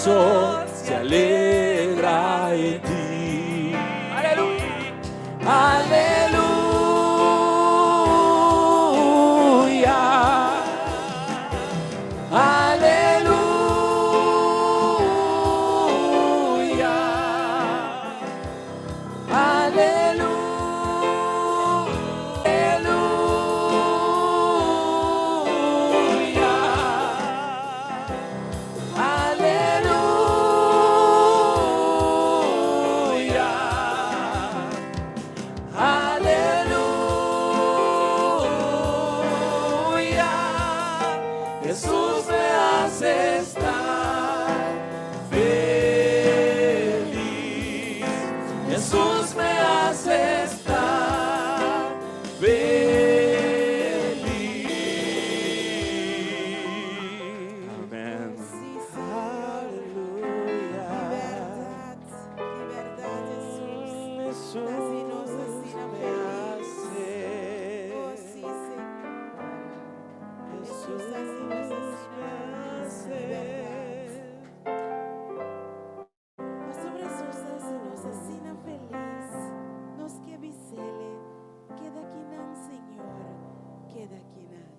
corazón se alegra en ti. Aleluya. Aleluya. Aleluya. Aleluya. Aleluya. Aleluya. Jesús me hace estar feliz. Jesús me hace estar feliz. Amén. Sí, Señor. Aleluya. Libertat, libertat, Jesus. Jesús Haci nos asina me felis. hace. Oh, sí, Señor. Jesus, haci nos asina me feliz. Libertat. Pasobra Jesus haci nos asina felis. Nos ke bis'é, keda akinan, Señor. Keda akinan.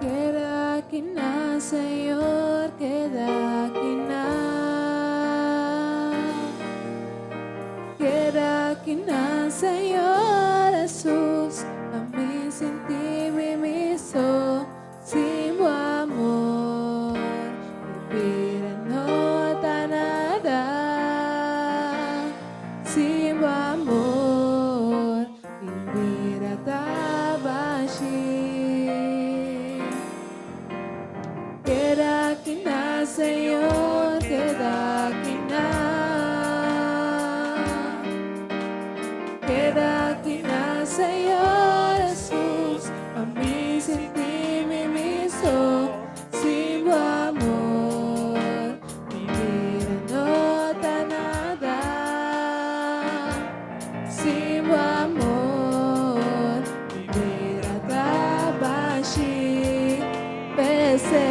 Keda akinan, Señor, keda akinan. Keda akinan, Señor Jesus, ami sinti mi mi so, sin bo amor, mi bida no ta nada. Sin bo amor, mi bida ta bashi. Keda akinan, Señor, keda akinan. Keda akinan, Señor Jesus, ami sinti mi mi so, sin bo amor, mi bida no ta nada. Sin bo amor, mi bida ta bashi. P'esei.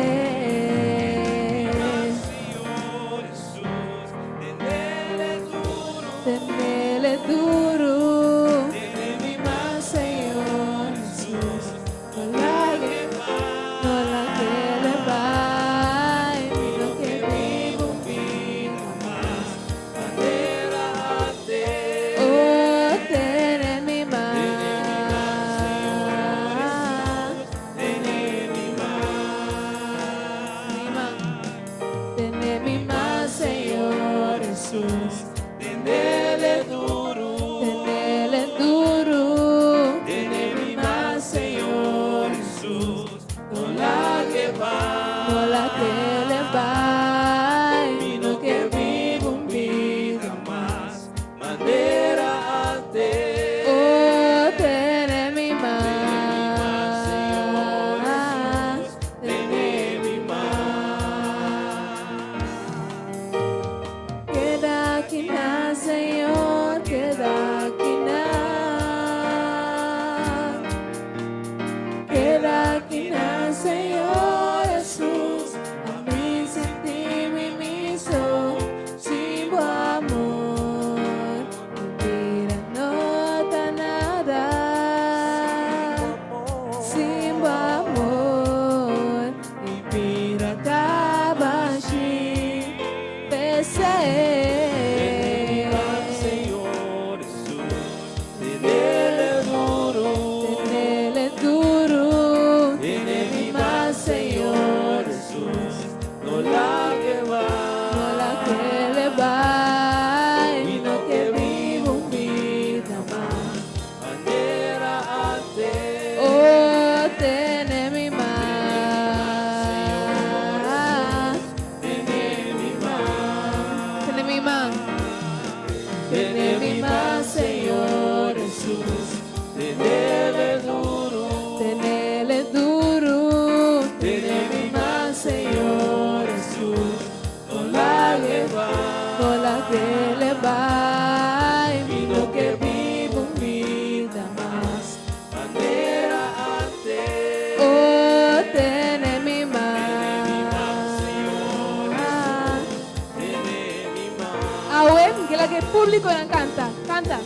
Públikonan kanta, kanta.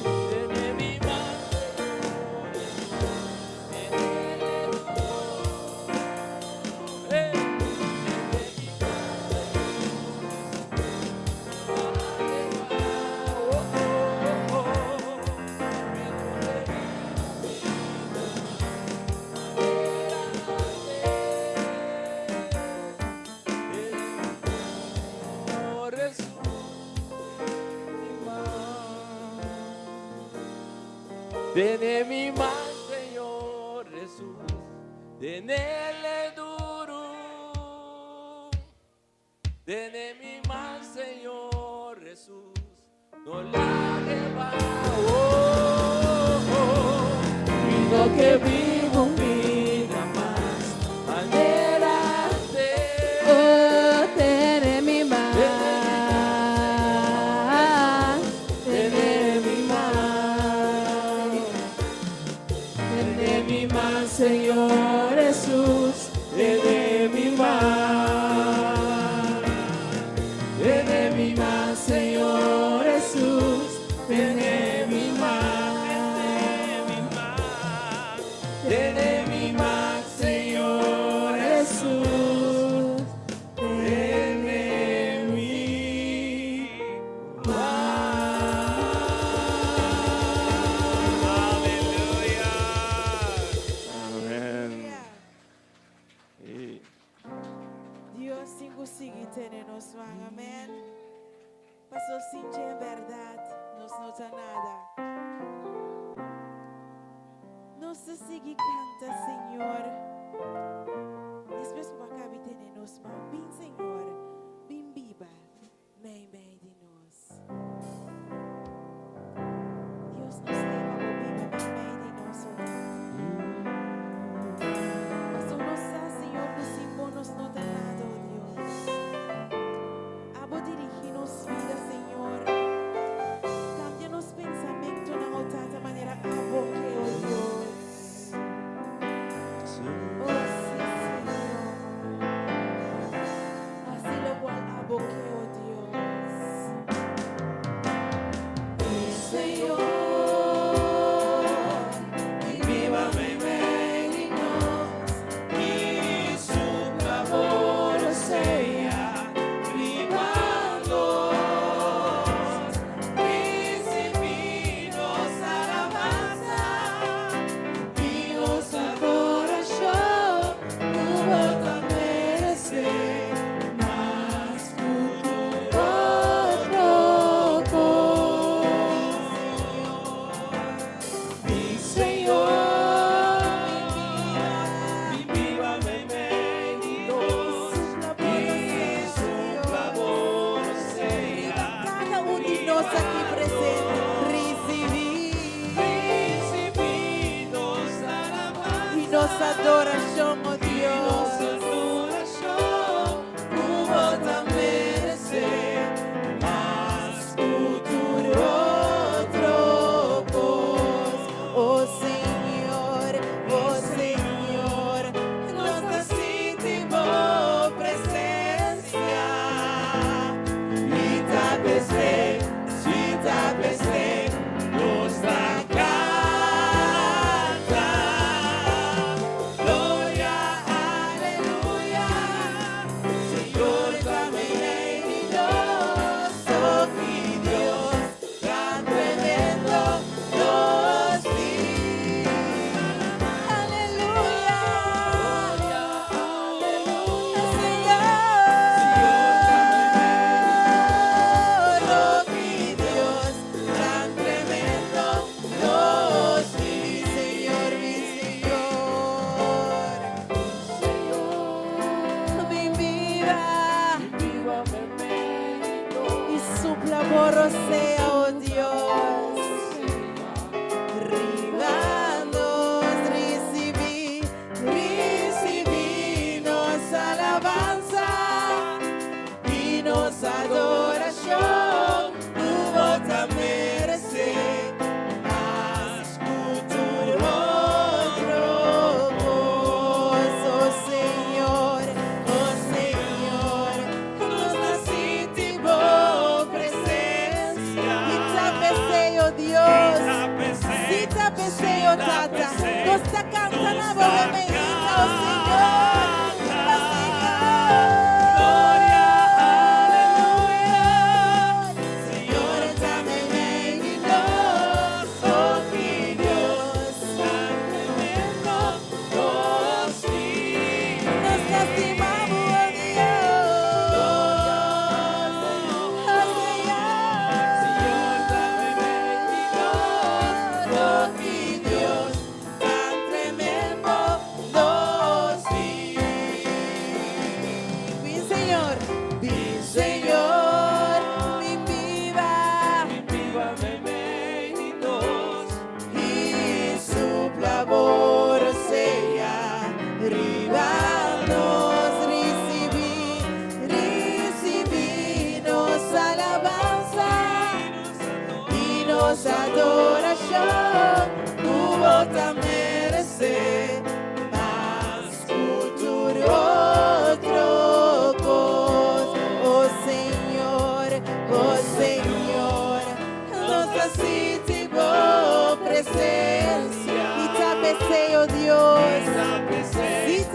Tene mi man, Señor Jesús, tenele duro. Tene mi man, Señor Jesús, no la va. Oh, oh. Mi no ke biba un bida mas manera antes. Oh, tene mi man, tene mi man, tene mi man, Señor Jesús, Tene mi man, tene mi man, Señor Jesús, tene mi man, tene mi man, Señor Jesús, tene mi man. Aleluya. Amèn. I Dios tin ku sigui tene nos man, amèn. Pasó sin dje en bèrdat, nos no ta nada. Nos ta sigui kanta, Señor. Despues ku a kaba tene nos man, bin Señor, bin biba, meimei di nos. Dios nos ke pa biba meimei di nos, oh Dios. Pasó nos sa, Señor, ku sin bo nos no ta nada, oh Dios. Abo dirigí nos bida, Señor. Kambia nos pensamentunan di manera abo ke, oh Dios. Oh, sí, Señor. Hasi loke abo ke, oh Dios. Señor, biba meimei di nos, I supla bo rosea riba nos. Risibí nos alabansa i nos adorashon, ku bo ta meresé, mas ku tur otro kos. Mi Señor, biba meimei di nos, i supla bo rosea Kada un di nos aki presente, risibí Risibí nos alabansa i nos adorashon, oh i Dios. nos adorashon, ku bo ta meresé, mas ku tur otro kos. Oh Señor, oh Señor, nos ta sinti bo presensia. I ta p'esei, si ta p'esei, nos ta kanta. Gloria, aleluya, Señor ta meimei di nos, oh mi Dios, tan tremendo nos tin. Aleluya, Señor, oh mi Dios, tan tremendo nos tin, Señor, mi Señor, mi vida i supla bo rosea, oh Dios. Riba nos risibí, Risibí nos alabansa i nos adorashon, ku bo ta meresé, mas ku tur otro kos, oh Señor, oh Señor, nos ta sinti bo presensia.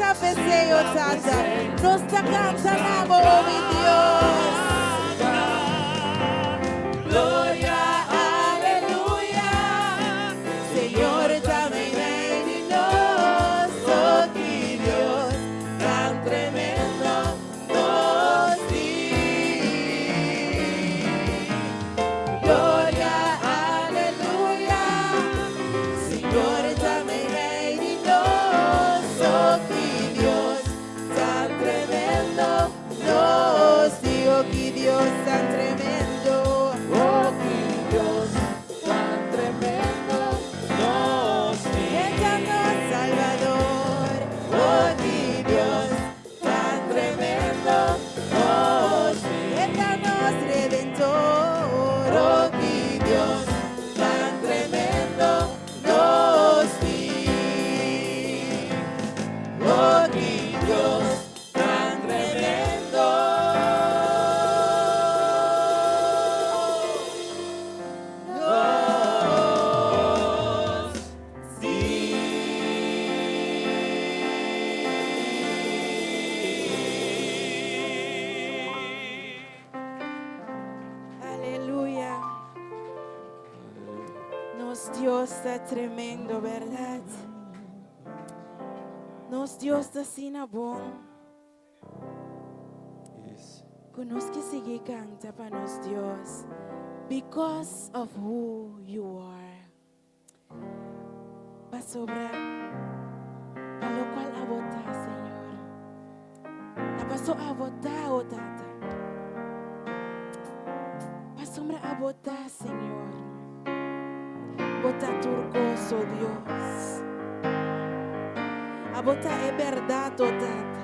ta p'esei, o Tata, nos ta kanta na bo, mi Dios. Gloria, aleluya. Señor ta meimei di nos, oh, ki Dios tan tremendo nos tin. Gloria, aleluya. Señor ta meimei di nos, oh, ki Dios tan tremendo nos tin, oh, ki Dios tan tremendo. Oh, ki Dios tan tremendo nos tin. Eterno Salvador, oh, ki Dios tan tremendo nos tin. Eterno Redentor, oh, ki Dios tan tremendo nos tin. Oh, ki Dios tan tremendo nos tin. Aleluya. Nos Dios ta tremendo, berdat? Nos Dios ta asina bon. Ku nos ke sigui kanta pa nos Dios. Because of who you are. Pasobra, pa lokual abo ta, Señor. Ta paso abo ta, o Tata. Pasobra abo ta, Señor. Bo ta tur kos, o Dios. Abo ta e berdat, o Tata.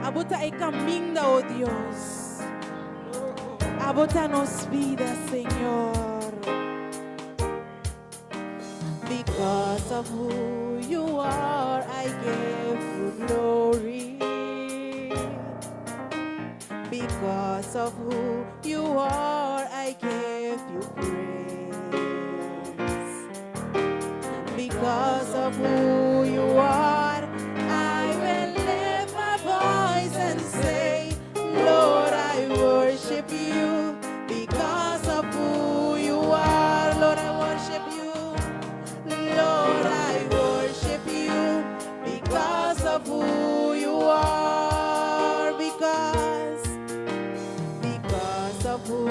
Abo ta e kaminda, o Dios. Abo ta nos bida, Señor. Because of who you are, I give you glory. Because of who you are, I give you praise. Because of who you are, I will lift my voice and say, Lord, I worship you. Because of who you are, Lord, I worship you. Lord, I worship you because of who you are. Because of who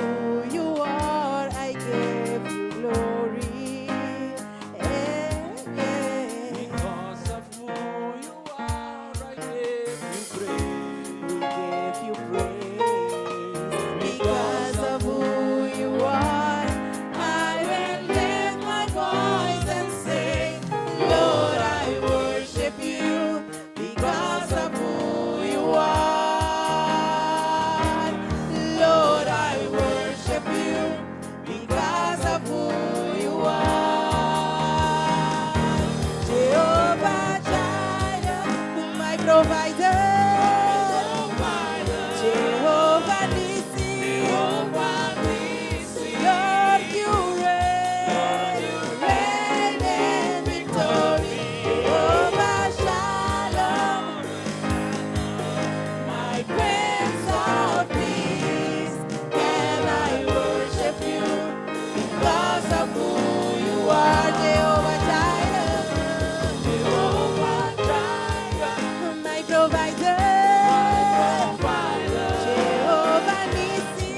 you are, I give you glory. Yeah. Because of who you are, I give you praise. We give you praise. Because of who you are, I will lift my voice and say, Lord, I worship you because of who you are. Lord, I worship you because of who you are. Jehovah Jireh, my provider. Jehovah Nissi, Lord, you reign, reign in victory. Jehovah Shalom, my Prince of Peace. Can I worship you because of who you are, Jehovah Jireh, Jehovah Jireh, my provider. Jehovah Nissi,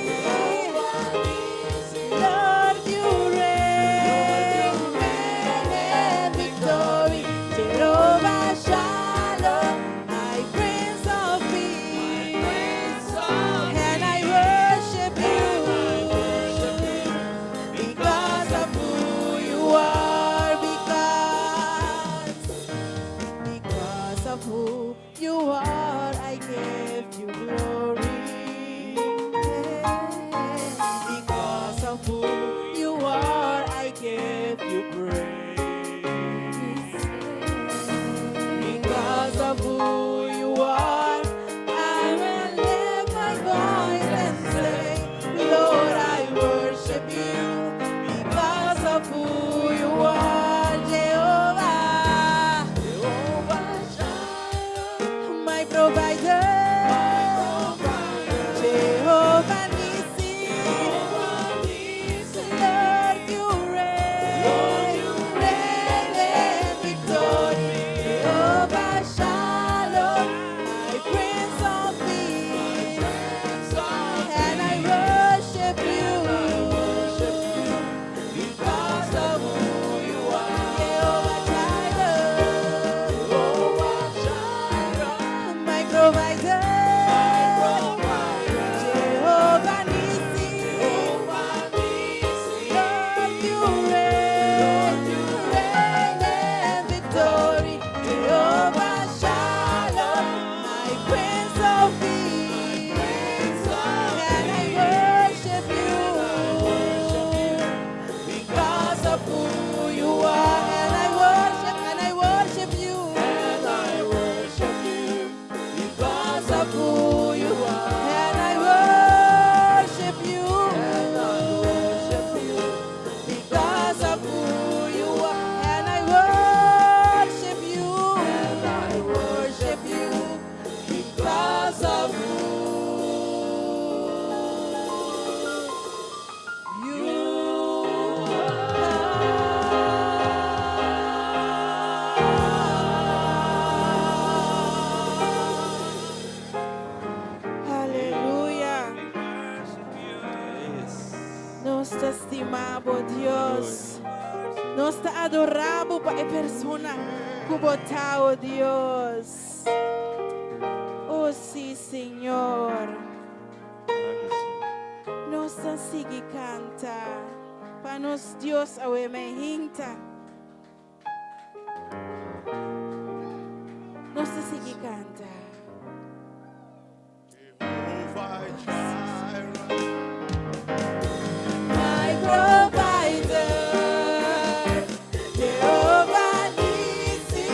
Lord, you reign, reign in victory. Jehovah Shalom, my Prince of Peace, and I worship you because of who you are. Because of who you are, I give you glory. Because of who you are, I give you praise. Because of who you are, I will lift my voice and say, Lord, I worship you. Because of who you are, Jehovah. Jehovah Jireh. Nos ta stima bo, Dios. Nos ta adora bo pa e persona cu bo ta, oh Dios. Oh si, Señor. Nos ta sigui canta pa nos Dios awe mainta. Nos ta sigui canta. My provider, Jehovah Nissi,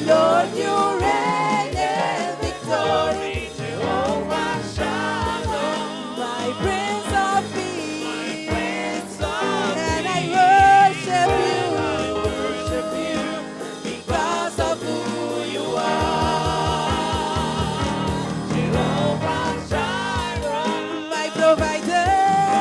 Lord, you reign in victory, Jehovah Shalom, my Prince of Peace, and I worship you, worship you because of who you are. Jehovah Jireh, my provider,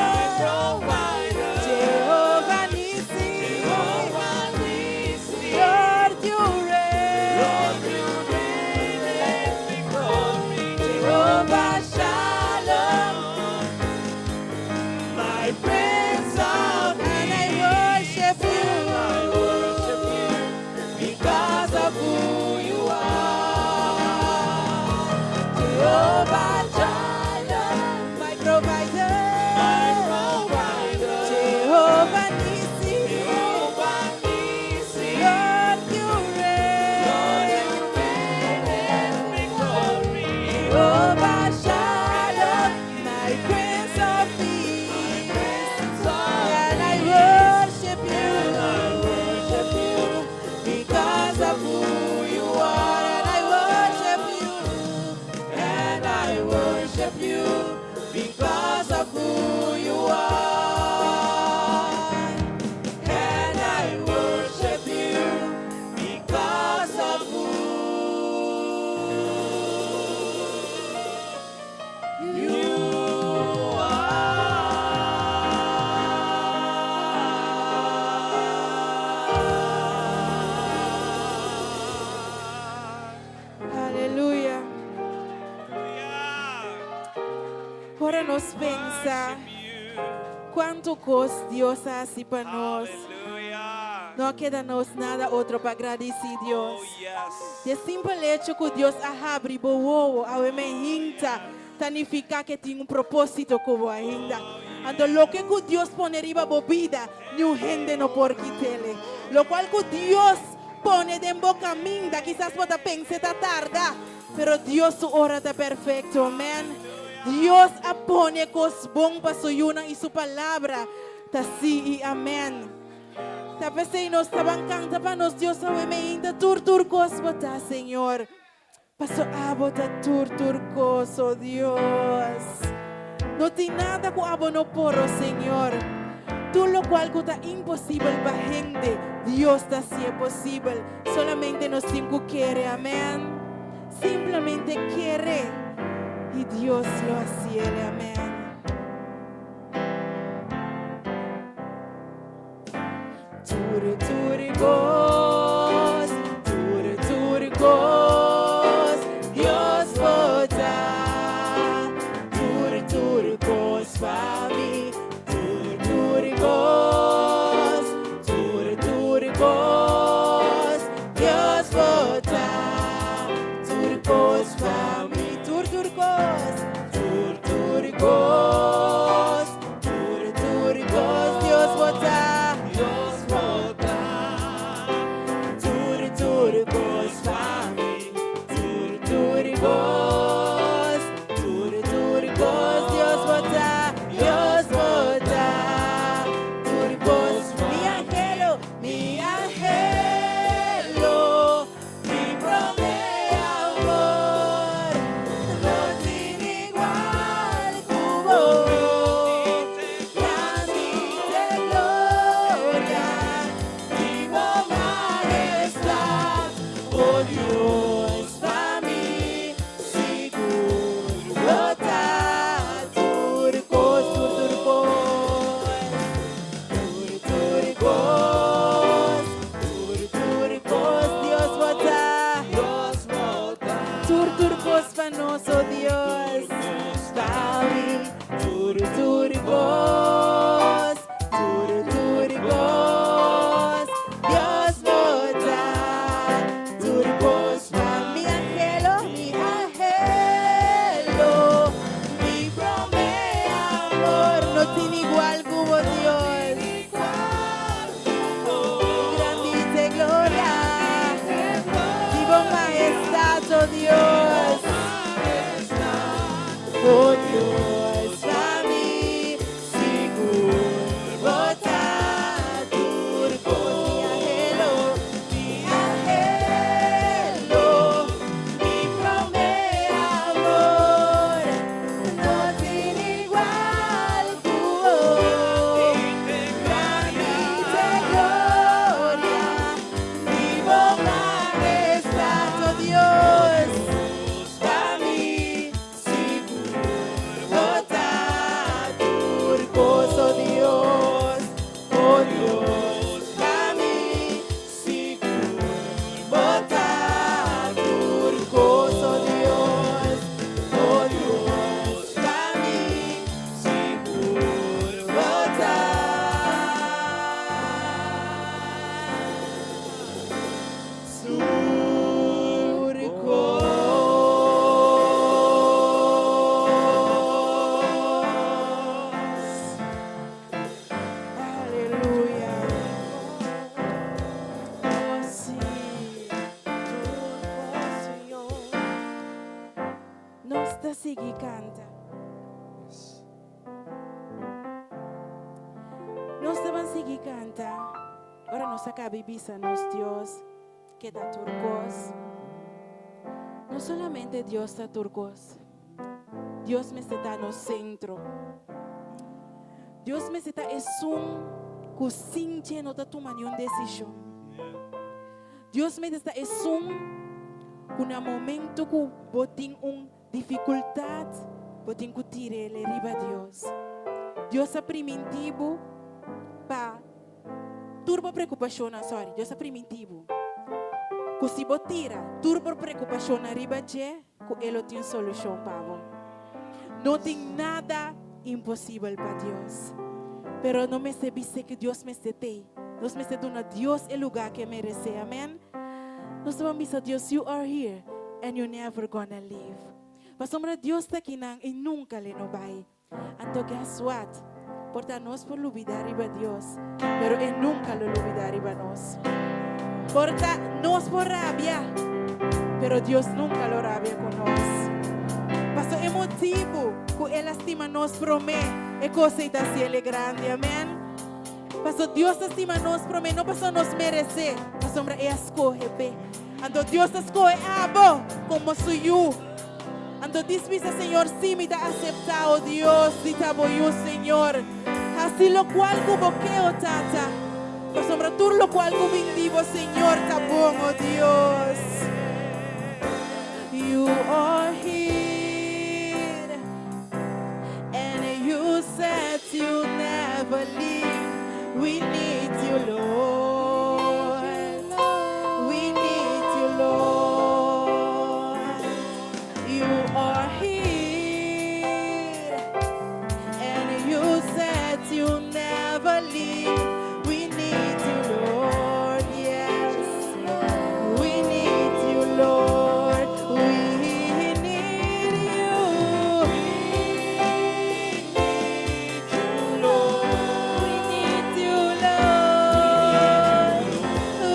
my provider, Jehovah Nissi, Jehovah Nissi, Lord, you reign, Lord, you reign in victory, Jehovah Shalom, my Prince of and I worship you, I worship you because of who you are. Jehovah Jireh, my provider, my provider. Jehovah Nissi, Jehovah Nissi. Lord, you reign, Lord, you reign in victory. Jehovah Shalom, my Prince of Peace, and I worship you, I worship you because of who you are, and I worship you, and I worship you because of who you are, and I worship you because of who you are. Aleluya. Ora nos pensa cuanto cos Dios a haci pa nos. Hallelujah. No keda nos nada otro pa gradici Dios. Oh, yes. E simpel hecho cu Dios a habri bo wowo, awe mainta, significa cu tin un proposito cu bo ainda. Anto loke cu Dios pone riba bo bida, ningun hende no por kit'e. Loke cu Dios pone den bo caminda, kisas bo ta pensa ta tarda, pero Dios su ora ta perfecto, amen. Dios a pone cos bon pa su yiunan y su palabra, ta si y amen. Ta p'esey nos ta ban canta pa nos Dios awe mainta tur tur cos bo ta, Señor. Paso abo ta tur tur cos, oh Dios. No tin nada cu abo no por, oh Señor. Tur loke cu ta imposibel pa hende, Dios ta haci'e posibel. Solamente nos tin cu kere, amen. Simplemente kere y Dios lo haci'e, amen. Tur tur cos, tur tur cos, Dios bo ta. Tur tur cos pa mi, tur tur cos, tur tur cos, Dios bo ta. Tur cos pa mi, tur tur cos, tur tur cos. ta sigui kanta. Nos ta ban sigui kanta. Ora nos a kaba i bisa nos Dios ke ta tur kos. No solamente Dios ta tur kos. Dios mester ta nos sentro. Dios mester ta esun ku sin dje no ta tuma niun desishon. Dios mester ta esun ku na momento ku bo tin un difikultat, bo tin ku tir'el riba Dios. Dios a primintí bo pa tur bo preokupashonnan, sorry, Dios a primintí bo ku si bo tira tur bo preokupashonnan riba dje, ku e lo tin solushon pa bo. No tin nada imposibel pa Dios. Pero no mester bis'é ku Dios mester t'ei. Nos mester duna Dios e lugá ku e meresé. Amèn. Nos ta ban bisa Dios, You are here and you never gonna leave. Pasobra Dios ta akinan i nunka l'e no bai. Anto guess what? Por ta nos por lubidá riba Dios, pero e nunka lo lubidá riba nos. Por ta nos por rabia, pero Dios nunka lo rabia ku nos. Paso e motibu ku el a stima nos promé, e kos ei ta hasi el e grandi. Amèn. Paso Dios ta stima nos promé, no paso nos meresé, pasobra e a skohe p'e. Anto Dios ta skohe abo komo su yu. Anto dis bisa, Señor, sí, mi ta aseptá, o Dios, di ta bo yu, Señor. Hasi lokual ku bo ke, o Tata, pasobra tur lokual ku bin di bo, Señor, ta bon, o Dios. You are here, and you said you never leave. We need you, Lord. We need you, Lord. You are here, and you said you never leave. We need you, Lord. Yes, we need you, Lord. We need you. We need you, Lord.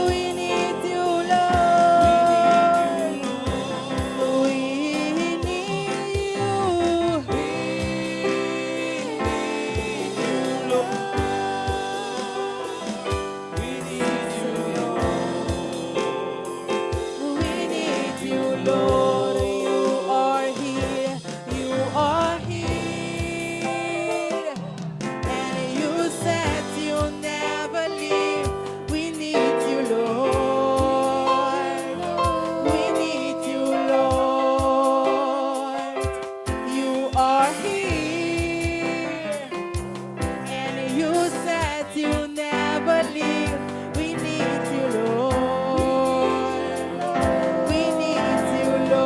We need you, Lord. We need you. We need you, Lord. We need you, Lord. We need you, Lord. You are here. You are here. And you said you'll never leave. We need you, Lord. We need you, Lord. You are here. And you said you'll never leave. We need you, Lord. We need you, Lord.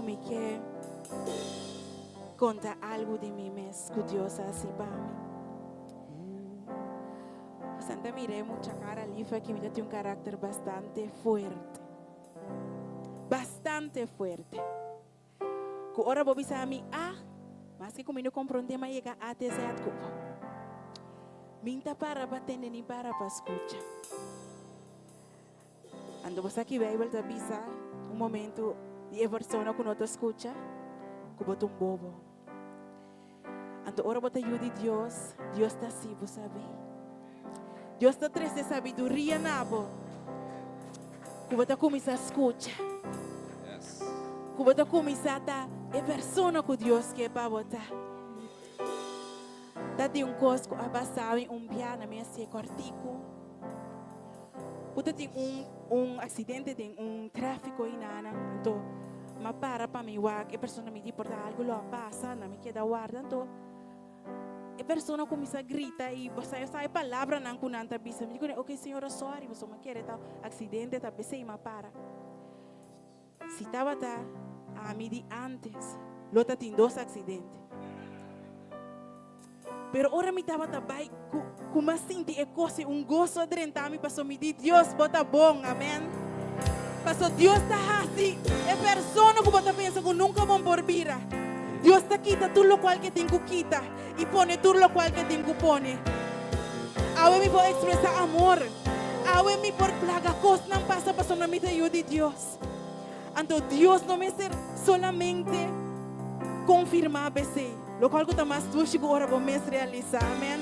ku mi ke konta algu di mi mes ku Dios a hasi pa mi. Bastante mir'é mucha kara lief aki, mi ta tin un karakter bastante fuerte. Bastante fuerte. Ku ora bo bisa mi A, maske ku mi no komprondé m'a yega A te Z ku bo. Mi n'ta para pa tende ni para pa skucha. Anto bo sa ki Bijbel ta bisa un momento di e persona ku no ta skucha? Ku bo ta un bobo. Anto ora bo ta yu di Dios, Dios ta hasi bo sabi. Dios ta trese sabiduria na bo ku bo ta kuminsá skucha. Ku bo ta kuminsá ta e persona ku Dios ke pa bo ta. Ta tin un kos ku a pasa mi un bia na mi a hasié kòrtiku. Ku ta tin un un aksidente den un tráfiko hinana. Anto m'a para pa mi wak e persona mi di por ta algu lo a pasa, na mi keda warda. Anto E persona kuminsá grita i bo sa e palabranan ku nan ta bisa. Mi di kuné, ok señora sòri, pasobra mi a kere ta aksidente ta p'esei mi a para. Si tabata ami di ántes, lo ta tin dos aksidente. Pero ora mi tabata bai ku ku mi a sinti e kos i un goso a drenta mi pasobra mi di, Dios bo ta bon, amèn. Pasobra Dios ta hasi e persona ku bo ta pensa ku nunka bo por bira. Dios ta kita tur lokual ke tin ku kita i pone tur lokual ke tin ku pone. Awe mi por ekspresá amor. Awe mi por plaga kosnan pasa pasobra mi ta yu di Dios. Anto Dios no mester solamente konfirmá p'esei, lokual ku ta mas dushi ku ora bo mes realisá. Amèn.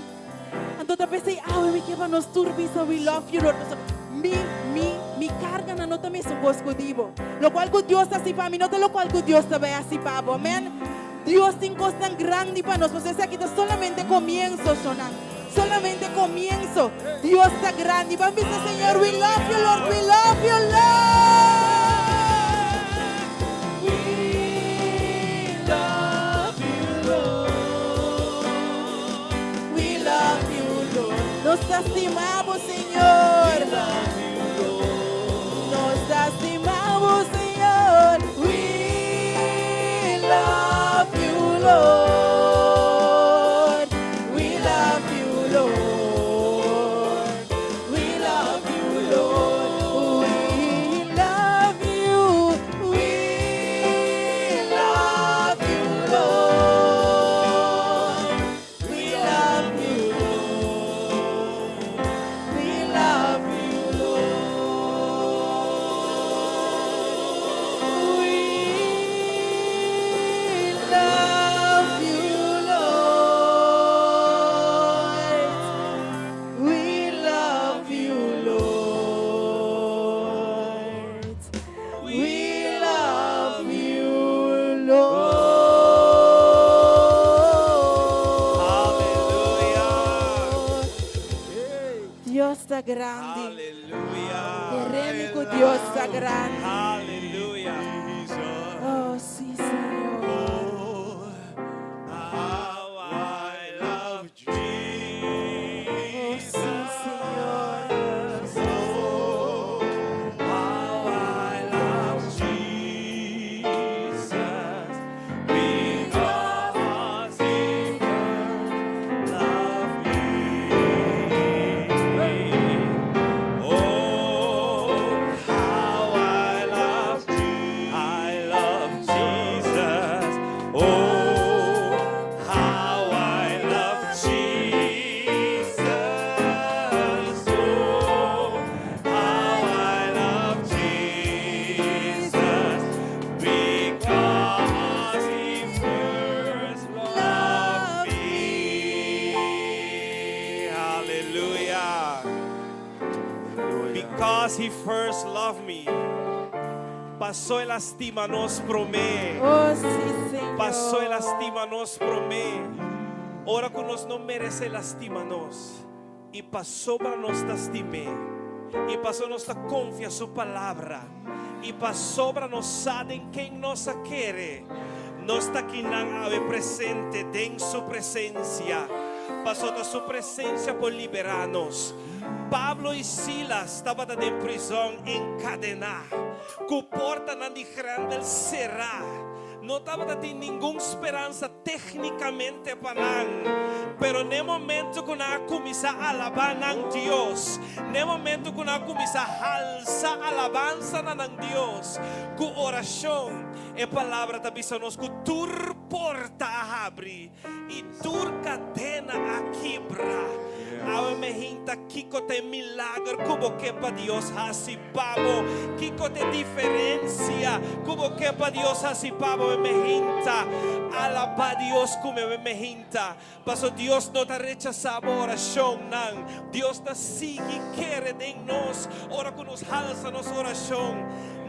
Anto ta p'esei awe mi ke pa nos tur bisa we love you Lord pasobra mi, mi, mi karganan no ta mesun kos ku di bo. Lokual ku Dios ta hasi pa mi no ta lokual ku Dios ta bai hasi pa bo. Amèn. Dios tin kosnan grandi pa nos pasobra esaki ta solamente komienso, shonnan. Solamente komienso. Dios ta grandi. Ban bisa Señor, we love you Lord, we love you Lord. We love you Lord. We love you Lord. Nos ta stima bo Señor. We love you Lord. Nos ta stima bo Señor. We love you Lord. We love you Lord. We love you Lord. We love you. We love you Lord. We love you Lord. We love you Lord. We love you Lord. We love you Lord. We love you Lord. Aleluya. Dios ta grandi. Aleluya. Kere mi ku Dios ta grandi. Aleluya. Oh, sí, Señor. How I love Oh, Jesus. sí, Señor. Oh, how I love Jesus. Because he first loved me. Oh, how I love, I love Jesus. Oh, how I love Jesus. Oh, how I love Jesus. Because he first loved me. Hallelujah. Because he first loved me. Paso el a stima nos promé. Oh, sí, Señor. Paso el a stima nos promé. Ora ku nos no meresé el a stima nos. I pasobra nos ta stim'é. I paso nos ta konfia su palabra. I pasobra nos sa den ken nos a kere. Nos ta kinan awe presente den su presensia. Paso ta su presensia por liberá nos. Pablo i Silas tabata den prizòn enkadená. Ku portanan di grendel será. No tabata tin ningun speransa téknikamente pa nan. Pero n'e momento ku nan a kuminsá alabá nan Dios, n'e momento ku nan a kuminsá halsa alabansa na nan Dios ku orashon, e Palabra ta bisa nos ku tur porta a habri i tur kadena a kibra. Awe me hinta kiko ta e milager ku bo ke pa Dios hasi pa bo? Kiko ta e diferensia ku bo ke pa Dios hasi pa bo? Me hinta alabá Dios ku mi. Me hinta paso Dios no ta rechasá bo orashonnan. Dios ta sigui kere den nos ora ku nos halsa nos orashon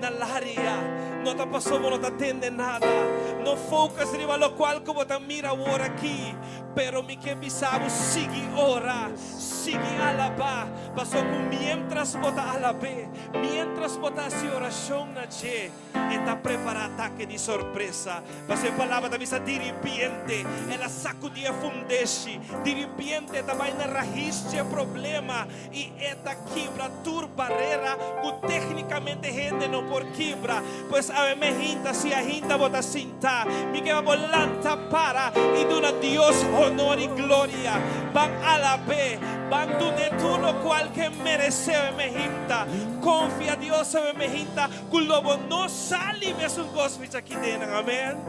na laria. No ta paso bo no ta tende nada. No focus riba lokual ku bo ta mira awor aki. Pero mi ke bisa bo, sigui ora, sigui alabá, pasobra ku miéntras bo ta alab'é, miéntras bo ta hasi orashon na dje, e ta prepará atake di sorpresa. Pasobra e Palabra ta bisa, Diripiente el a sakudí e fundeshi, diripiente e ta bai na rahis dje problema i e ta kibra tur barera ku téknikamente hende no por kibra. Pues awe me hinta, si ahinda bo ta sintá, mi ke pa bo lanta para i duna Dios honor i gloria. Ban alab'é, ban dun'é tur lokual ku e meresé awe me hinta. Konfia Dios awe me hinta ku lo bo no sali mesun kos ficha kidenan. Amen.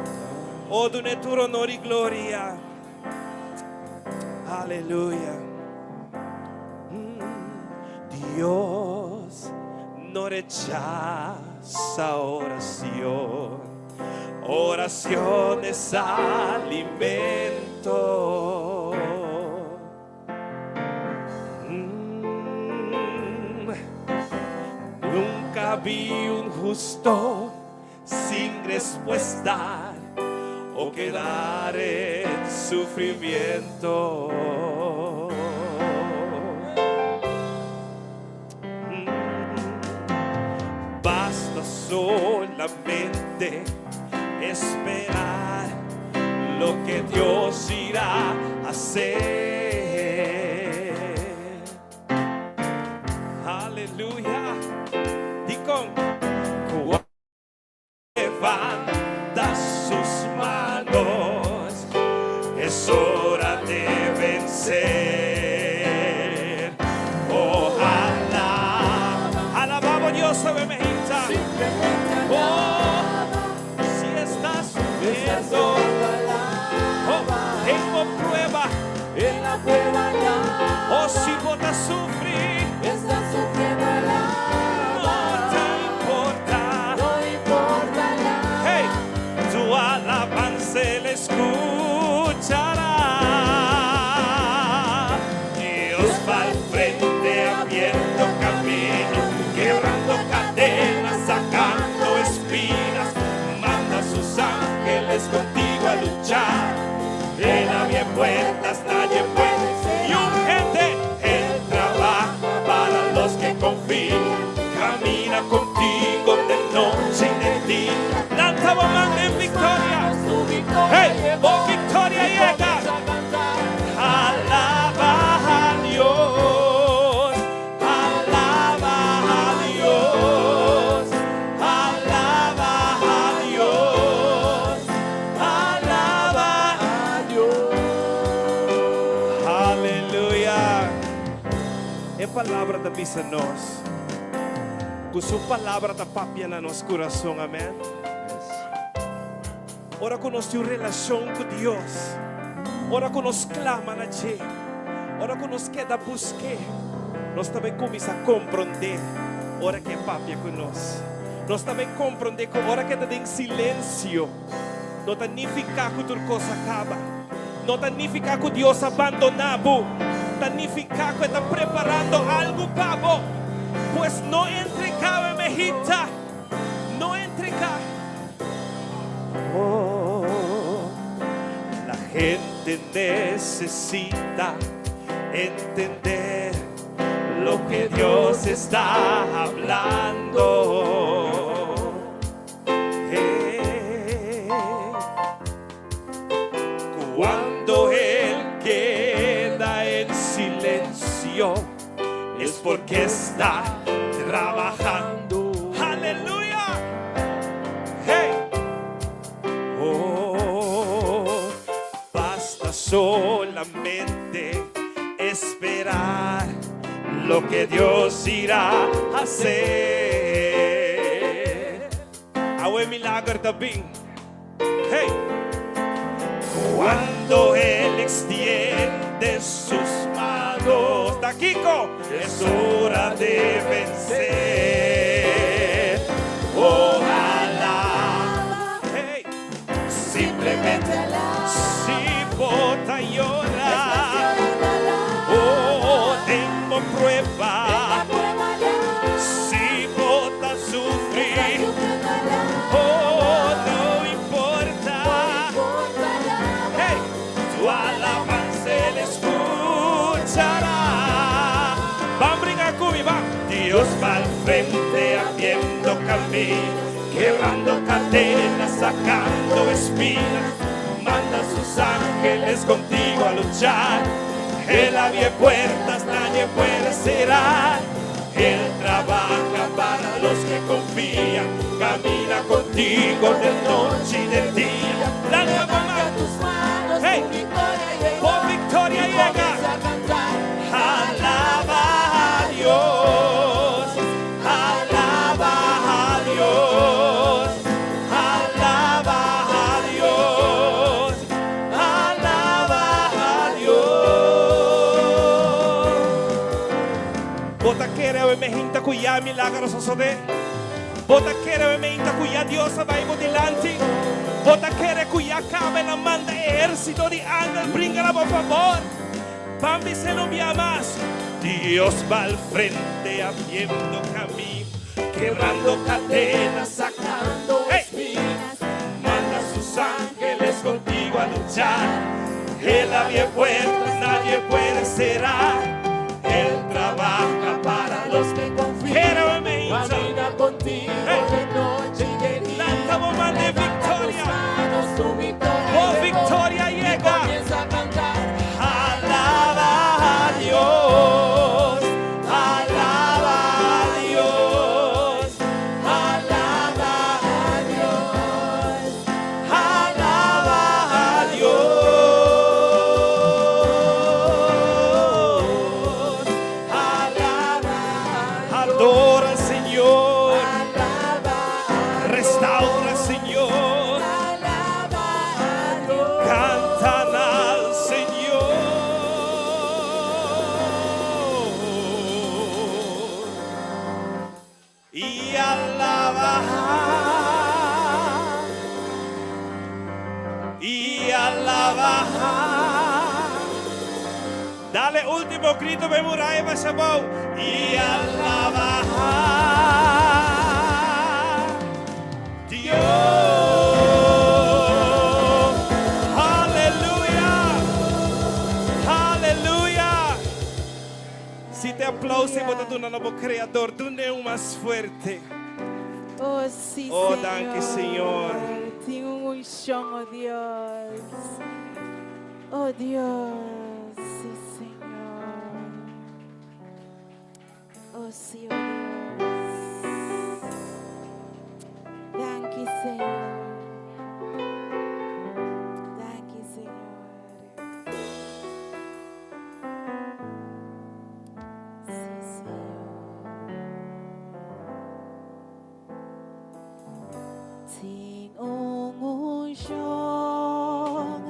O dun'é tur honor i gloria. Aleluya. Dios no rechaza oración. Oración es alimento. Nunca vi un justo sin respuesta o quedar en sufrimiento. Basta solamente esperar lo que Dios irá a hacer. Aleluya. Dikon? Cuando levanta sus manos, es hora de vencer. Ojalá, alabamos Dios sobre Mejita. Oh, si estás sufriendo, oh, tengo prueba. En la prueba Oh, si bo ta sufri, Estás sufriendo no ta importá. No importa Hey, tu alabanza él escuchará. Dios va al frente abriendo camino, quebrando cadenas, sacando espinas. Manda a sus ángeles contigo a luchar. Él abre puertas, nadie puede. Y un gente, Él trabaja para los que confían. Camina contigo de noche y de día. Lanta bo man den viktoria. Hey, bo viktoria a yega. Alaba a Dios, alaba a Dios, alaba a Dios, alaba a Dios. Aleluya. E palabra ta bisa nos. Ku su palabra ta papia na nos kurason. Amèn. Ora ku nos tin un relashon ku Dios, ora ku nos klama na dje, ora ku nos keda busk'é, nos ta bai kuminsá komprondé ora ku e papia ku nos. Nos ta bai komprondé ku ora ku e ta den silensio, no ta nifiká ku tur kos a kaba. No ta nifiká ku Dios a bandoná bo. Ta nifiká ku e ta preparando algu pa bo. Pues no entregá, mi mehita. No entregá. Oh, la gente necesita entender lo que Dios está hablando. Cuando Él queda en silencio, es porque está trabajando. Aleluya. Solamente esperar lo que Dios irá a hacer. Awe milager ta bin. Hey! Cuando Él extiende sus manos, Takiko, es hora de vencer. Ojalá, hey, simplemente si bo ta yora, oh, tengo prueba, si bo ta sufri, oh, no importa. Hey, tu alabanza él escuchará. Ban bringa ku mi, ban. Dios va al frente abriendo camino, quebrando cadenas, sacando espinas. Manda a sus ángeles contigo a luchar. Él abre puertas, nadie puede cerrar. Él trabaja para los que confían. Camina contigo de noche y de día. Lanta mamá. Tus manos, Hey. tu victoria llegó. Por victoria Y llega. comienza a cantar. Alaba a Dios, alaba a Dios, alaba a Dios, alaba a Dios. Bo ta kere awe mainta ku ya milager a sosodé. Bo ta kere awe mainta ku ya Dios a bai dilanti. Bo ta kere ku ya kaba el a manda ehérsito di angel bringa na bo fabor. Ban bis'é un bia mas. Dios va al frente abriendo camino, quebrando cadenas, sacando Hey. espinas. Manda a sus ángeles contigo a luchar. Él abre puertas, nadie puede cerrar. Él trabaja para los Los que confían. Quiero me Camina contigo Hey. de noche y de día. Lanta bo man di Levanta viktoria. tus manos, tu victoria Oh, llegó. victoria Y llega. comienza a cantar. Alaba a Dios, alaba a Dios, alaba a Dios, alaba a Dios, alaba, adora al Señor, restaura, Señor. Alaba a Dios. Cantan al Señor. Y alaba. Y alaba. Dale último grito, be muraya basha abou. Y alaba. Dios. Aleluya. Aleluya. Si ta aplouso, bo ta duna na Kreador, dun'é un mas fuerte. Oh, sí, Oh, Señor. danki, Señor. Tin un unshon, oh Dios. Oh Dios, sí, Señor. Oh, sí, oh Dios. Danki, Señor. Danki, Señor. Sí, Señor. Tin un unshon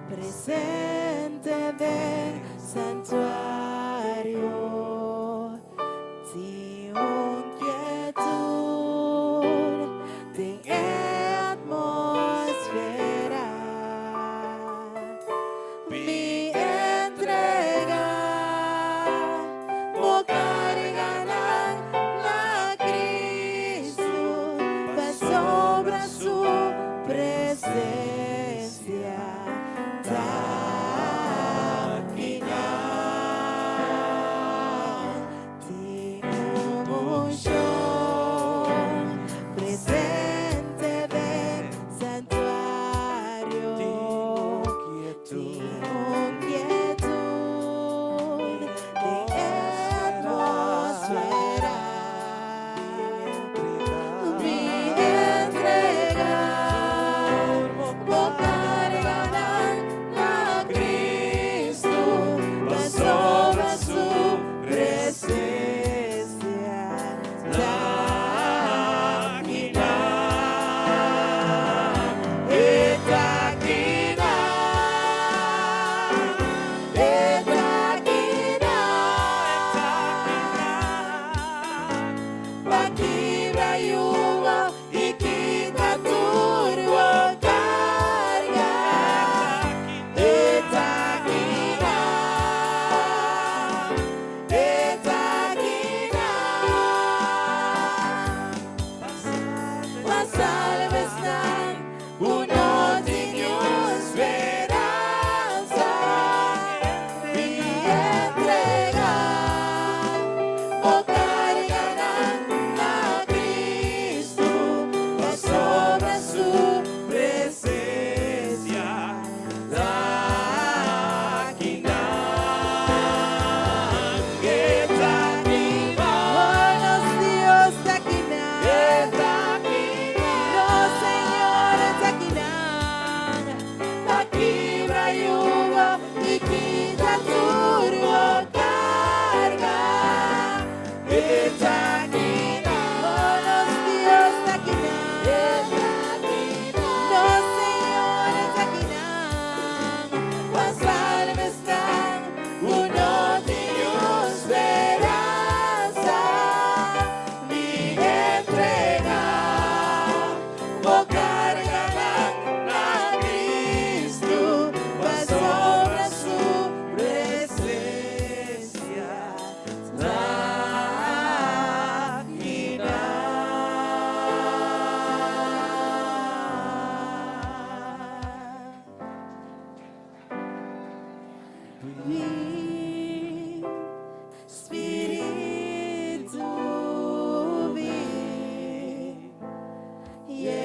presente den santuario. Tin un kietut den atmósfera. Mi entrega, bo karganan na Kristu, pasobra su presensia ta.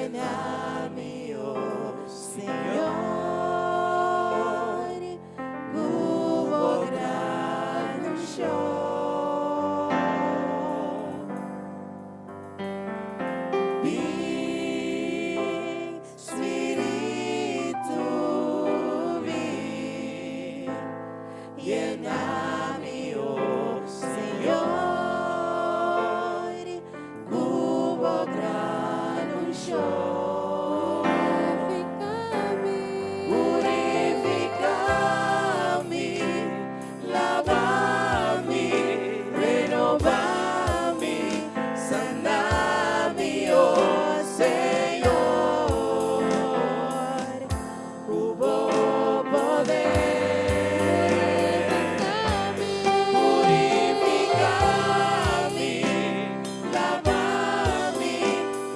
Yena mi, oh Señor, ku bo gran unshon. Bin, Spiritu, bin, yena mi, oh Señor, ku bo gran unshon. Purifiká mi, laba mi, renobá mi, sana mi, oh Señor, ku bo poder. Purifiká mi, laba mi,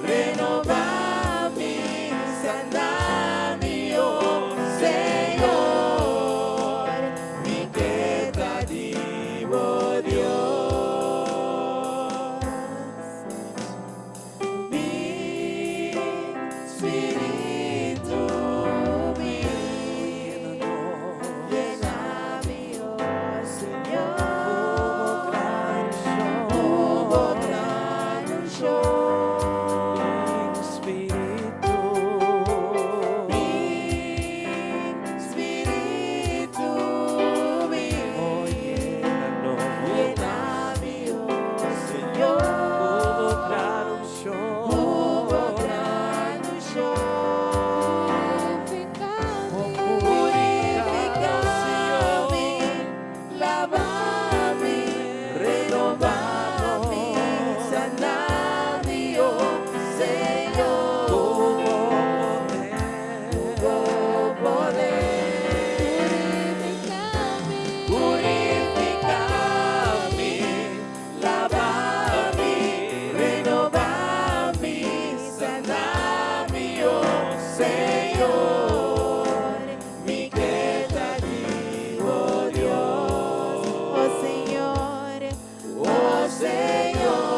renobá mi, sana mi, oh Señor, mi ke ta di bo Dios. Bin, Spiritu, bin, yena mi, oh Señor, ku bo gran unshon. Spiritu. Bin, Spiritu, bin, Oh, yena nos. yena mi, oh Señor, Ku bo gran unshon. ku bo gran unshon. Purifiká mi, laba mi, renobá mi, sana mi, oh Señor, Ku bo poder. Ku bo poder. Purifiká mi, laba mi, renobá mi, sana mi, oh Señor, mi ke ta di bo Dios. Oh Señor, oh Señor,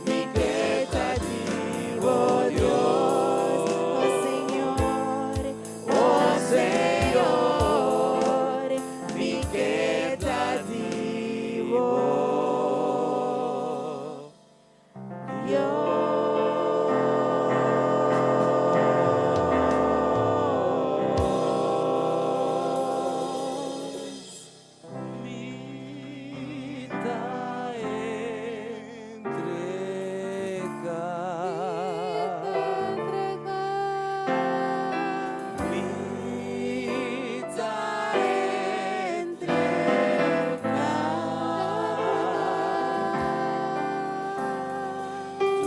mi ke ta di bo Dios. Oh Señor, oh Señor, mi ke ta di bo Dios. Mi ta entregá. Mi ta entregá.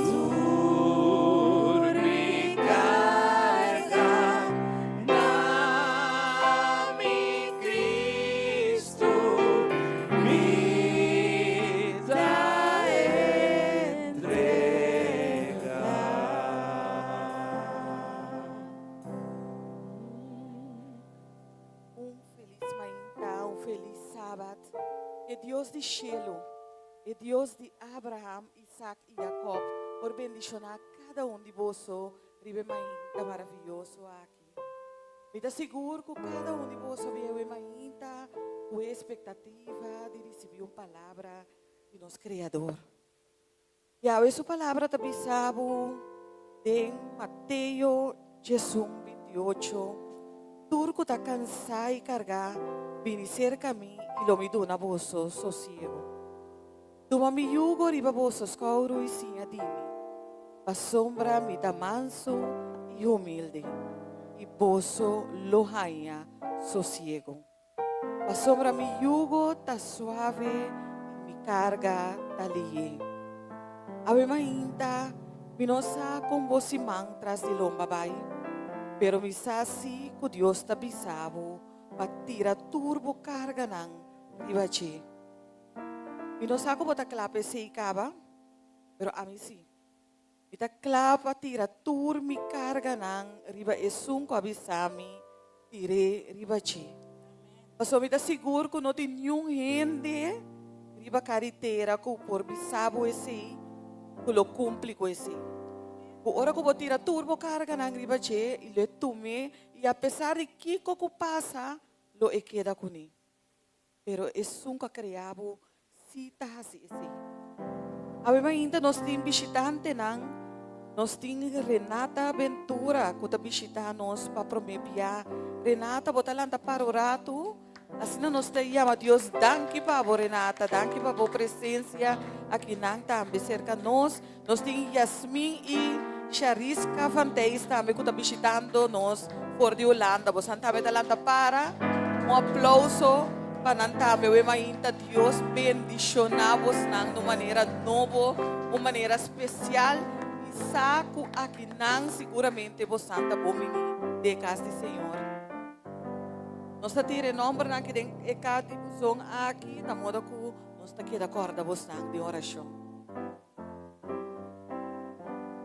Tur mi karga na mi Kristu. Mi ta entregá. Un felis mainta, un felis sabat. E Dios di shelu, e Dios di Abraham, Isaac i Jacob, por bendishoná kada un di boso, riba e mainta maravioso aki. Mi ta sigur ku kada un di boso a bin e mainta ku ekspektativa di risibí un palabra di nos Kreador. Yahweh su palabra ta bisa bo den Mateo 11, 28, Tur ku ta kansá i kargá, bini serka mi i lo mi duna boso sosiegu. Tuma mi yugo riba boso skouru i siña di mi, pasobra mi ta mansu i humilde, i boso lo haña sosiegu. Pasobra mi yugo ta suave i mi karga ta lihé. Awe mainta mi no sa kon bo siman tras di lomba bai, pero mi sa si ku Dios ta bisa bo pa tira tur bo karganan riba dje. Mi no sa ku bo ta kla pa esei kaba, pero ami si. Mi ta kla pa tira tur mi karganan riba esun ku a bisa mi tir'é riba dje. Pasobra mi ta sigur ku no tin niun hende riba karitera ku por bisa bo esei ku lo kumpli ku esei. Ku ora ku bo tira tur bo karganan riba dje i lo e tum'é i apesar di kiko ku pasa lo e keda kuné. Pero esun ku a krea bo sí ta hasi esei. Awe mainta nos tin bishitantenan. Nos tin Renata Ventura ku ta bishitá nos pa promé bia. Renata, bo ta lanta para un ratu? Asina nos ta yama Dios danki pa bo, Renata. Danki pa bo presensia akinan tambe serka nos. Nos tin Yasmin i Shariska van Thijs tambe ku ta bishitando nos for di Hulanda. Bosan tambe ta lanta para. Un aplouso pa nan tambe. Awe mainta Dios bendishoná bosnan di un manera nobo, un manera spesial i sa ku akinan siguramente bosan ta bon bini den e kas di Señor. Nos ta tira e nòmbernan aki den e kas di buzon aki na moda ku nos ta keda kòrda bosnan den orashon.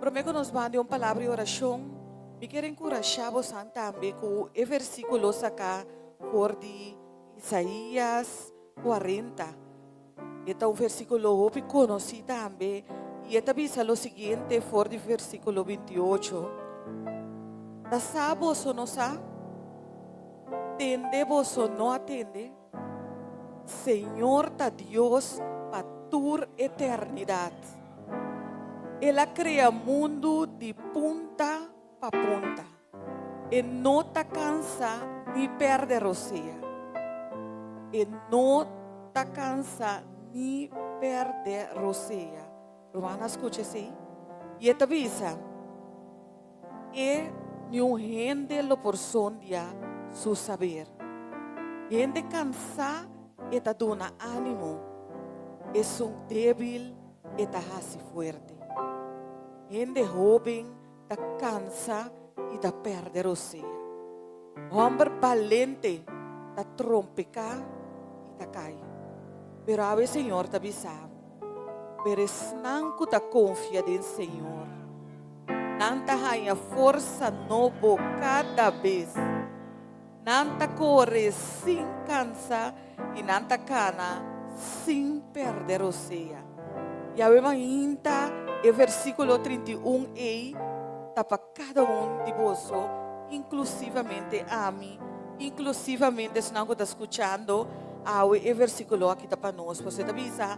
Promé ku nos ban den un palabra di orashon, mi kier enkurashá bosan tambe ku e versíkulo saká for di Isaías kuarenta. E ta un versíkulo hopi konosí tambe i e ta bisa lo siguiente for di versíkulo bintiocho, Ta sa boso no sa? Tende boso no a tende? Señor ta Dios pa tur eternidat. El a krea mundu di punta pa punta. E no ta kansa ni pèrdè rosea. E no ta kansa ni pèrdè rosea. Ruman a skucha esei i e ta bisa, E niun hende lo por sondia su saber. Hende kansá e ta duna ánimo, esun débil e ta hasi fuerte. Hende hóben ta kansa i ta pèrdè rosea. Hòmber balente ta trompeká i ta kai. Pero awe Señor ta bisa bo, Pero esnan ku ta konfia den Señor, nan ta haña forsa nobo kada bes. Nan ta kore sin kansa i nan ta kana sin pèrdè rosea. Yahweh mainta e versíkulo 31 ei ta pa kada un di boso, inklusivamente ami, inklusivamente esnan ku ta skuchando awe e versíkulo aki ta pa nos. Pasobra e ta bisa,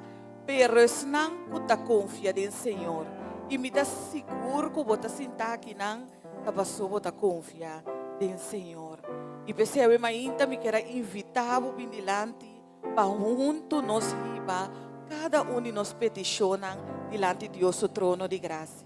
Pero esnan ku ta konfia den Señor, i mi ta sigur ku bo ta sinta akinan ta pasobra bo ta konfia den Señor. I p'esei awe mainta mi kier a invitá bo bin dilanti pa huntu nos hiba kada un di nos petishonnan dilanti Dios su trono di grasia.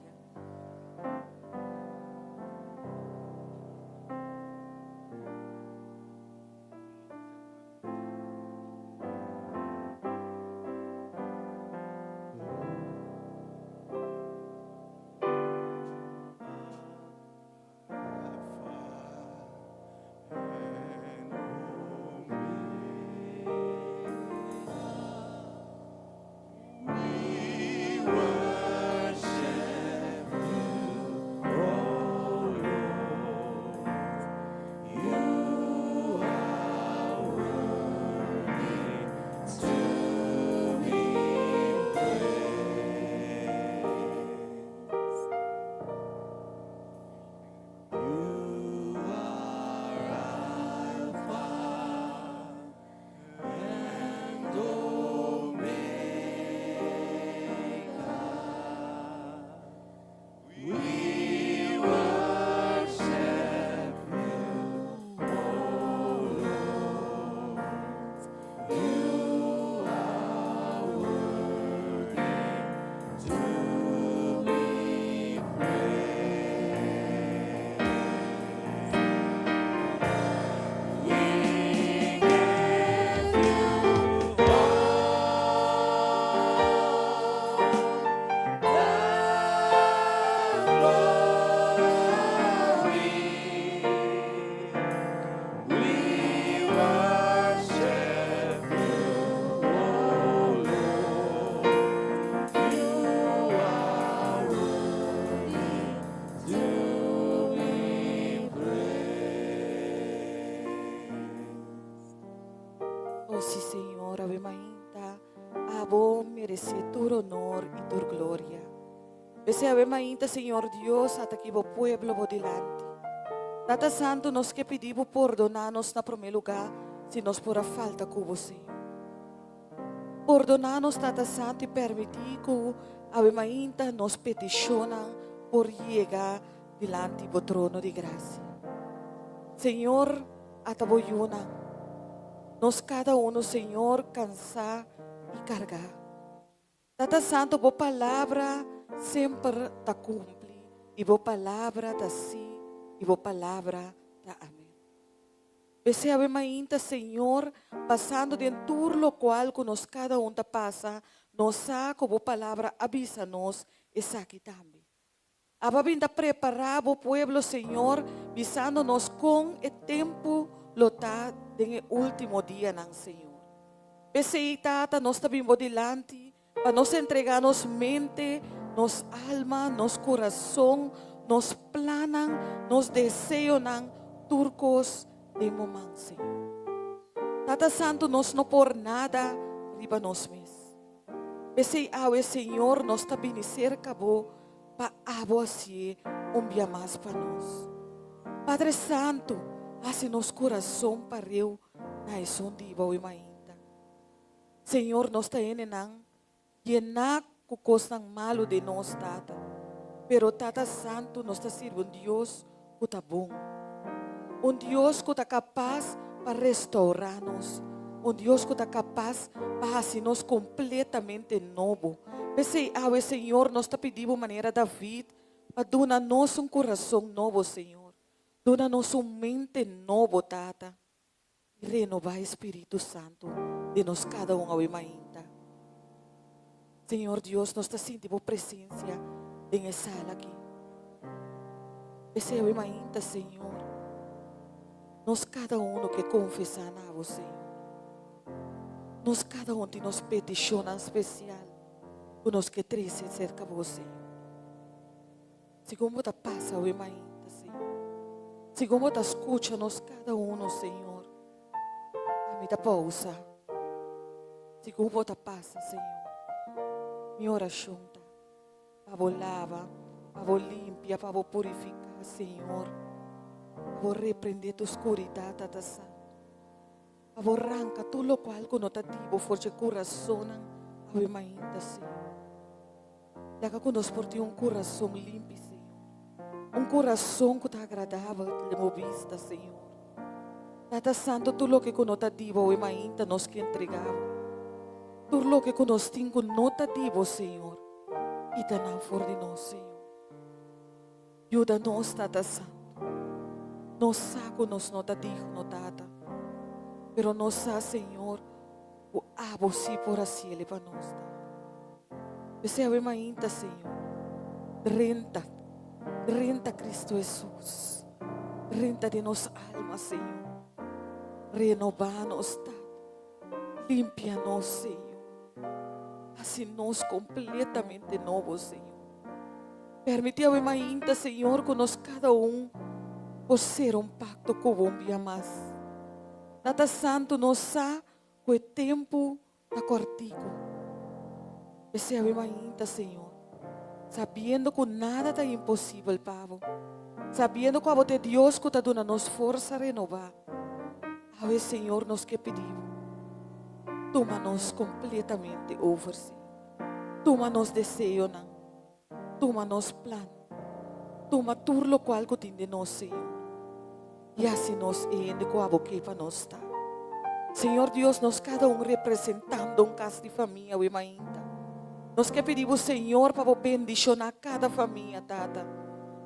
O si Señor, awe mainta, abo meresé tur honor i tur gloria. P'esei awe mainta, Señor Dios, ata ki bo pueblo bo dilanti. Tata Santu, nos ke pidi bo pordoná nos na promé lugá si nos por a falta ku bo, Señor. Pordoná nos, Tata Santu, i permití ku awe mainta nos petishonnan por yega dilanti bo trono di grasia. Señor, ata bo yunan. Nos kada unu, Señor, kansá i kargá. Tata Santo, bo palabra semper ta kumpli i bo palabra ta sí i bo palabra ta amén. P'esei awe mainta, Señor, pasando den tur lokual ku nos kada un ta pasa, nos sa ku bo palabra a bisa nos esaki tambe. Abo a bin ta prepará bo pueblo, Señor, bisando nos kon e tempu lo ta den e último dianan, Señor. P'esei, Tata, nos ta bin bo dilanti pa nos entregá nos mente, nos alma, nos kurason, nos plannan, nos deseonan, tur kos den bo man, Señor. Tata Santu, nos no por nada riba nos mes. P'esei awe, Señor, nos ta bini serka bo pa abo hasié un bia mas pa nos. Padre Santu, hasi nos kurason pareu na esun di bo awe mainta. Señor, nos ta hendenan yená ku kosnan malu den nos, Tata. Pero, Tata Santu, nos ta sirbi un Dios ku ta bon. Un Dios ku ta kapas pa restourá nos. Un Dios ku ta kapas pa hasi nos kompletamente nobo. P'esei awe, Señor, nos ta pidi Bo manera David pa duna nos un kurason nobo, Señor. Duna nos un mente nobo, Tata. I renobá e Spiritu Santu den nos kada un awe mainta. Señor Dios, nos ta sinti Bo presensia den e sala aki. P'esei awe mainta, Señor, nos kada uno ke konfesá na Bo, Señor. Nos kada un tin nos petishonnan spesial ku nos ke trese serka Bo, Señor. Segun bo ta pasa awe mainta, Señor. Segun bo ta skucha nos kada uno, Señor. Ami ta pousa. Segun bo ta pasa, Señor. Mi orashon ta pa bo laba, pa bo limpia, pa bo purifiká, Señor. Pa bo reprendé tur skuridat, Tata Santu. Pa bo ranka tur lokual ku no ta di bo for dje kurasonnan awe mainta, Señor. Laga ku nos por tin un kurason limpi, Señor. Un kurason ku ta agradabel den bo bista, Señor. Tata Santu, tur loke ku no ta di bo awe mainta nos ke entrega bo. Tur loke ku nos tin ku no ta di bo, Señor, kita nan for di nos, Señor. Yuda nos, Tata Santu. Nos sa ku nos no ta digno, Tata, pero nos sa, Señor, ku abo sí por hasiel pa nos, Tata. P'esei awe mainta, Señor, drenta, drenta Cristo Hesus, drenta den nos alma, Señor. Renobá nos, Tata. Limpia nos, Señor. Hasi nos kompletamente nobo, Señor. Permití awe mainta, Señor, ku nos kada un por sera un pakto ku bo un bia mas. Tata Santu, nos sa ku e tempu ta kòrtiku. P'esei awe mainta, Señor, sabiendo ku nada ta imposibel pa bo, sabiendo ku abo ta e Dios ku ta duna nos forsa renobá, awe, Señor, nos ke pidi bo, tuma nos kompletamente over, Señor. Tuma nos deseonan. Tuma nos plan. Tuma tur lokual ku tin den nos, Señor. I hasi nos e hende ku abo ke pa nos ta. Señor Dios, nos kada un representando un kas di famia awe mainta. Nos ke pidi bo, Señor, pa bo bendishoná kada famia, Tata.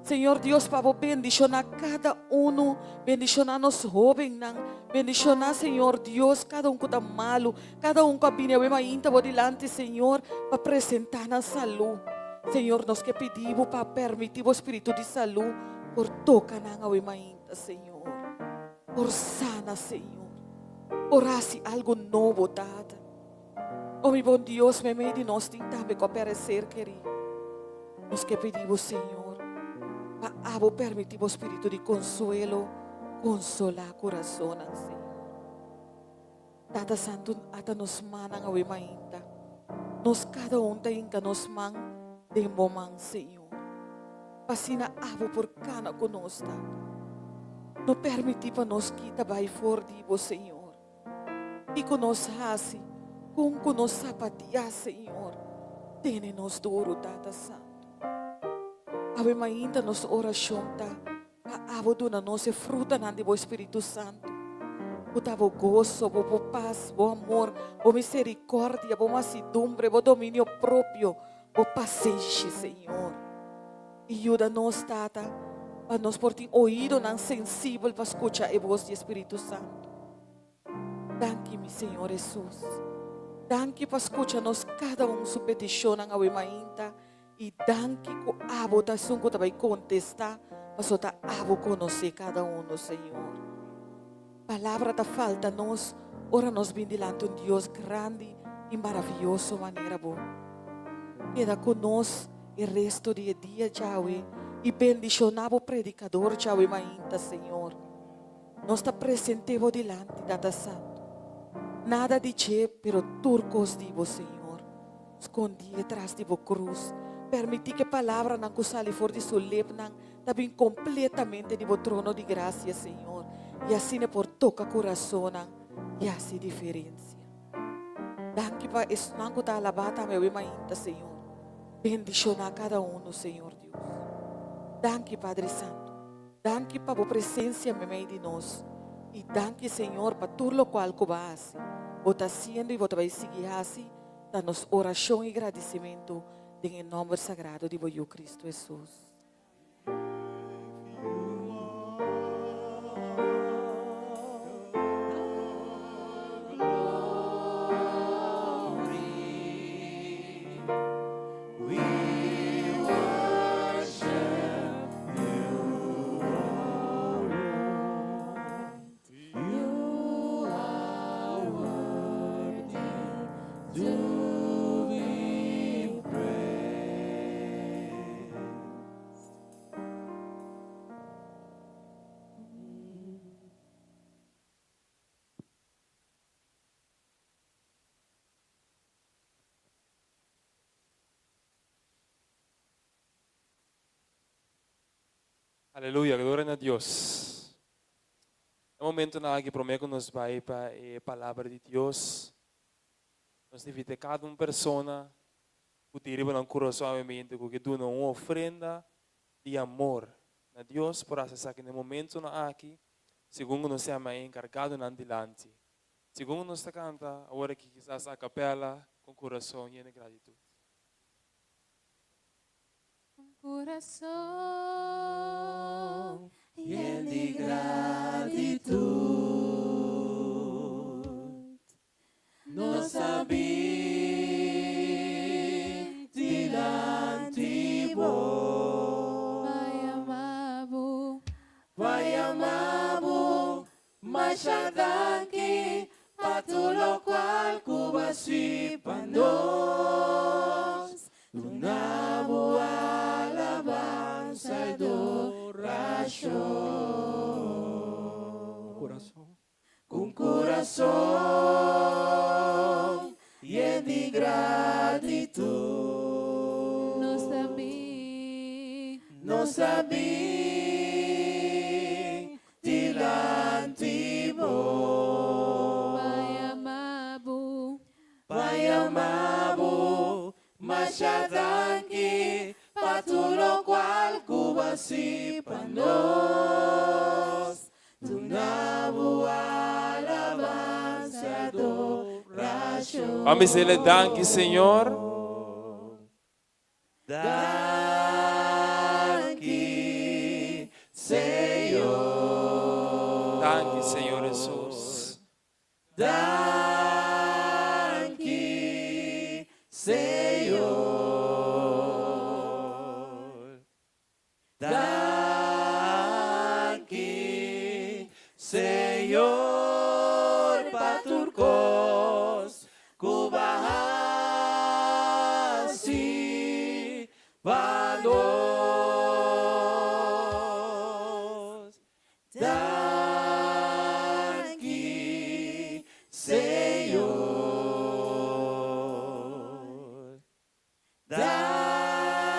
Señor Dios, pa bo bendishoná kada unu, bendishoná nos hóbennan, bendishoná, Señor Dios, kada un ku ta malu, Kada un ku a bini awe mainta bo dilanti, Señor, pa presentá nan salú. Señor, nos ke pidi bo pa permití bo Spiritu di salú por toka nan awe mainta, Señor. Por sana, Señor. Por hasi algu nobo, Tata. O mi bon Dios, meimei di nos tin tambe ku a pèrdè ser kerí. Nos ke pidi bo, Señor, pa abo permití bo Spiritu di konsuelo konsolá kurasonnan, Señor. Tata Santu ata nos mannan awe mainta. Nos kada un ta hinka nos man. den bo man, Señor. Pa asina abo por kana ku nos, Tata. No permití pa nos kita bai for di bo, Señor. Kiko nos hasi? Kon ku nos sapatia, Señor? Tene nos duru, Tata Santu. Awe mainta nos orashon ta pa abo duna nos e frutanan di bo Spiritu Santu, ku ta bo goso, bo bo pas, bo amor, bo miserikòrdia, bo masidumbre, bo dominio propio, bo pasenshi, Señor. I yuda nos, Tata, pa nos por tin oidonan sensibel pa skucha e bos di e Spiritu Santu. Danki, mi Señor Hesus. Danki pa skucha nos kada un su petishonnan awe mainta i danki ku abo ta esun ku ta bai kontestá pasobra ta abo konosé kada uno, Señor. Palabra ta falta nos ora nos bin dilanti un Dios grandi i maravioso manera bo. Keda ku nos e resto di e dia djawe i bendishoná bo predikador djawe mainta, Señor. Nos ta present'é bo dilanti, Tata Santu. Nada di dje, pero tur kos di bo, Señor. Skondié tras di bo krus. Permití ku e palabranan ku sali for di su lepnan ta bin kompletamente di bo trono di grasia, Señor, i asina e por toka kurasonnan i hasi diferensia. Danki pa esnan ku ta alabá tambe awe mainta, Señor. Bendishoná kada unu, Señor Dios. Danki, Padre Santu. Danki pa bo presencia memey di nos y danki Señor pa tur locual cu bo a haci, bo ta haciendo y bo ta bay sigui haci ta nos oracion y gradicimento den e nomber sagrado di bo Yu Cristo Jesus. Aleluya, gloria na Dios. E momentonan aki prome ku nos bai pa e palabra di Dios, nos ta invita kada un persona ku tin riba nan kurason awe ku ke duna un ofrenda di amor na Dios por hasi esaki na e momentonan aki segun ku nos yama e enkargadonan dilanti. Segun nos ta kanta awor aki kisas a kapela ku kurason yen di gratitut. Ku kurason yen di gratitut nos ta bin dilanti bo. Pa yama bo. Pa yama bo Masha danki pa tur lokual ku bo a si pa nos. Duna bo alabansa i dorashon. Ku un kurason yen di gratitut. Nos ta bin. Nos ta bin Dilanti bo. Pa yama bo. Pa yama bo. Masha danki pa tur lokual ku bo a hasi pa nos. Duna bo alabansa i adorashon. Ban bis'El danki, Señor. Danki, Señor. Danki, Señor Hesus. Danki, Señor. Danki, Señor, pa tur kos ku bo a hasi pa nos. Danki, Señor. Danki.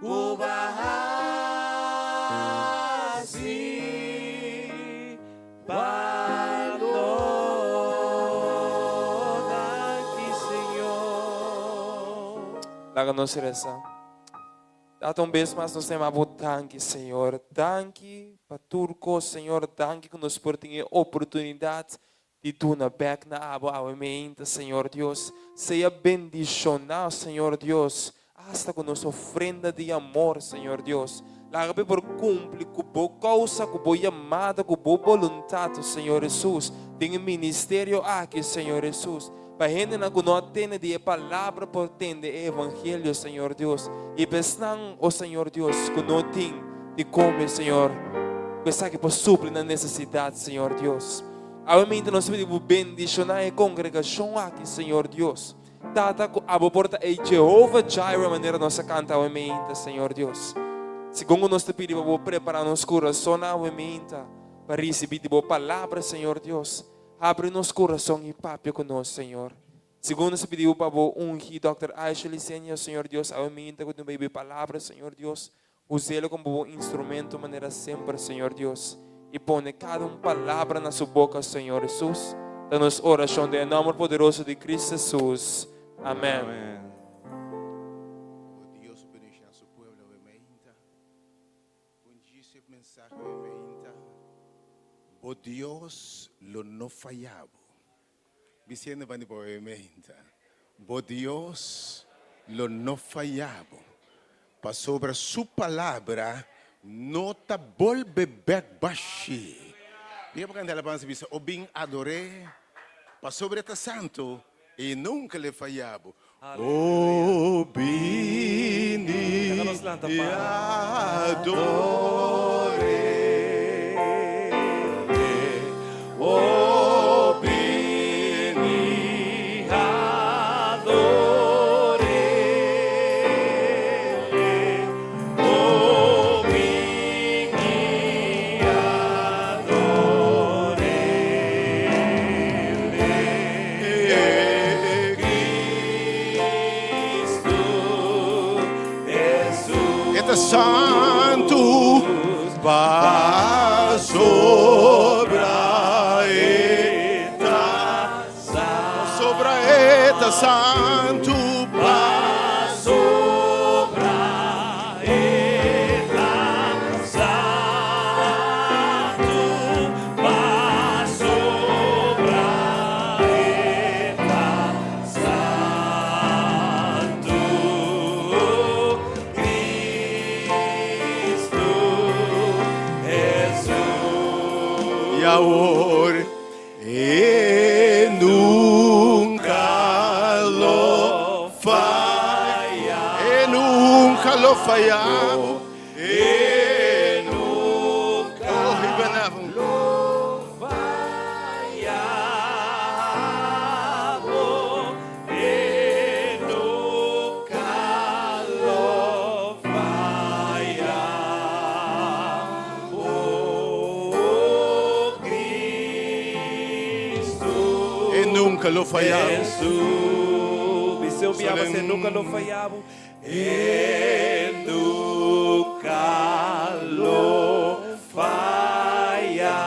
Ku bo a hasi pa nos. Danki Señor. Laga nos resa. Tata un bes mas nos ta yama bo danki Señor. Danki pa tur kos Señor. Danki ku nos por tin e oportunidat di duna bek na abo awe meinta Señor Dios. Sea bendishoná Señor Dios hasta ku nos ofrenda di amor Señor Dios. Laga pa e por kumpli ku bo kousa, ku bo yamada, ku bo boluntat Señor Hesus den e ministerio aki Señor Hesus. Pa hendenan ku no a tende di e palabra por tende e evangelio Señor Dios. I pa esnan o Señor Dios ku no tin di kome Señor ku esaki por supli nan nesesidat Señor Dios. Awe minta nos pidi bo bendishoná e kongregashon aki, Señor Dios. Tata, ku abo por ta e Jehovah Jireh manera nos a kanta awe minta, Señor Dios. Segun ku nos ta pidi pa bo prepará nos kurason awe minta pa risibí di bo palabra, Señor Dios. Habri nos kurason i papia ku nos, Señor. Segun nos ta pidi bo pa bo ungi Dòkter Aisha Licenia, Señor Dios, awe minta ku tin baby palabra, Señor Dios. Us'el como bo instrumento manera semper, Señor Dios, y pone cada un palabra na su boca, Señor Jesus. Ta nos oracion den e nomber poderoso di Cristo Jesus. Amen. Amen. O Dios bendiciona su pueblo awe meinta. Un djis mensahe awe meinta. Bo Dios lo no faya bo. Bisiendo bandi bo awe meinta. Bo Dios lo no faya bo, pasobra su palabra no ta bolbe bek bashi. Bira pa canta alabansa y bisa, O bin ador'é, pasobra e ta santo y nunca l'e faya bo. O bini y ador'é. O bini ador'é. O bini ador'é. Cristo Jesus. E ta santu pasobra e ta pasobra e ta santu Pasobra e ta santu pasobra e ta Santu Cristo Jesus. Y awor e nunca lo faya. E nunca lo faya. E nunca lo faya bo. E nunca lo faya bo. Cristo. E nunca lo faya bo. Jesus. Bis'é un biaha mas, e nunca lo faya bo. E nunca lo faya.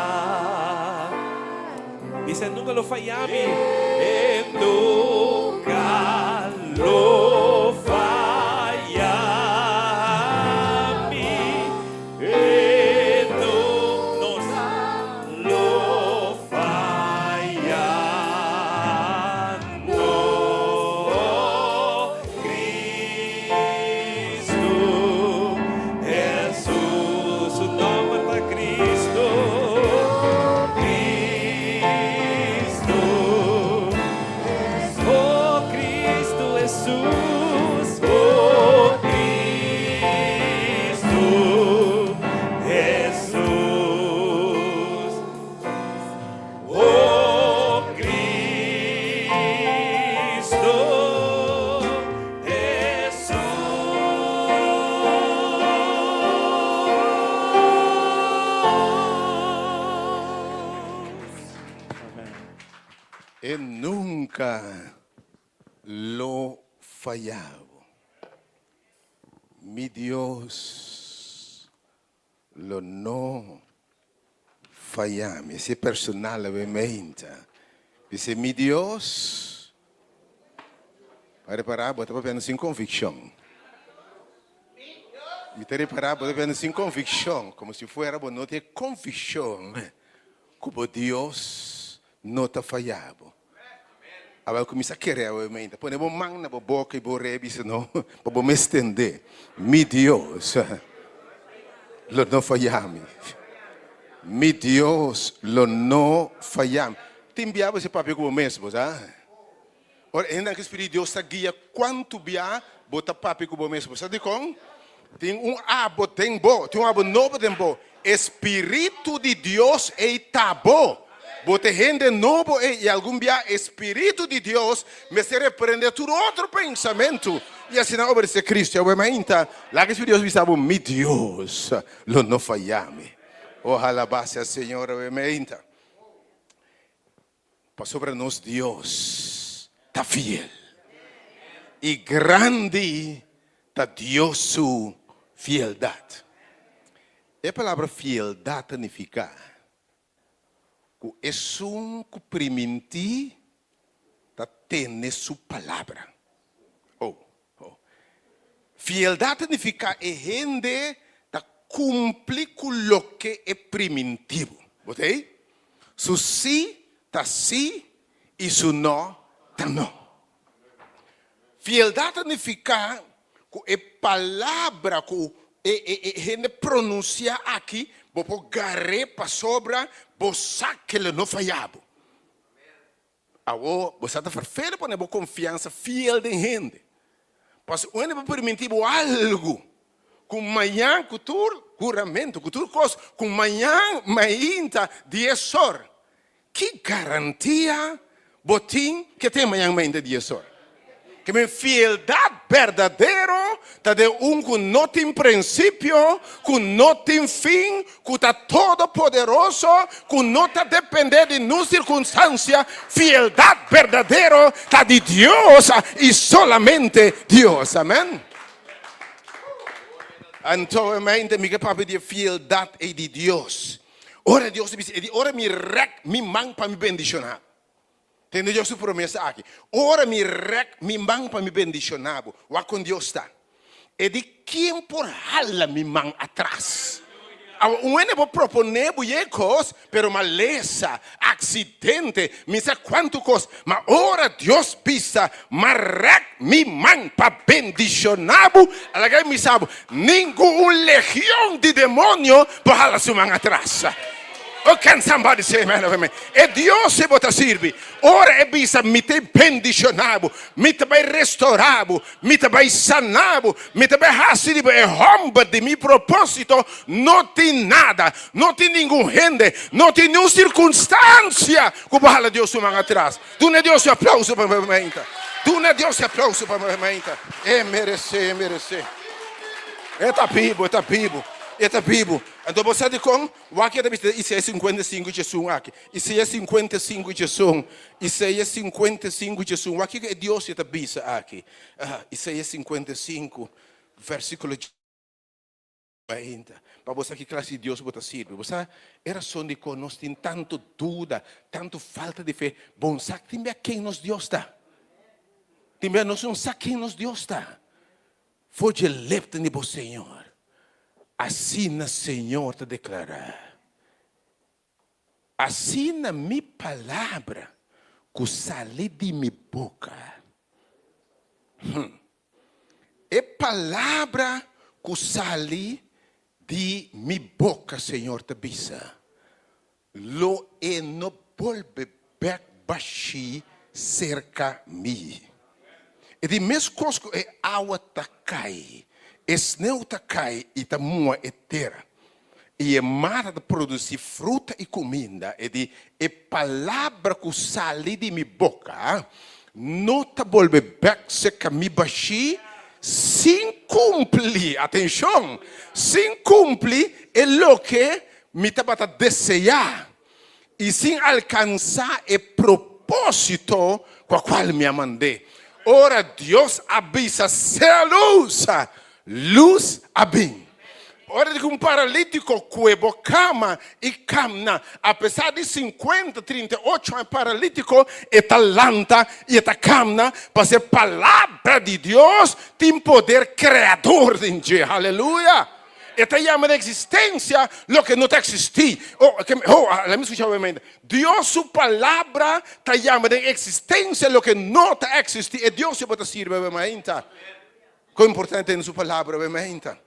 Bisa, e nunca lo faya mi. E nunca lo faya mi. E nunca lo faya nos. Cristo Jesus, su nomber ta Cristo. Cristo, oh Cristo Jesus, oh Cristo Jesus. Oh Cristo Jesus. E nunca lo faya bo. Mi Dios lo no faya mi. Esei personal awe meinta. Bisa mi Dios. Pa repará bo ta papiando sin konvikshon. Mi ta repará bo ta papiando sin konvikshon, komo si fuera bo no tin e konvikshon ku bo Dios no ta faya bo. Awel kuminsá kere awe meinta. Pone bo man na bo boka i bo orea i bisa no pa bo mes tende, Mi Dios lo no faya mi. Mi Dios lo no faya mi. Tin bia bo si papia ku bo mes, bo sa? Ora e hendenan ku Spiritu di Dios ta guia kuantu bia bo ta papia ku bo mes, bo sa dikon? Tin un abo den bo, tin un abo nobo den bo. E Spiritu di Dios ei ta bo. Bo ta e hende nobo ei, i algun bia e Spiritu di Dios mester reprende tur otro pensamentu i asina obedesé Cristo. Awe mainta, laga e Spiritu di Dios bisa bo, Mi Dios lo no faya mi. Oh, alabá sea Señor awe mainta. Pasobra nos Dios ta fiel, i grandi ta Dios su fieldat. E palabra fieldat ta nifiká ku esun ku primintí ta tene su palabra. Oh, oh. Fieldat ta nifiká e hende ta kumpli ku loke e primintí bo. Bo ta ei? Su sí ta sí i su no ta no. Fieldat ta nifiká ku e palabra ku e hende pronunsiá aki, bo por gar'é pasobra bo sa ke lo no faya bo. Awor, bo sa ta ferfero pone bo konfiansa fiel den hende. Pasobra un hende por permití bo algu ku mañan ku tur huramentu, ku tur kos, ku mañan mainta dies or. Ki garantia bo tin ke te mañan mainta dies or? Ke men fieldat berdadero ta den un ku no tin prinsipio, ku no tin fin, ku ta todopoderoso, ku no ta dependé di nun sirkunstansia. Fieldat berdadero ta di Dios i solamente Dios. Amen. Anto, mente, mi ke papia di e fieldat ei di Dios. Ora Dios ta bisa, e di ora mi rèk mi man pa mi bendishoná. Tende Dios su promesa aki, Ora mi rèk mi man pa mi bendishoná bo, wak kon Dios ta. E di, Ken por hala mi man atras? Awa, un hende por proponé bo ye kos, pero malesa, aksidente, mi sa kuantu kos. Ma ora Dios bisa, M'a rèk mi man pa bendishoná bo, alaga mi sa bo, ningun legion di demonio por hala su man atras. Oh, can somebody say amen over me? E Dios e bo ta sirbi. Ora e bisa, Mi ta bendiciona bo, mi ta bai restaura bo, mi ta bai sana bo, mi ta bai haci di bo e homber di mi proposito, no tin nada, no tin ningun hende, no tin niun circunstancia cu bo hala Dios su man atras. Duna Dios un aplauso pa mi. Duna Dios un aplauso pa mi. E merece, e merece. E ta bibo, e ta bibo, e ta bibo. Anto bo sa dikon? Wak e ta bisa den Isaías 55 djesun aki. Isaías 55 djesun. Isaías 55 djesun. Wak kiko e Dios e ta bisa aki. Aha, Isaías 55, versíkulo ainda. Pa bo sa ki klase di Dios bo ta sirbi. Bo sa e rason dikon nos tin tantu duda, tantu falta di fe? Bon sa tin bia ken nos Dios ta. Tin bia nos no sa ken nos Dios ta. For dje lepten di bo Señor. Asina Señor ta deklará, Asina mi palabra ku sali di mi boka, hm, e palabra ku sali di mi boka, Señor ta bisa, Lo e no bolbe bek bashí serka mi. E di meskos ku e awa ta kai, e sneu ta kai i ta mua e tera, i e mata ta produsí fruta i kuminda, e di, e palabra ku sali di mi boka no ta bolbe bek serka mi bashí sin kumpli, atenshon, sin kumpli e loke Mi tabata deseá i sin alkansá e propósito ku a kual mi a mand'é. Ora Dios a bisa, Sea lus! Lus a bin. Ora di ku un paralítiko kue bo kama i kamna, apesar di sinkuenta, 38 aña paralítiko, e ta lanta i e ta kamna, pasobra e Palabra di Dios tin poder kreador den dje. Haleluya! E ta yama na eksistensia loke no ta eksistí. Oh, oh, laat mi skucha obviamente. Dios su Palabra ta yama den eksistensia loke no ta eksistí. E Dios ku bo ta sirbi awe mainta. Kon importante tene su Palabra awe mainta.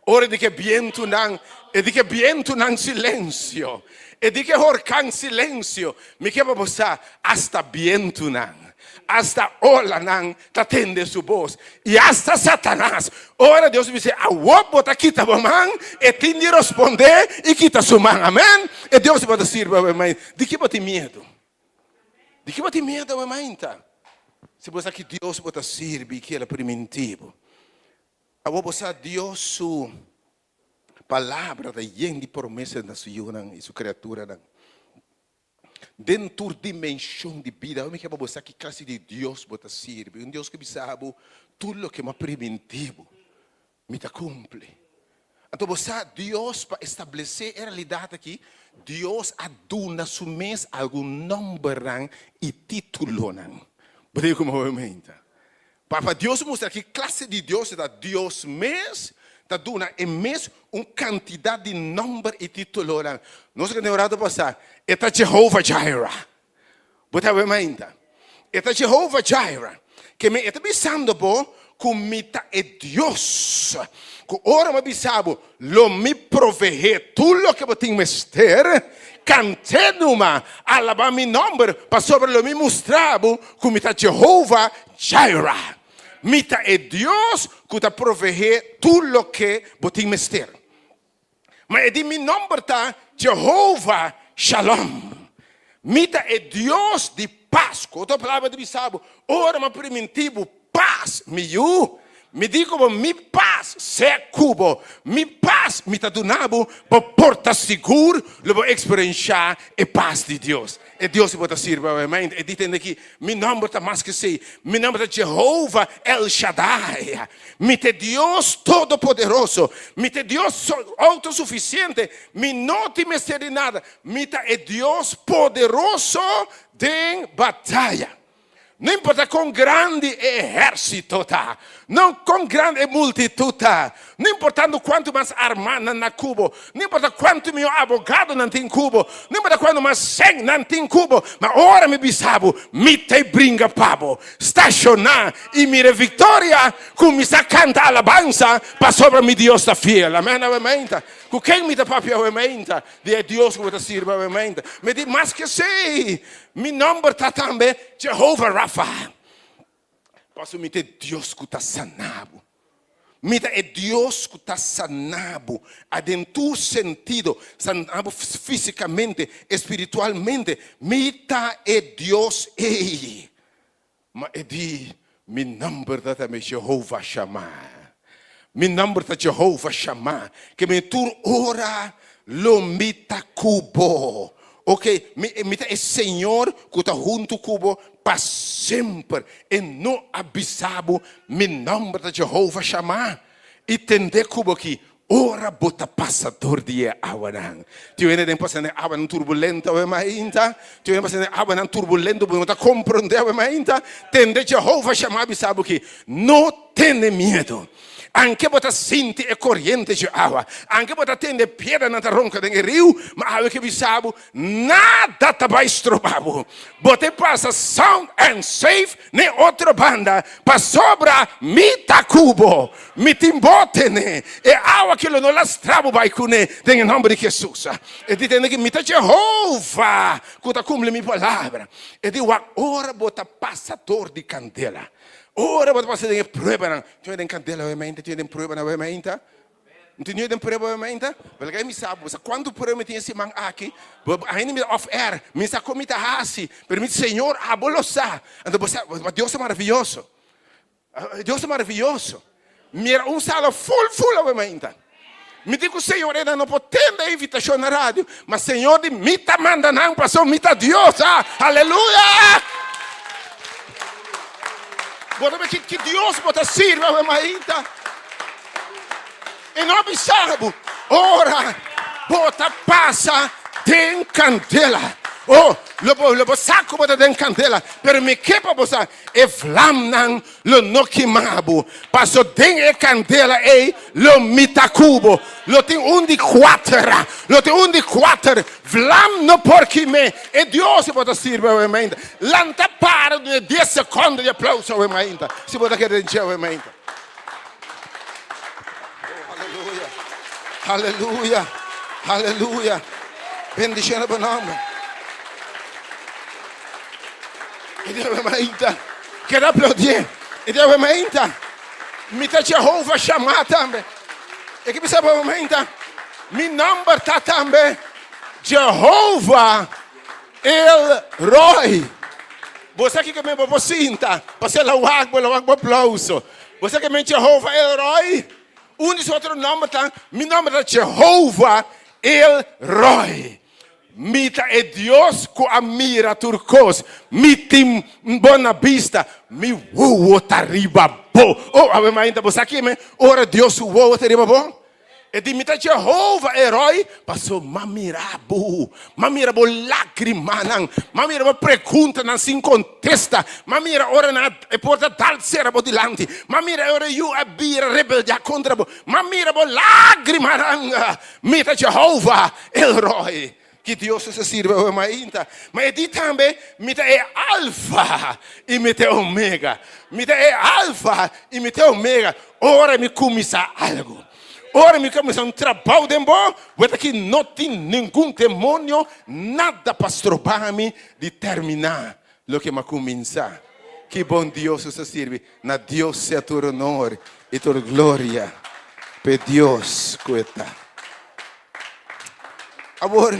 Ora di ke bientunan, e di ke bientunan silensio, e di ke horkan silensio, mi ke pa bo sa, asta bientunan, asta olanan ta tende su bos, i asta Satanas. Ora Dios bisa, awor bo ta kita bo man, e tin di rospondé i kita su man. Amen. E Dios bo ta sirbi awe mainta. Di ki bo tin miedu? Di ki bo tin miedu awe mainta? Si bo sa ki Dios bo ta sirbi i ki el a primintí bo. Awor bo sa Dios su palabra ta yen di promesa na su yunan i su kriaturanan. Den tur dimenshon di bida, awor mi ke pa bo sa ki klase di Dios bo ta sirbi. Un Dios ku bisa bo tur loke mi a primintí bo, mi ta kumpli. Anto bo sa Dios pa establesé e realidat aki, Dios a duna su mes algun nòmbernan i títulonan. Bo ta di komo bo? Pa pa Dios mustra ki klase di Dios e ta, Dios mes ta duna e mes un kantidat di nòmber i titulonan. Nos ke den un rato pasá, e ta Jehovah Jireh. Bo ta wak mainta? E ta Jehovah Jireh. Ke men e ta bisando bo ku mi ta e Dios ku ora mi a bisa bo lo mi proveé tur loke bo tin mester, kant'é numa, alabá mi nòmber, pasobra lo mi mustra bo ku mi ta Jehovah Jireh. Mi ta e Dios ku ta proveé tur loke bo tin mester. Ma e di mi nòmber ta Jehovah Shalom. Mi ta e Dios di pas. Ku otro palabra ta bisa bo, ora mi a primintí bo pas, mi yu, mi di ku bo, mi pas sea ku bo, mi pas mi ta duna bo, bo por ta sigur lo bo eksperenshá e pas di Dios. E Dios ku bo ta sirbi awe mainta, e di tende aki, Mi nòmber ta mas ku esei. Mi nòmber ta Jehovah El Shaddai. Mi ta e Dios Todopoderoso. Mi ta e Dios outosufisiente. Mi no tin mester di nada. Mi ta e Dios poderoso den bataya. No importa kon grandi e ehérsito ta, no kon grandi e multitut ta, no importando kuantu mas armá nan na ku bo, no importa kuantu mihó abogado nan tin ku bo, no importa kuantu mas sèn nan tin ku bo, ma ora mi bisa bo, mi ta e bringa pa bo. Stashoná i mira e viktoria, kuminsá kanta alabansa, pasobra mi Dios ta fiel. Amèn, awe mainta. Ku ken mi ta papia awe mainta? Di e Dios ku bo ta sirbi awe mainta. Mi di, Maske esei, mi nòmber ta tambe Jehovah Rafa. Pasobra mi ta e Dios ku ta sana bo. Mi ta e Dios ku ta sana bo aden tur sentido, sana bo físikamente, espiritualmente. Mi ta e Dios ei. Ma e di, Mi nòmber ta tambe Jehovah Shammah. Mi nòmber ta Jehovah Shammah, ke mi tur ora lo mi ta ku bo. Oke, mi, mi ta e Señor ku ta huntu ku bo pa semper. E no a bisa bo, Mi nòmber ta Jehovah Shammah. I tende ku bo ki ora bo ta pasa dor di e awanan. Tin hende den pasa den awanan turbulento awe mainta. Tin hende pasa den awanan turbulento bo no ta komprondé awe mainta. Tende Jehovah Shammah bisa bo ki, No tene miedu. Anke bo ta sinti e koriente dje awa, anke bo ta tende piedranan ta ronka den e riu, ma awe ke bisa bo, nada ta bai stroba bo. Bo ta pasa sound and safe n'e otro banda, pasobra mi ta ku bo. Mi tin bo tene. E awa ki lo no lastra bo bai kuné den e nòmber di Hesus. E di tende ki mi ta Jehova ku ta kumpli mi palabra. E di wak ora bo ta pasa dor di kandela. Ora bo ta pasa den e pruebanan. Tin den kandela awe mainta, tin den pruebanan awe mainta. No tin den prueba awe mainta. Belga mi sa bo sa kuantu prueba mi tin e siman aki. Bo ainda mi ta off air. Mi sa kon mi ta hasi. Pero mi di Señor abo lo sa. Anto bo sa, Dios ta maraviyoso. Dios ta maraviyoso. Mira un sala ful ful awe mainta. Mi di ku Señor e nan no por tende e invitashon na radio, ma Señor di mi ta manda nan pasobra mi ta Dios. Ah, aleluya! Bo ta ki, ki Dios bo ta sirbi awe mainta? E no a bisa bo ora bo ta pasa den kandela. Oh, lo bo, lo bo sa ku bo ta den kandela, pero mi ke pa bo sa, e vlamnan lo no kima bo, paso den e kandela ei lo mi ta ku bo. Lo tin un di kuater, lo tin un di kuater, vlam no por kim'é. E Dios ku bo ta sirbi awe mainta. Lanta para duna dies sekondo di aplauso awe mainta, si bo ta kere den dje awe mainta. Oh, aleluya, aleluya, aleluya. Bendiciona bo nomber. E di awe mainta. Keda aplaudié. E di awe mainta. Mi ta Jehovah Shammah tambe. E ke bisa bo awe mainta. Mi nomber ta tambe Jehovah El Roi. Bo sa kiko men bo por sinta pasobra el a wak bo, el a wak bo aplauso. Bo sa ke men Jehovah El Roi? Un di su otro nomber ta, Mi nomber ta Jehovah El Roi. Mi ta e Dios ku a mira tur kos. Mi tin bo na bista. Mi wowo ta riba bo. Oh, awe mainta bo sa ke men ora Dios su wowo ta riba bo? E di, Mi ta Jehova, e Roi, paso m'a mira bo, m'a mira bo lágrimanan, m'a mira bo preguntanan sin kontesta, m'a mira ora nan e porta dal sera bo dilanti, m'a mira ora e yu a bira rebeldiá kontra bo, m'a mira bo lágrimanan. Mi ta Jehova, el Roi. Ki Dios nos ta sirbi awe mainta. Ma e di tambe, Mi ta e Alfa i mi ta e Omega. Mi ta e Alfa i mi ta e Omega. Ora mi kuminsá algu, ora mi kuminsá un trabou den bo, bo ta ki no tin ningun demonio, nada pa stroba mi di terminá loke mi a kuminsá. Ki bon Dios nos ta sirbi. Na Dios sea tur honor i tur gloria p'e Dios ku e ta. Awor,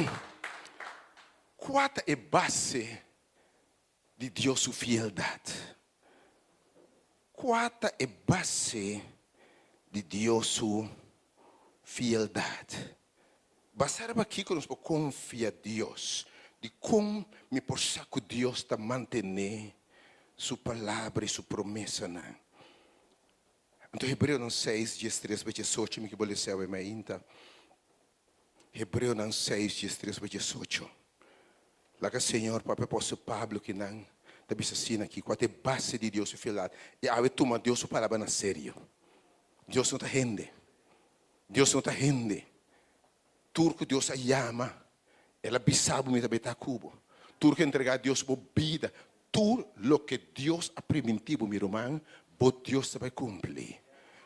kua ta e base di Dios su fieldat? Kua ta e base di Dios su fieldat? Basá riba kiko nos por konfia Dios? Dikon mi por sa ku Dios ta mantené su palabra i su promesanan? Anto Hebreonan seis, diestres pa diesocho mi ke bo lesa awe mainta. Hebreonan seis, diestres pa diesocho. Laga Señor papia Apòstel Pablo ki nan ta bisa asina aki, kua ta e base di Dios su fieldat? I awe tuma Dios su palabra na serio. Dios no ta hende. Dios no ta hende. Tur ku Dios a yama, El a bisa bo mi ta beta ku bo. Tur ku entregá Dios bo bida, tur loke Dios a primintí bo, mi ruman, bo Dios ta bai kumpli.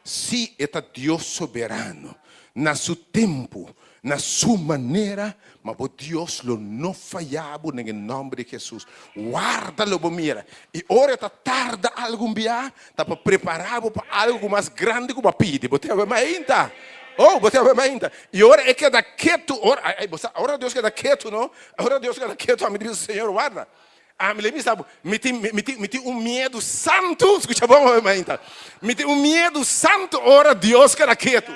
Sí, e ta Dios soberano, na su tempu, na su manera, ma bo Dios lo no fayá bo den e nòmber di Hesus. Warda lo bo mira. I ora e ta tarda algun bia, ta pa prepará bo pa algu ku mas grandi ku bo a pidi. Bo tin mainta? Oh, bo tin mainta? I ora e keda ketu, ora, ai, ai, bo sa, ora Dios keda ketu, no? Ora Dios keda ketu, ami di bisa, Señor, warda. Ami le bisa bo, mi tin, mi tin, mi tin un miedu santu, skucha bon awe mainta. Mi tin un miedu santu ora Dios keda ketu.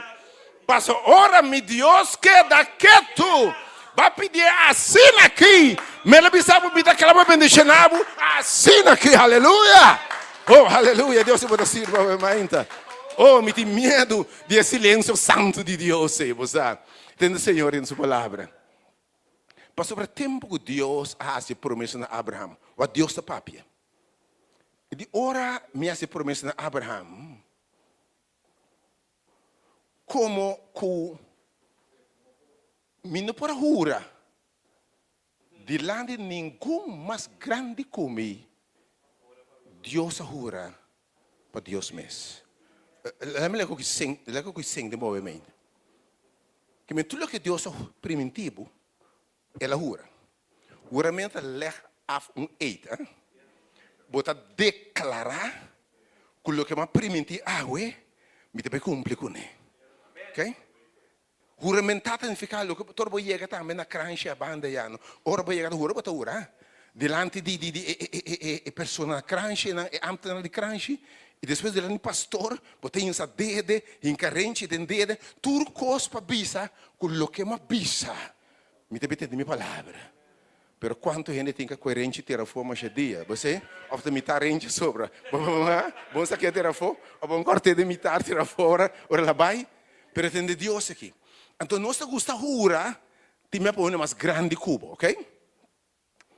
Paso ora mi Dios keda ketu, ba pidié asina aki, mi lo bisa bo, mi ta kla pa bendishoná bo asina aki. Aleluya! Oh, aleluya! Dios bo ta sirbi awe mainta. Oh, mi tin miedu di e silensio santu di Dios ei, bo sa. Tende Señor den su palabra. Pasobra tempu ku Dios a hasi promesa na Abraham, wak Dios ta papia. I di ora mi hasi promesa na Abraham, Komo ku mi no por a hura dilanti ningun mas grandi ku mi, Dios a hura pa Dios mes. Laga mi lei ku sen den bo mente. Ke men tur loke Dios a primintí bo, El a hura. Huramento ta leg af un eid. Bo ta deklará ku loke mi a primintí awe, mi ta bai kumpli kuné. Oké? Huramentá ta nifiká loke ora bo yega tambe na kranshi a banda ya no. Ora bo yega ta hura bo ta hura dilanti di di di e e e e persona na kranshi nan e ámtenar di kranshi i despues dilanti di pastor bo ta hinsa dede hinka renchi den dede tur kos pa bisa ku loke mi a bisa Mi ta bita di mi palabra. Pero cuanto hende tin ca coe renchi tira afo masha dia? Bo se? Of ta mitad renchi sobra? Bo sa ke tira afo? Of bo corte den mitad tira afo ora ora la bay? Pero tende Dios aki. Anto nos ta gusta hura tin bia pa hende mas grandi ku bo, ok?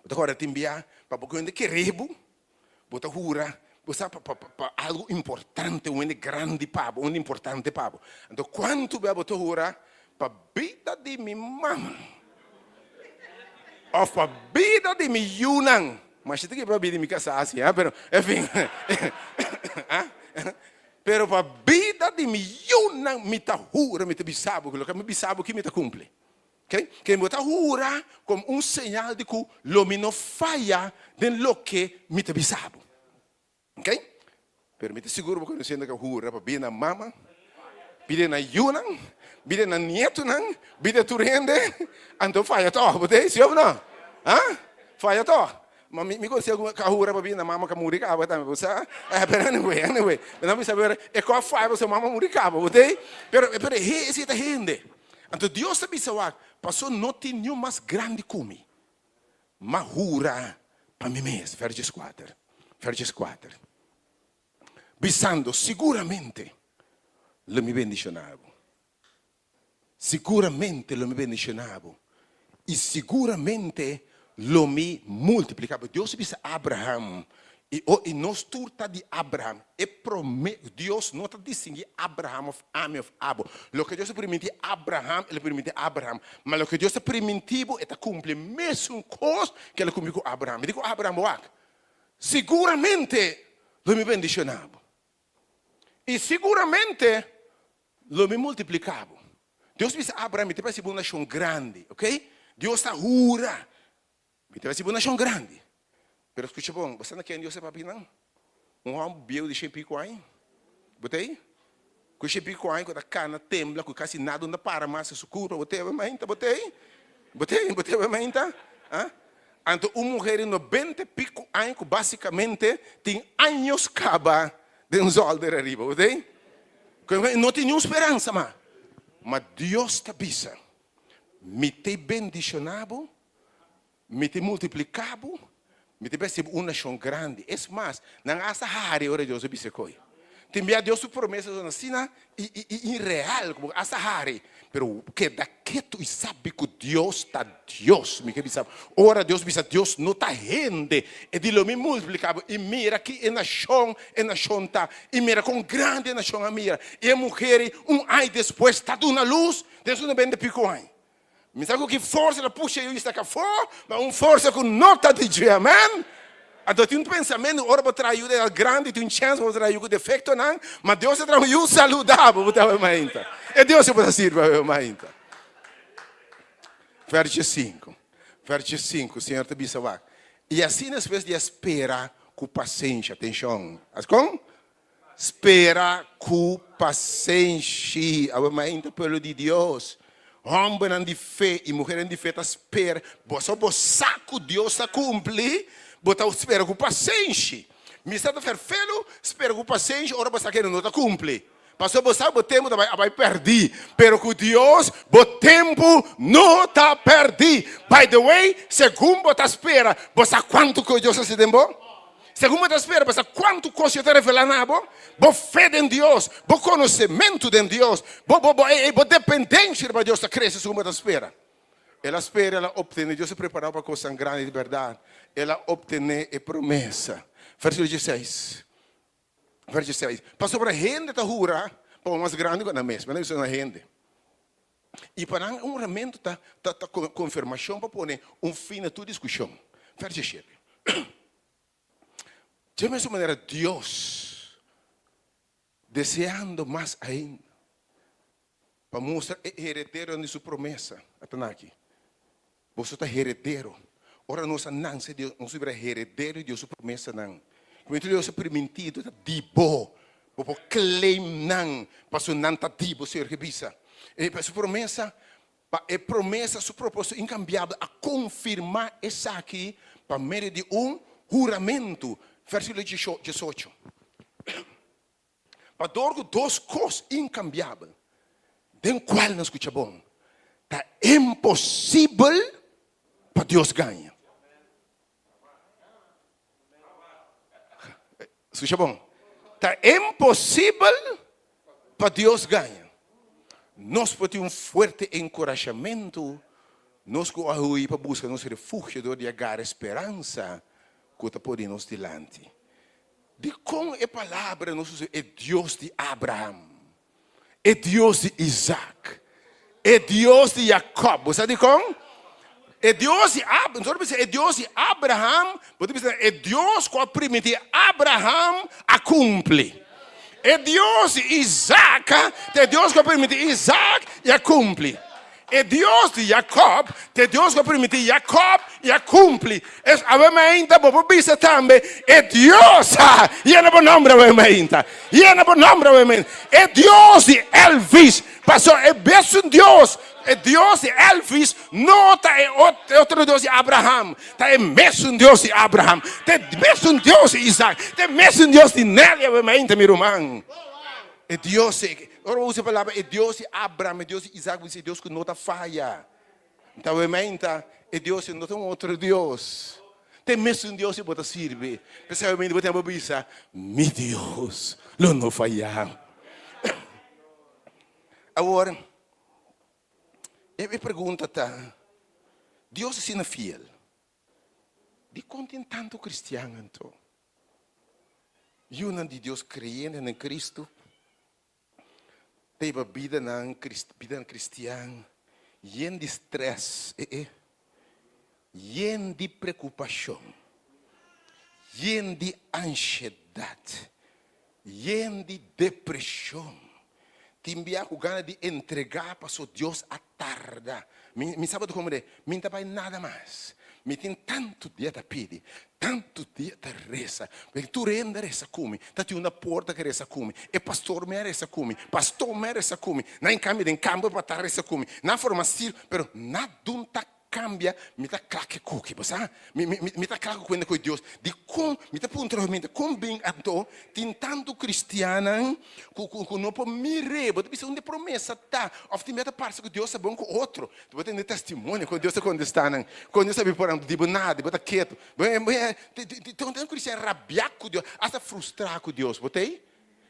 Bo ta kòrda tin bia pa bo ku hende kere bo, bo ta hura, bo sa pa pa pa algu importante, un hende grandi pa bo, un hende importante pa bo. Anto kuantu bia bo ta hura pa bida di mi mama òf pa bida di mi yunan? Masha ta kere pa bida di mi kasá si, ha, pero en fin, ha? Pero pa bida di mi yunan mi ta hura, mi ta bisa bo ku loke mi bisa bo aki mi ta kumpli. Ke ke bo ta hura komo un señal di ku lo mi no faya den loke mi ta bisa bo. Ok? Pero mi ta sigur bo konosiendo ke hura pa bida nan mama, bida nan yunan, bida nan nietonan, bida tur hende, anto faya tòg, bo ta si òf no? Ha? Faya tòg. Ma mi mi konseho ku ka hura pa bida nan mama ka muri kaba tambe, bo sa? Pero anyway, anyway, mi ta bisa pero e kò faya pasobra mama muri kaba, bo ta? Pero pero esei ta hende. Anto Dios ta bisa wak, Paso no tin niun mas grandi ku mi, m'a hura pa mi mes, vers dieskuater, vers dieskuater, bisando, Siguramente lo mi bendishoná bo, siguramente lo mi bendishoná bo, i siguramente lo mi multipliká bo. Dios a bisa Abraham, I o i nos tur ta di Abraham. E prome, Dios no ta distingui Abraham of ami of abo. Loke Dios a primintí Abraham, El a primintí Abraham. Ma loke Dios a primintí bo, E ta kumpli mesun kos ku El a kumpli ku Abraham. Mi di ku Abraham, Wak, siguramente lo mi bendishoná bo. I siguramente lo mi multipliká bo. Dios bisa Abraham, Mi ta bai hasi bo un nashon grandi. Oké? Dios ta hura. Mi ta recibi un nashon grandi. Pero scucha bon, bo sa na ken Dios a papia nan? Un homber bieu di shen pico aña. Bo ta ei? Cu shen pico aña cu ta cana tembla cu casi nada no ta para mas na su curpa. Bo ta ei mainta? Bo ta ei? Bo ta ei? Bo ta ei mainta? Ah? Anto un muher di nobenta pico aña cu basicamente tin años caba den zolder ariba. Bo ta ei? Cu no tin niun speransa mas. Ma Dios ta bisa, Mi ta bendiciona bo. Mi ta multipliká bo, mi ta besti bo un nashon grandi. Es mas, nan asta hari ora Dios a bisa koe. Tin bia Dios su promesanan asina inreal ku bo asta hari. Pero keda ketu i sabi ku Dios ta Dios. Mi ke bisa bo, ora Dios bisa Dios no ta hende, e di lo mi multipliká bo i mira ki e nashon e nashon ta, i mira kon grandi e nashon a mira. I e muher ei un aña despues ta duna lus den su nobenta i piko aña. Mi sa ku ki forsa ta pusha yu sta kafó, ma un forsa ku no ta di dje, amen. Anto tin un pensamentu ora bo traha yu den edad grandi tin un chèns pa bo traha yu ku defektonan, ma Dios ta traha un yu saludabel bo ta awe mainta. E Dios ku bo ta sirbi awe mainta. Verso sinku, verso sinku, Señor ta bisa wak, I asina despues di a spera ku pasenshi, atenshon, askon? Spera ku pasenshi. Awe mainta pueblo di Dios, hòmbernan di fe i muhernan di fe ta spera. Boso bo sa ku Dios ta kumpli, bo ta spera ku pasenshi. Mi sa ta ferfelu spera ku pasenshi ora bo sa ku e no ta kumpli. Pasobra bo sa ku bo tempu ta bai a bai pèrdí. Pero ku Dios bo tempu no ta pèrdí. By the way, segun bo ta spera, bo sa kuantu ku Dios a hasi den bo? Segun bo ta spera pa sa kuantu kos Dios ta revelá na bo, bo fe den Dios, bo konosementu den Dios, bo bo bo bo dependensia riba Dios ta krese segun bo ta spera. El a spera, el a optené. Dios a prepará bo pa kosnan grandi di bèrdat. El a optené e promesa. Versíkulo dieseis. Versíkulo dieseis. Pasobra hende ta hura pa un mas grandi ku nan mes. Mi a bisa na hende. I pa nan un huramentu ta ta ta konfirmashon pa pone un fin na tur diskushon. Verso shete. Dje mesun manera Dios, deseando mas ainda pa mustra e herederonan di su promesa, ata nan aki, Boso ta heredero. Ora nos a nanse Dios, nos a bira heredero di Dios su promesanan. Kumintu Dios a primintí, ta di bo. Bo por claim nan, pasobra nan ta di bo, Señor ke bisa. E su promesa, pa e promesa, su propósito inkambiabel a konfirmá esaki pa medio di un huramentu. Versíkulo diesocho. Pa dor ku dos kos inkambiabel den kual nos skucha bon, ta imposibel pa Dios gaña. Skucha bon, ta imposibel pa Dios gaña. Nos por tin un fuerte enkurashamentu, nos ku a hui pa buska nos refugio dor di a gara e speransa ku ta pone nos dilanti. Dikon e palabra nos usa e Dios di Abraham, e Dios di Isaac, e Dios di Jacob? Bo sa dikon? E Dios di Ab, nos bisa e Dios di Abraham, bo ta bisa e Dios ku a primintí Abraham a kumpli. E Dios di Isaac ta e Dios ku a primintí Isaac i a kumpli. E Dios di Jacob ta e Dios ku a primintí Jacob i a kumpli. Es awe mainta bo por bisa tambe, e Dios, yena bo nomber awe mainta, yena bo nomber awe mainta, e Dios di Elvis, pasobra e mesun Dios, e Dios di Elvis no ta e otro Dios di Abraham, ta e mesun Dios di Abraham, ta e mesun Dios di Isaac, ta e mesun Dios di Nelly awe mainta, mi ruman. E Dios, ora bo usa e palabra e Dios di Abraham, e Dios di Isaac, bo bisa e Dios ku no ta faya. Ta awe mainta, e Dios no ta un otro Dios. Ta e mesun Dios ku bo ta sirbi. P'esei awe mainta bo tin bo bisa, Mi Dios lo no faya. Awor, e pregunta ta, Dios asina fiel, dikon tin tantu kristian anto? Yunan di Dios kreyentenan den Kristu ta hiba bidanan bidanan kristian yen di strès, e e, yen di preokupashon, yen di anshedat, yen di depreshon. Tin bia ku gana di entregá paso Dios a tarda. Mi mi sa bo ta komprendé, mi no ta bai nada mas. Mi tin tantu dia ta pidi, tantu dia ta resa. Pasobra tur hende a resa ku mi. Ta tin un na porta ku a resa ku mi. E pastor mi a resa ku mi. Pastor mi a resa ku mi. Nan kambia den kamber pa ta resa ku mi. Nan forma sir, pero nadun ta Cambia, mi ta kla ke koki, bo sa? Mi, mi, mi ta kla ku kuenta ku Dios. Dikon? Mi ta puntra mi mente, kon bin anto tin tantu kristiannan ku, ku, ku no por mir'é? Bo ta bisa unda e promesa ta? Òf tin bia ta parse ku Dios ta bon ku otro? Bo tende testimonio kon Dios ta kontestá nan, kon Dios ta bin por nan, di bo nada, bo ta ketu. Bo, bo, tin un kristian rabiá ku Dios, asta frustrá ku Dios. Bo ta ei?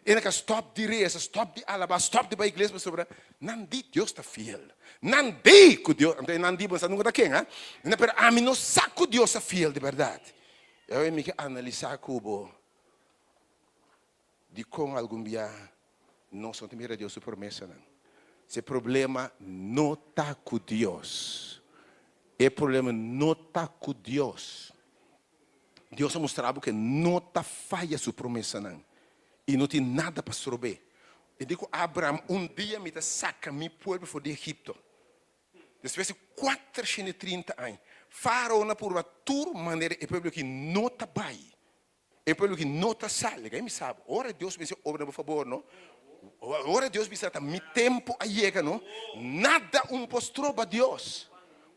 E na ka stòp di resa, stòp di alabá, stòp di bai iglesia pasobra nan di Dios ta fiel. Nan di ku Dios, anto e nan di bo sa nunka ta ken ha, pero ami no sa ku Dios ta fiel di bèrdat. I awe mi ke analisá ku bo dikon algun bia nos no ta mira Dios su promesanan. Si e problema no ta ku Dios, e problema no ta ku Dios. Dios a mustra bo ku e no ta faya su promesanan i no tin nada pa strob'é. E di ku Abraham, Un dia mi ta saka mi pueblo for di Egipto. Despues di kuatershen i trinta aña, Fárao a purba tur manera e pueblo aki no ta bai, e pueblo aki no ta sali. Laga mi sa bo, ora Dios mester obra na bo fabor no, ora Dios bisa ta mi tempu a yega no, nada un por stroba Dios.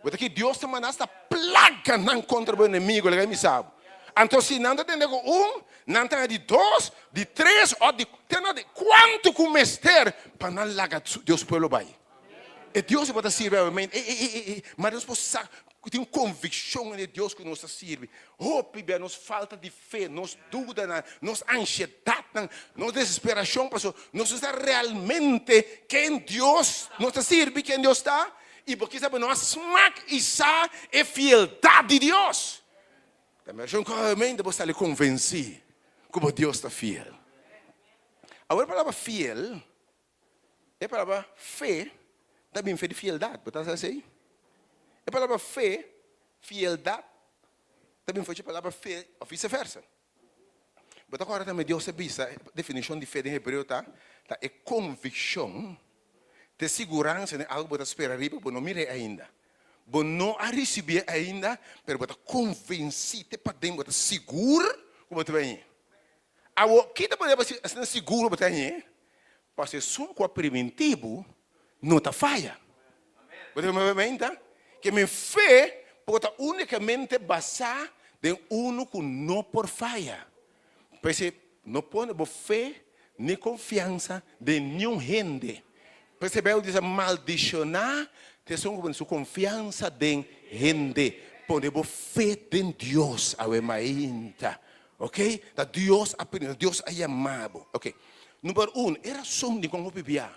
Bo ta ki Dios ta manda hasta plaganan kontra bo enemigo, laga mi sa bo. Anto si nan ta tende ku un, nan ta di dos, di tres òf di te na di kuantu ku mester pa nan laga Dios su pueblo bai. E Dios ku bo ta sirbi awe, ma nos por sa ku tin konvikshon den e Dios ku nos ta sirbi. Hopi bia nos falta di fe, nos dudanan, nos ansiedatnan, nos desesperashon pasobra nos no sa realmente ken Dios nos ta sirbi, ken Dios ta. I bo kisa bo no a smak i sa e fieldat di Dios. Ta mehor ku obviamente bo sali konvensí ku bo Dios ta fiel. Awor e palabra fiel, e palabra fe ta bin fe di fieldat. Bo ta sa esei? E palabra fe, fieldat, ta bin for di e palabra fe òf viseversa. Bo ta kòrda tambe Dios a bisa e definishon di fe den hebreo ta, ta e konvikshon, ta e siguransa den algu bo ta spera riba, bo no mir'é ainda. Bo no a risibié ainda, pero bo ta konvensí te paden, bo ta sigur ku bo ta bai hañ'é. Awor, ki ta pone bo asina sigur ku bo ta hañ'é? Pasobra esun ku a primintí bo no ta faya. Bo ta mira menta? Ke mi fe por ta únikamente basá den unu ku no por faya. P'esei no pone bo fe ni konfiansa den niun hende. P'esei Beibel bisa, Maldishoná ta esun ku pone su konfiansa den hende. Pone bo fe den Dios awe mainta. Oke? Ta Dios a pidi, ta Dios a yama bo. Oke. Number un, e rason dikon hopi bia.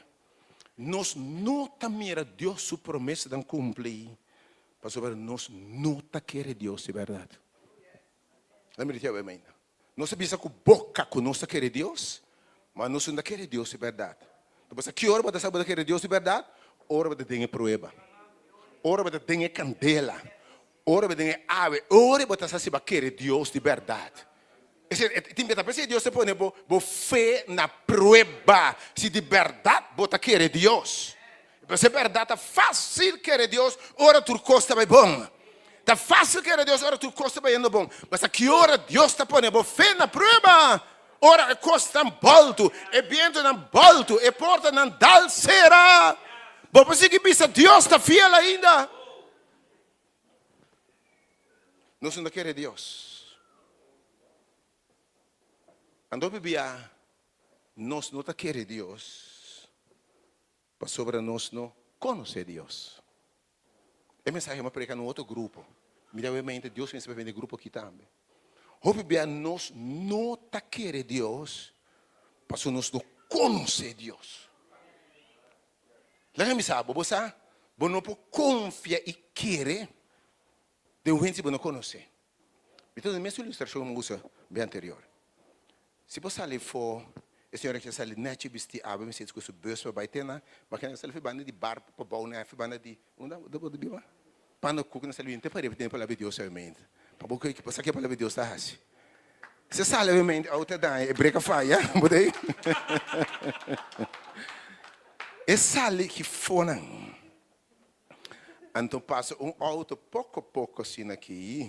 Nos no ta mira Dios su promesanan kumpli pasobra nos no ta kere Dios di bèrdat. Laat mi ripití awe. Nos ta bisa ku boka ku nos ta kere Dios, ma nos no ta kere Dios di bèrdat. Ta pasa ki ora bo ta sa bo ta kere Dios di bèrdat? Ora bo ta den e prueba, ora bo ta den e kandela, ora bo ta den e awe, ora bo ta sa si bo a kere Dios di bèrdat. Esei e tin beta p'esei Dios ta pone bo bo fe na prueba si di bèrdat bo ta kere Dios. Pasobra e bèrdat ta fásil kere Dios ora tur kos ta bai bon. Ta fásil kere Dios ora tur kos ta bayendo bon. Basta ki ora Dios ta pone bo fe na prueba? Ora e kosnan bòltu, e bientunan bòltu, e portanan dal sera. Bo por sigui bisa Dios ta fiel ainda. Nos no ta kere Dios. Anto bibia nos no ta kere Dios pasobra nos no konosé Dios. E mensahe mi a predica na un otro grupo. Mi ta mente Dios mester papia den e grupo aki tambe. Hopi bia nos no ta kere Dios pasobra nos no conoce Dios. Laga mi sa bo, bo sa bo no por confia y kere den un hende si bo no conoce. Mi ta duna e mesun ilustracion cu mi usa bia anterior. Si bo sali for, e señora ki a sali nechi bisti awe mi sinti ku su bus pa bai te na, ma kende a sali for banda di bar pa bou na for banda di unda bo ta biba? Panda kuk na sali bini te pariba tene palabra di Dios obviamente pa bo ke sa ke palabra di Dios ta hasi. Si a sali obviamente auto a daña e brek a faya bo ta e sali ki fonan anto pasa un auto poko poko asina aki.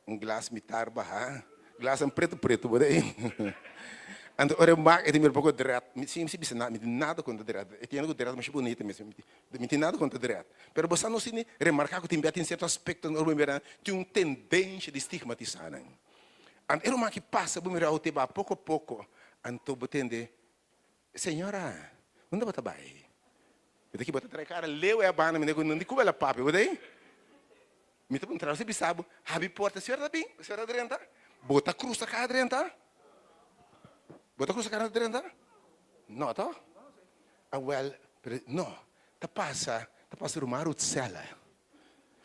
Un glas mitar baha. Glasnan pretu pretu bo ta ei. Anto ora e mak e ta mira poko dret. Mi sin bisa nada, mi tin nada kontra dret. E tiene ku dret masha bunita mes. Mi tin nada kontra dret. Pero bo sa no sin remarka ku tin bia tin sierto aspekto ora bo mira nan tin un tendensia di stigmatisá nan. Anto e ruman ki pasa bo mira awo te baha poko poko anto bo tende, Señora, unda bo ta bai? Mi ta ki bo ta trae kara leu e abanda mi ta ku no di ku el a papia bo ta ei. Mi ta puntra si bisa bo, habi porta, señora ta bin, señora ta drenta? Bo ta cruza kara drenta? Bo ta cruza kara drenta? No to? Awel, pero no, ta pasa, ta pasa ruman Ruthsella,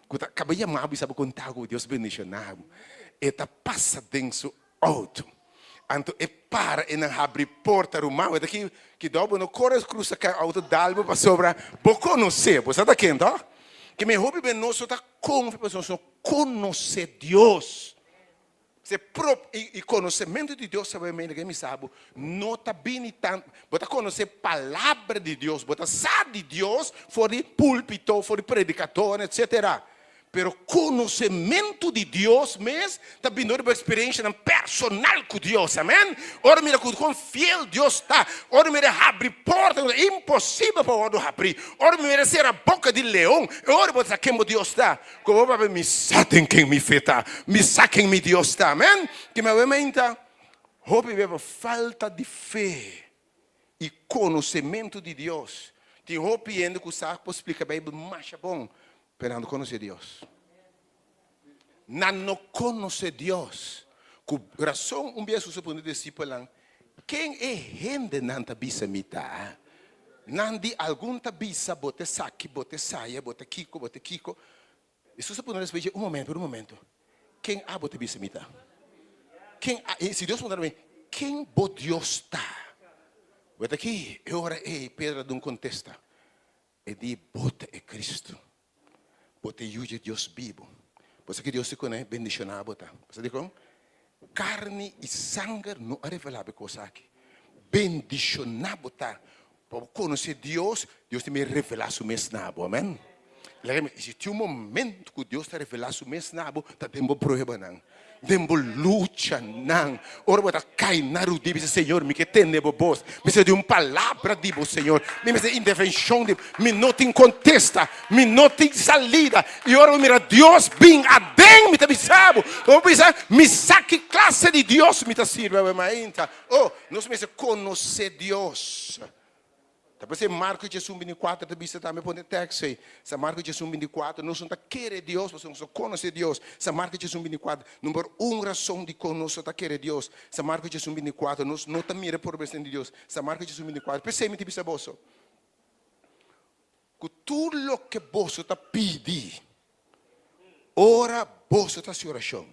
ku ta kaba yama bo i sa bo konta ku Dios bendiciona bo. E ta pasa den su auto. Anto e para e nan habri porta ruman, bo ta ki, kidou bo no kore cruza kara auto dal bo pasobra bo konosé, bo sa ta ken to? Ke mi hopi ben nos no ta konfia pasobra nos no konosé Dios. Se prop i konosementu di Dios sabe mi ke mi sa bo no ta bini tan bo ta konosé palabra di Dios, bo ta sa di Dios for di pulpito, for di predikadornan etsetera. Pero konosementu di Dios mes ta bini dor di bo eksperenshanan personal ku Dios. Amen. Ora mira ku kon fiel Dios ta, ora mira e habri porta ku ta imposibel pa wòrdu habrí, ora mira e sera boka di leon, e ora bo ta sa ken bo Dios ta. Ku bo papia, Mi sa den ken mi fe ta, mi sa ken mi Dios ta. Amen. Ke mi awe meinta hopi bia pa falta di fe i konosementu di Dios. Tin hopi hende ku sa por splika Beibel masha bon, Pero nan no konosé Dios. Nan no konosé Dios. Ku rason un bia Hesus a puntra e disipelnan, Ken e hendenan ta bisa mi ta? Nan di, Algun ta bisa bo ta esaki, bo ta esaya, bo ta kiko, bo ta kiko. Hesus a puntra despues, Un momento, un momento. Ken abo ta bisa mi ta? Ken a, si Dios puntra mi, Ken bo Dios ta? Bo ta aki? E ora ei Pedro a duna un kontesta. E di, Bo ta e Cristo. Bo ta e Yu dje Dios bibu. Bo sa ki Dios di kuné bendishoná bo ta. Bo sa dikon? Karni i sanger no a revelá bo e kos aki. Bendishoná bo ta pa bo konosé Dios, Dios ta mester revelá su mes na bo. Amèn. Laga mi, si tin un momento ku Dios ta revelá su mes na bo, ta den bo pruebanan. Den bo luchanan, ora bo ta kai na rudia, bisa, Señor, mi ke tende bo bos. Mi mester di un palabra di bo, Señor. Mi mester intervencion di bo. Mi no tin contesta. Mi no tin salida. I ora bo mira Dios bin aden, mi ta bisa bo, bo bisa, Mi sa ki clase di Dios mi ta sirbi awe mainta. Oh, nos mester conoce Dios. Ta p'esei Marko djesun bintikuater ta bisa tambe pone tekst ei. San Marko djesun bintikuater, nos no ta kere Dios pasobra nos no konosé Dios. San Marko djesun bintikuater, number un rason dikon nos no ta kere Dios. San Marko djesun bintikuater, nos no ta mira e promesnan di Dios. San Marko djesun bintikuater, p'esei mi ta bisa boso. Ku tur loke boso ta pidi ora boso ta hasi orashon,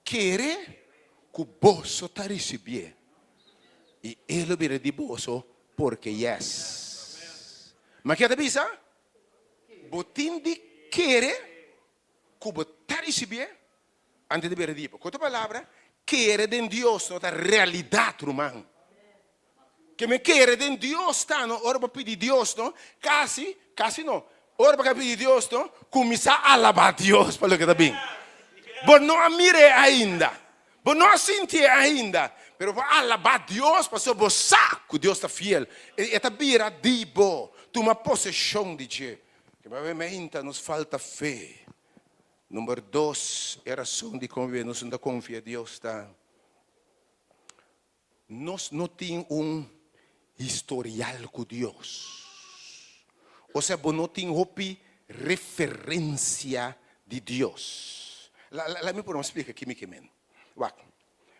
kere ku boso ta risibié, i e lo bira di boso porque yes. Ma ke ta bisa? Bo tin di kere ku bo ta risibié antes di bira di bo. Ku otro palabra, kere den Dios no ta realidat, ruman. Ke men kere den Dios ta no ora bo pidi Dios no, kasi, kasi no, ora bo ka pidi Dios no, kuminsá alabá Dios pa loke ta bin. Bo no a mir'é ainda, bo no a sintié ainda, pero bo a alabá Dios pasobra bo sa ku Dios ta fiel. E ta bira di bo, tuma poseshon di dje. Ke meinta nos falta fe. Number dos, e rason dikon nos no ta konfia Dios ta. Nos no tin un historial ku Dios. Osea bo no tin hopi referensia di Dios. Laat mi por un splika ki mi ke men. Wak,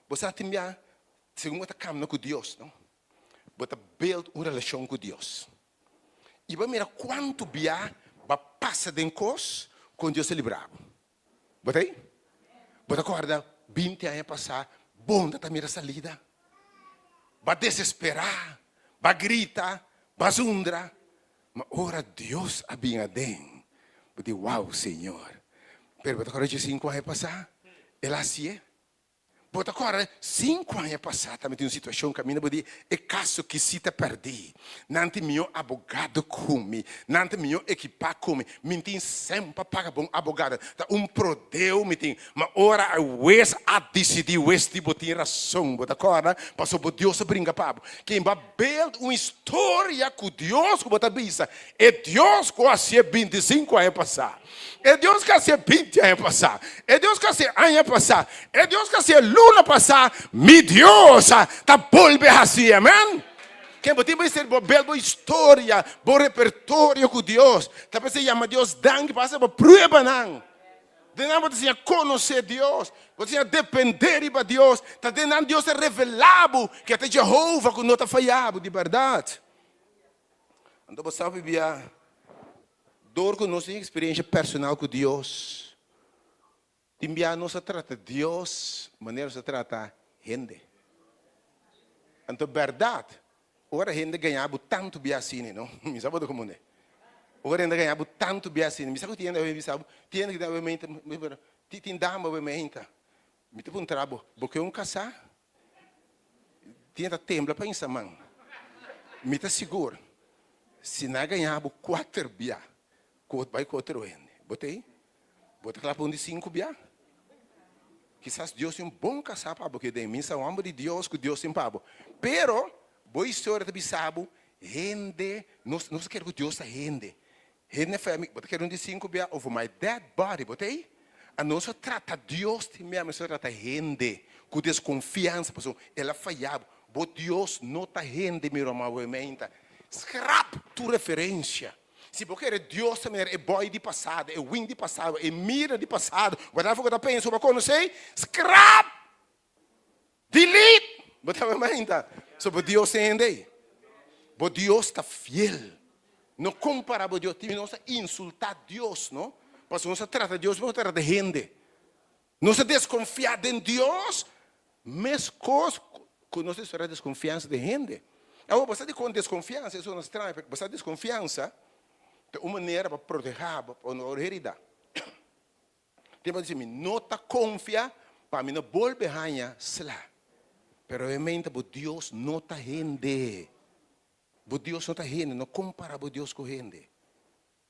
bo sa tin bia segun bo ta kamna ku Dios, no? Bo ta build un relashon ku Dios. I bo a mira kuantu bia bo a pasa den kos kon Dios a libra bo. Bo ta ei? Bo ta kòrda binti aña pasá bon ta ta mira salida? Bo a desesperá, bo a grita, bo a zundra. Ma ora Dios a bin aden, bo di, Wow, Señor! Pero bo ta kòrda djesinku aña pasá? El a hasié. Bo ta kòrda sinku aña pasá tambe tin un situashon kaminda bo di e kaso kisita pèrdí. Nan tin mihó abogado ku mi, nan ta mihó ekipá ku mi, mi tin sèn pa paga bon abogado, ta un prodeo mi tin. Ma ora e wes a disidí, wes di bo tin rason. Bo ta kòrda? Pasobra bo Dios a bringa pa bo. Ken bo a build un historia ku Dios ku bo ta bisa, e Dios ku a hasié bintisinku aña pasá. E Dios ku a hasié binti aña pasá, e Dios ku a hasié aña pasá, e Dios ku a hasié luna pasá, mi Dios ta bolbe hasi. Amen. Ken bo tin mester bo bel bo historia, bo repertorio ku Dios. Ta p'esei yama Dios danki pa hasi bo pruebanan. Den nan bo ta siña konosé Dios, bo ta siña dependé riba Dios. Ta den nan Dios ta revelá bo ku e ta Jehova ku no ta fayá bo di bèrdat. Anto bo sa bibia Dor ku nos tin eksperensia personal ku Dios, tin bia nos a trata Dios manera nos a trata hende. Anto bèrdat, ora hende gaña bo tantu bia asina, no? Mi sa bo ta komo ne. Ora hende gaña bo tantu bia asina, mi sa ku tin hende awe bisa bo, tin hende ku tin awe meinta, tin dama awe meinta. Mi ta puntra bo, bo ke un kasá? Tin ta tembla pa insa man. Mi ta sigur, si nan a gaña bo kuater bia, ku bo ta bai ku otro hende. Bo ta ei? Bo ta kla pa un di sinku bia? Kisas Dios tin un bon kasá pa bo ke den. Mi sa un hòmber di Dios ku Dios tin pa bo. Pero, bo historia ta bisa bo, hende, nos nos ta kere ku Dios ta hende. Hende fia mi, bo ta kere un di sinku bia over my dead body, bo ta ei? A nos a trata Dios tin bia nos a trata hende ku deskonfiansa pasobra el a faya bo. Bo Dios no ta hende mi ruman Wemeinta. Skrap tur referensia. Si bo kere Dios ta manera e boy di pasado, e win di pasado, e mira di pasado, whatever ku ta pensa bo a konosé, skrap! Delete! Bo ta Wemeinta. So bo Dios ta hende ei. Bo Dios ta fiel. No compara bo Dios. Tin nos ta insulta Dios, no? Pasobra nos ta trata Dios como nos ta trata hende. Nos ta desconfia den Dios mescos cu nos ta espera desconfiansa den hende. Awor, bo sa dicon desconfiansa? Eso no straño, pero bo sa desconfiansa ta un manera pa proteha bo pa no worde herida. Tin bo a dici, mi no ta confia pa mi no bolbe haña sla. Pero e menta bo Dios no ta hende. Bo Dios no ta hende, no compara bo Dios cu hende.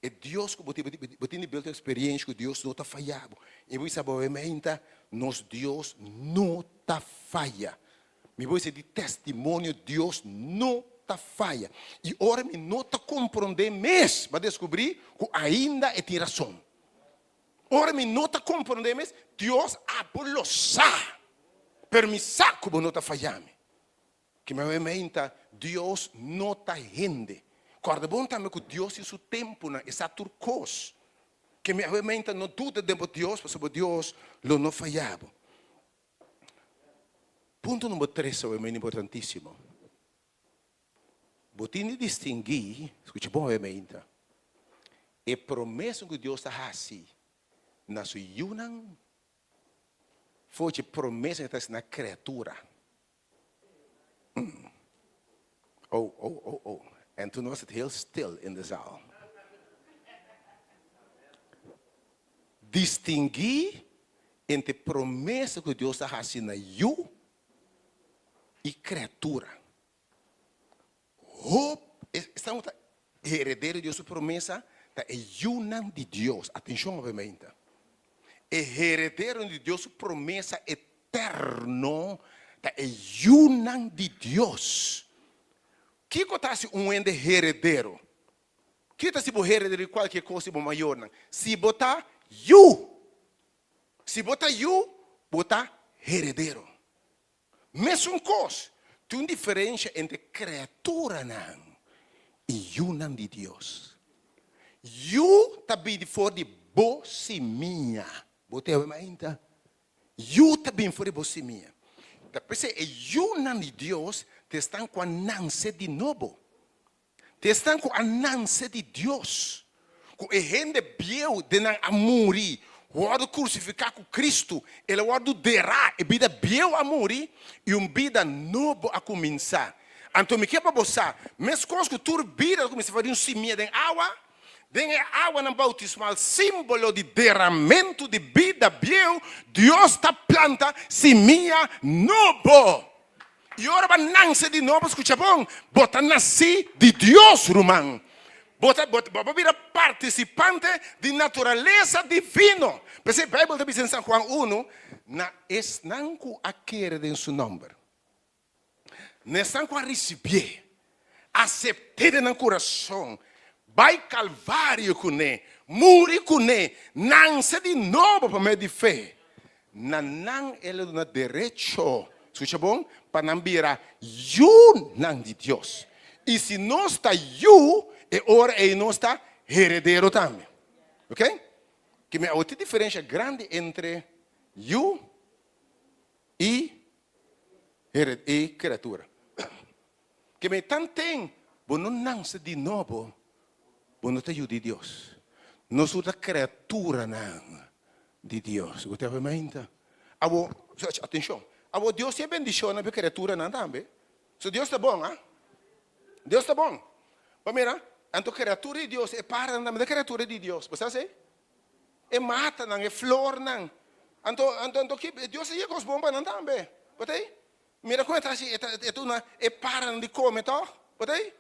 E Dios cu bo tin, bo tin di build un experiencia cu Dios no ta faya bo. Y bo bisa bo meinta, nos Dios no ta faya. Mi bo bisa di testimonio, Dios no ta faya. Y ora mi no ta compronde mes, bo a descubri cu ainda e tin razon. Ora mi no ta compronde mes, Dios abo lo sa, pero mi sa cu bo no ta faya mi. Ki mi meinta, Dios no ta hende. Kòrda bon tambe ku Dios tin su tempunan, e sa tur kos. Ki mi meinta, no duda den bo Dios, pasobra bo Dios lo no faya bo. Punto number tres awe meinta importantísimo. Bo tin di distinguí, skucha bon awe meinta, e promesa ku Dios ta hasi na su yunan for dje promesa ku e ta hasi na kreatura. Oh, oh, oh, oh. En toen was het heel stil in de zaal. Distinguí entre promesa ku Dios ta hasi na yu i kreatura. Hop, esnan ku ta heredero di Dios su promesa ta e yunan di Dios. Atenshon obviamente. E heredero di Dios su promesa eterno ta e yunan di Dios. Kiko ta hasi un hende heredero? Kiko ta hasi bo heredero di kualke kos di bo mayornan? Si bo ta yu. Si bo ta yu, bo ta heredero. Mesun kos, tin un diferensha entre kreaturanan i yunan di Dios. Yu ta bini for di bo simia. Bo ta yawe mainta? Yu ta bini for di bo simia. Ta p'esei e yunan di Dios ta esnan ku a nanse di nobo. Ta esnan ku a nanse di Dios, ku e hende bieu den nan a muri, wòrdu krusifiká ku Kristu, el a wòrdu derá, e bida bieu a muri i un bida nobo a kuminsá. Anto mi ke pa bo sa, meskos ku tur bida ta kuminsá for di un simia den awa, den e awanan boutismal, símbolo di deramentu di bida bieu, Dios ta planta simia nobo. I ora bo a nanse di nobo, skucha bon, bo ta nasí di Dios, ruman. Bo ta, bo, bo bira partisipante di naturalesa divino. P'esei Beibel ta bisa den San Juan unu, Na esnan ku a kere den su nòmber, na esnan ku a risibié, asept'é den nan kurason, bai Kalvario kuné, muri kuné, nanse di nobo pa medio di fe, Na nan el a duna derecho, skucha bon, pa nan bira yunan di Dios. I si nos ta yu, e ora ei nos ta heredero tambe. Ok? Ke mi awor tin diferensha grandi entre yu i i kriatura. Ke mi tanten bo no nanse di nobo, bo no ta yu di Dios. Nos tur ta kriaturanan di Dios. Bo ta habi mainta? Abo, atenshon, abo Dios tin e bendishonnan pa e kriaturanan tambe. So Dios ta bon, ah? Dios ta bon. Bo mira, anto kriatura di Dios, e paranan tambe ta kriatura di Dios. Bo sa esei? E matanan, e flornan. Anto, anto, anto ki, Dios a yega kos bon pa nan tambe. Bo ta ei? Mira kon e ta hasi, e ta e duna e paranan di kome tòg? Bo ta ei?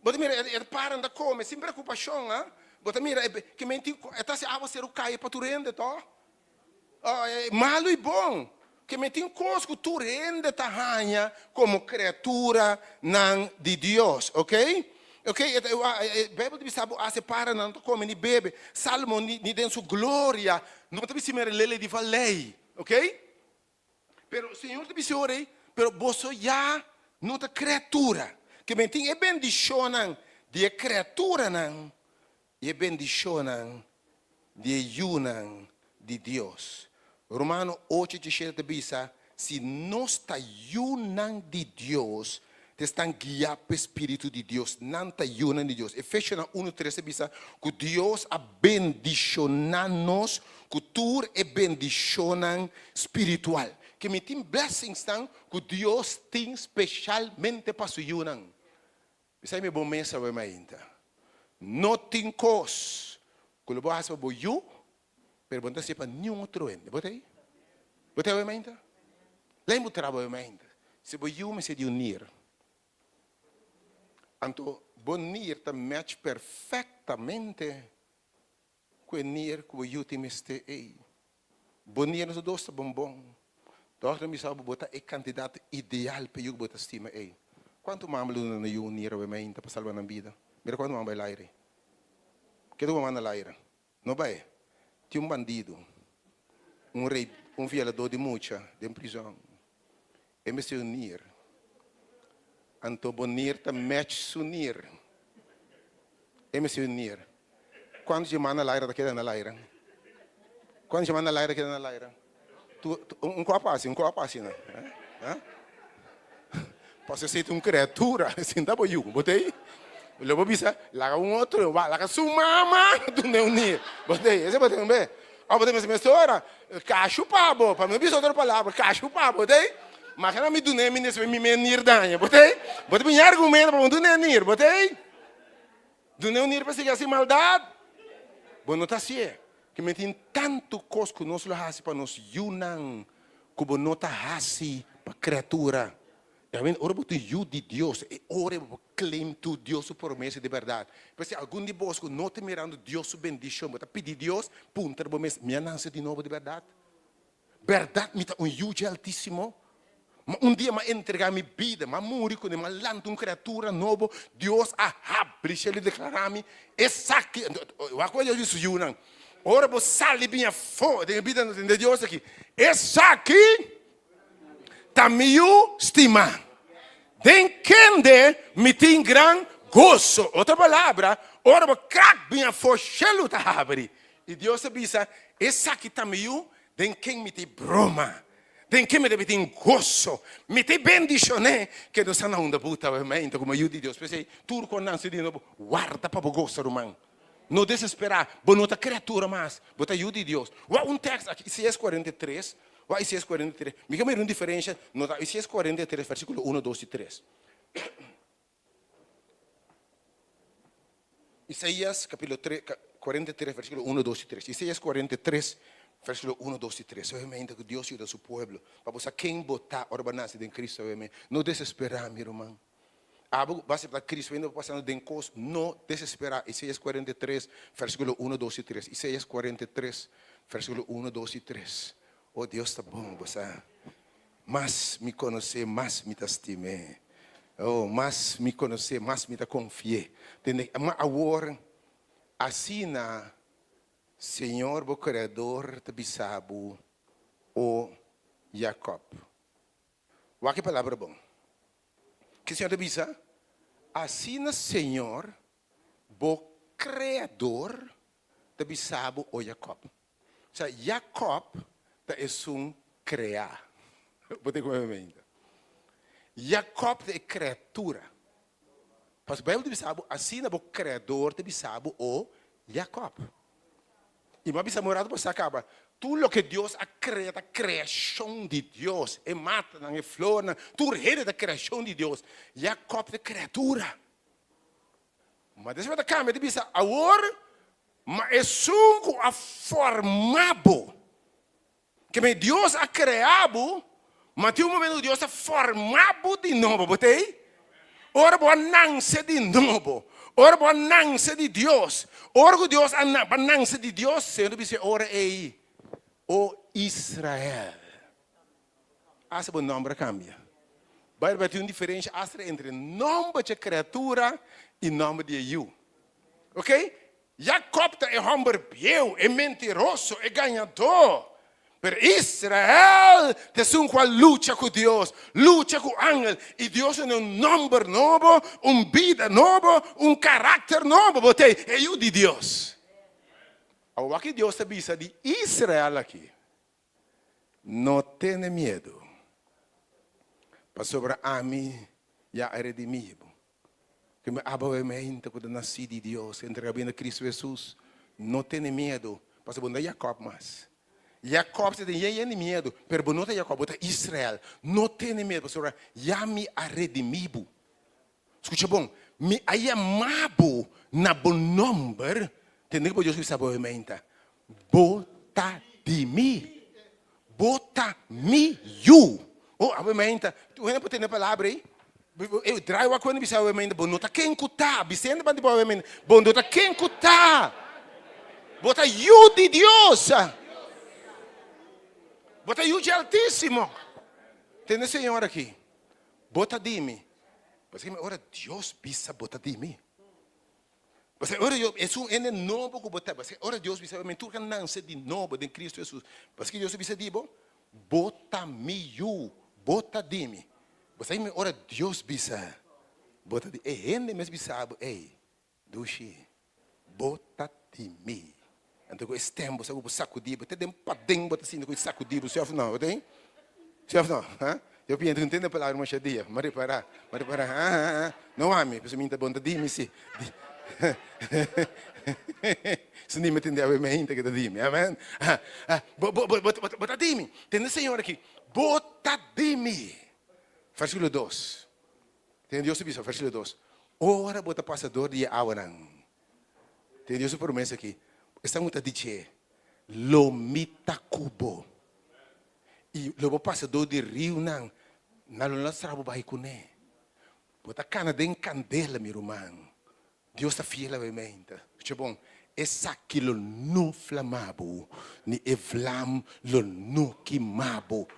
Bo ta mira e paranan ta kome sin preokupashon, ha? Bo ta mira e ke men tin e ta hasi awaseru kai pa tur hende tòg? Malu i bon, ke men tin kos ku tur hende ta haña komo kreaturanan di Dios, oke? Oke, e ta e Beibel ta bisa bo hasi e paranan ta kome ni bebe. Salomon ni den su gloria no ta bisa mira lele di valei, oke? Pero Señor ta bisa ora ei, Pero boso ya no ta kreatura, ke men tin e bendishonnan di e kreaturanan i e bendishonnan di e yunan di Dios. Romano ocho diesshete ta bisa, Si nos ta yunan di Dios, ta esnan guiá pa e Spiritu di Dios, nan ta yunan di Dios. Efesionan unu tres ta bisa ku Dios a bendishoná nos ku tur e bendishonnan spiritual. Ke mi tin blessingsnan ku Dios tin speshalmente pa su yunan. Esei mi bon mesa awe mainta. No tin kos ku lo bo hasi pa bo yu, pero bo no ta hasié pa niun otro hende. Bo ta ei? Bo ta ei awe mainta? Lei bo traba awe mainta. Si bo yu mester di un nir, anto bo nir ta match perfectamente Ku e nier ku bo yu tin mester ei. Bo nier no ta dos ta bonbon. Dòkter a bisa bo, bo ta e kandidato ideal pa e yu ku bo ta stima ei. Kuantu mama lo duna nan yu un nier awe mainta pa salba nan bida? Mira kuantu mama bai laire. Ke ta bo manda laire? No bai. Tin un bandido, un rei, un violador di mucha den prizòn. E mester un nier. Anto bo nier ta match su nier. E mester un nier. Cuanto dje man na laira ta keda na laira? Cuanto dje man na laira keda na laira? Tu, un cu a pasi, un cu a pasi na. Pasobra esei ta un kreatura, esei no ta bo yu. Bo ta ei? Lo bo bisa, laga un otro, laga su mama dun'é un nir. Bo ta ei? Esei bo ta be? Òf bo ta bisa mesora, kashu pa bo, pa mi no bisa otro palabra, kashu pa bo, bo ta ei? Magina mi dun'é mi despues mi mes nir daña, bo ta ei? Bo ta bini argumento pa bo no dun'é nir, bo ta ei? Dun'é un nir pa sigui hasi maldat? Bo no ta hasié. Ke men tin tantu kos ku nos lo hasi pa nos yunan ku bo no ta hasi pa kriatura. I awe ora bo tin yu di Dios, e ora bo por claim tur Dios su promesa di bèrdat. Pero si algun di bos ku no ta mirando Dios su bendishon, bo ta pidi Dios, puntra bo mes, Mi a nase di nobo di bèrdat? Bèrdat mi ta un yu dje Altísimo? Ma un dia m'a entregá mi bida, m'a muri kuné, m'a lanta un kriatura nobo, Dios a habri shelu i deklará mi, Esaki, wak ku Dios di su yunan, ora bo sali bin afó den e bida no tende Dios aki, Esaki ta mi yu stimá, den kende mi tin gran goso. Otro palabra, ora bo krak bin afó, shelu ta habri i Dios ta bisa, Esaki ta mi yu, den ken mi tin broma. Den ke mi debe tin goso? Mi ta bendishoné ke nos a na unda bo ta mente komo yu di Dios. P'esei, tur ku a nanse di nobo, warda pa bo gosa, ruman. No desesperá. Bo no ta kriatura mas. Bo ta yu di Dios. Wak un tèks aki, Isaías 43. Wak Isaías 43. Mi ke mira un diferensha. Nota Isaías 43, versíkulo uno, dos i tres. Isaías capítulo 43, versículo 1, 2 y 3. Isaías 43, versículo 1, 2 y 3. Obviamente ku Dios yuda su pueblo. Pa bo sa ken bo ta ora bo nase den Cristo, obviamente. No desesperá, mi ruman. Abo bo acepta Cristo, ainda bo pasando den kos, no desesperá. Isaías 43, versículo 1, 2 y 3. Isaías 43, versículo 1, 2 y 3. Oh, Dios ta bon, bo sa. Mas mi konosé, mas mi ta stim'é. Oh, mas mi konosé, mas mi ta konfi'é. Tende, ma awor, asina Señor bo Kreador ta bisa bo, o Jakòb. Wak e palabra bon. Ke Señor ta bisa? Asina Señor bo Kreador ta bisa bo, o Jakòb. Osea, Jakòb ta esun kreá. Bo tin ku mi mente. Jakòb ta e kreatura. Pasobra Beibel ta bisa bo, asina bo Kreador ta bisa bo, o Jakòb. I mi a bisa un ratu pasá kaba, tur loke Dios a krea ta kreashon di Dios. E matanan, e flornan, tur hende ta kreashon di Dios. Jakòb ta e kreatura. Ma despues ta kambia ta bisa, Awor, ma esun ku a forma bo. Ke men Dios a krea bo, ma tin un momento ku Dios ta forma bo di nobo. Bo ta ei? Ora bo a nanse di nobo, ora bo a nanse di Dios, ora ku Dios a bo a nanse di Dios, Señor ta bisa e ora ei, O Israel. Asta bo nomber a cambia. Bijbel tin un diferencia asta entre nomber dje creatura y nomber di e yu. Ok? Jacob ta e homber bieu, e mentiroso, e gañador. Pero Israel ta esun cu a lucha cu Dios, lucha cu angel, y Dios a duna un nomber nobo, un bida nobo, un caracter nobo. Bo ta e yu di Dios. Awor wak Dios ta bisa di Israel aki. No tene miedu, pasobra ami ya a redimí bo. Ke mi abawemento ku ta nasí di Dios, entrega bida na Kristu Hesus. No tene miedu, pasobra bo no ta Jakòb mas. Jakòb si tin yen yen di miedu, pero bo no ta Jakòb, bo ta Israel. No tene miedu, pasobra ya mi a redimí bo. Skucha bon, mi a yama bo na bo nòmber, tende ku bo Dios bisa bo meinta, Bo ta di mi, bo ta mi yu. Oh, awe meinta, tur hende por tende e palabra ei? E draai wak ku hende bisa awe meinta, bo no ta ken ku ta. Bisa hende banda di bo awe meinta, bo no ta ken ku ta. Bo ta yu di Dios. Bo ta yu dje Altísimo. Tende Señor aki. Bo ta di mi. Pasobra mi ora Dios bisa bo ta di mi. Pasobra ora Dios, esun hende nobo ku bo ta, pasobra ora Dios bisa mi tur ka nanse di nobo den Cristo Jesus. Pasobra Dios a bisa di bo, bo ta mi yu, bo ta di mi. Pasobra mi ora Dios bisa bo ta di, e hende mes bisa bo, ey, dushi, bo ta di mi. Anto ku e stem bo sa ku bo sakudi bo, te den paden bo ta sinti ku e sakudi bo, si òf no? Bo ta? Si òf no? Ha? Yo piensa no tende palabra masha dia. M'a repará, m'a repará, ha, ha, ha. No ami, pasobra mi ta bon ta di mi si. Si ni mi tende awe mainta ke ta di mi. Amen. Bo, bo, bo, bo, bo ta di mi. Tende Señor aki. Bo ta di mi. Versíkulo dos. Tende Dios ta bisa, versíkulo dos. Ora bo ta pasa dor di e awanan. Tende Dios su promesa aki. Esnan ku ta di dje, lo mi ta ku bo. I lo bo pasa dor di riunan, nan lo no lastra bo bai kuné. Bo ta kana den kandela, mi ruman. Dios ta fiel awe meinta. Escucha bon, esaki lo no flama bo, ni e vlam lo no kima bo.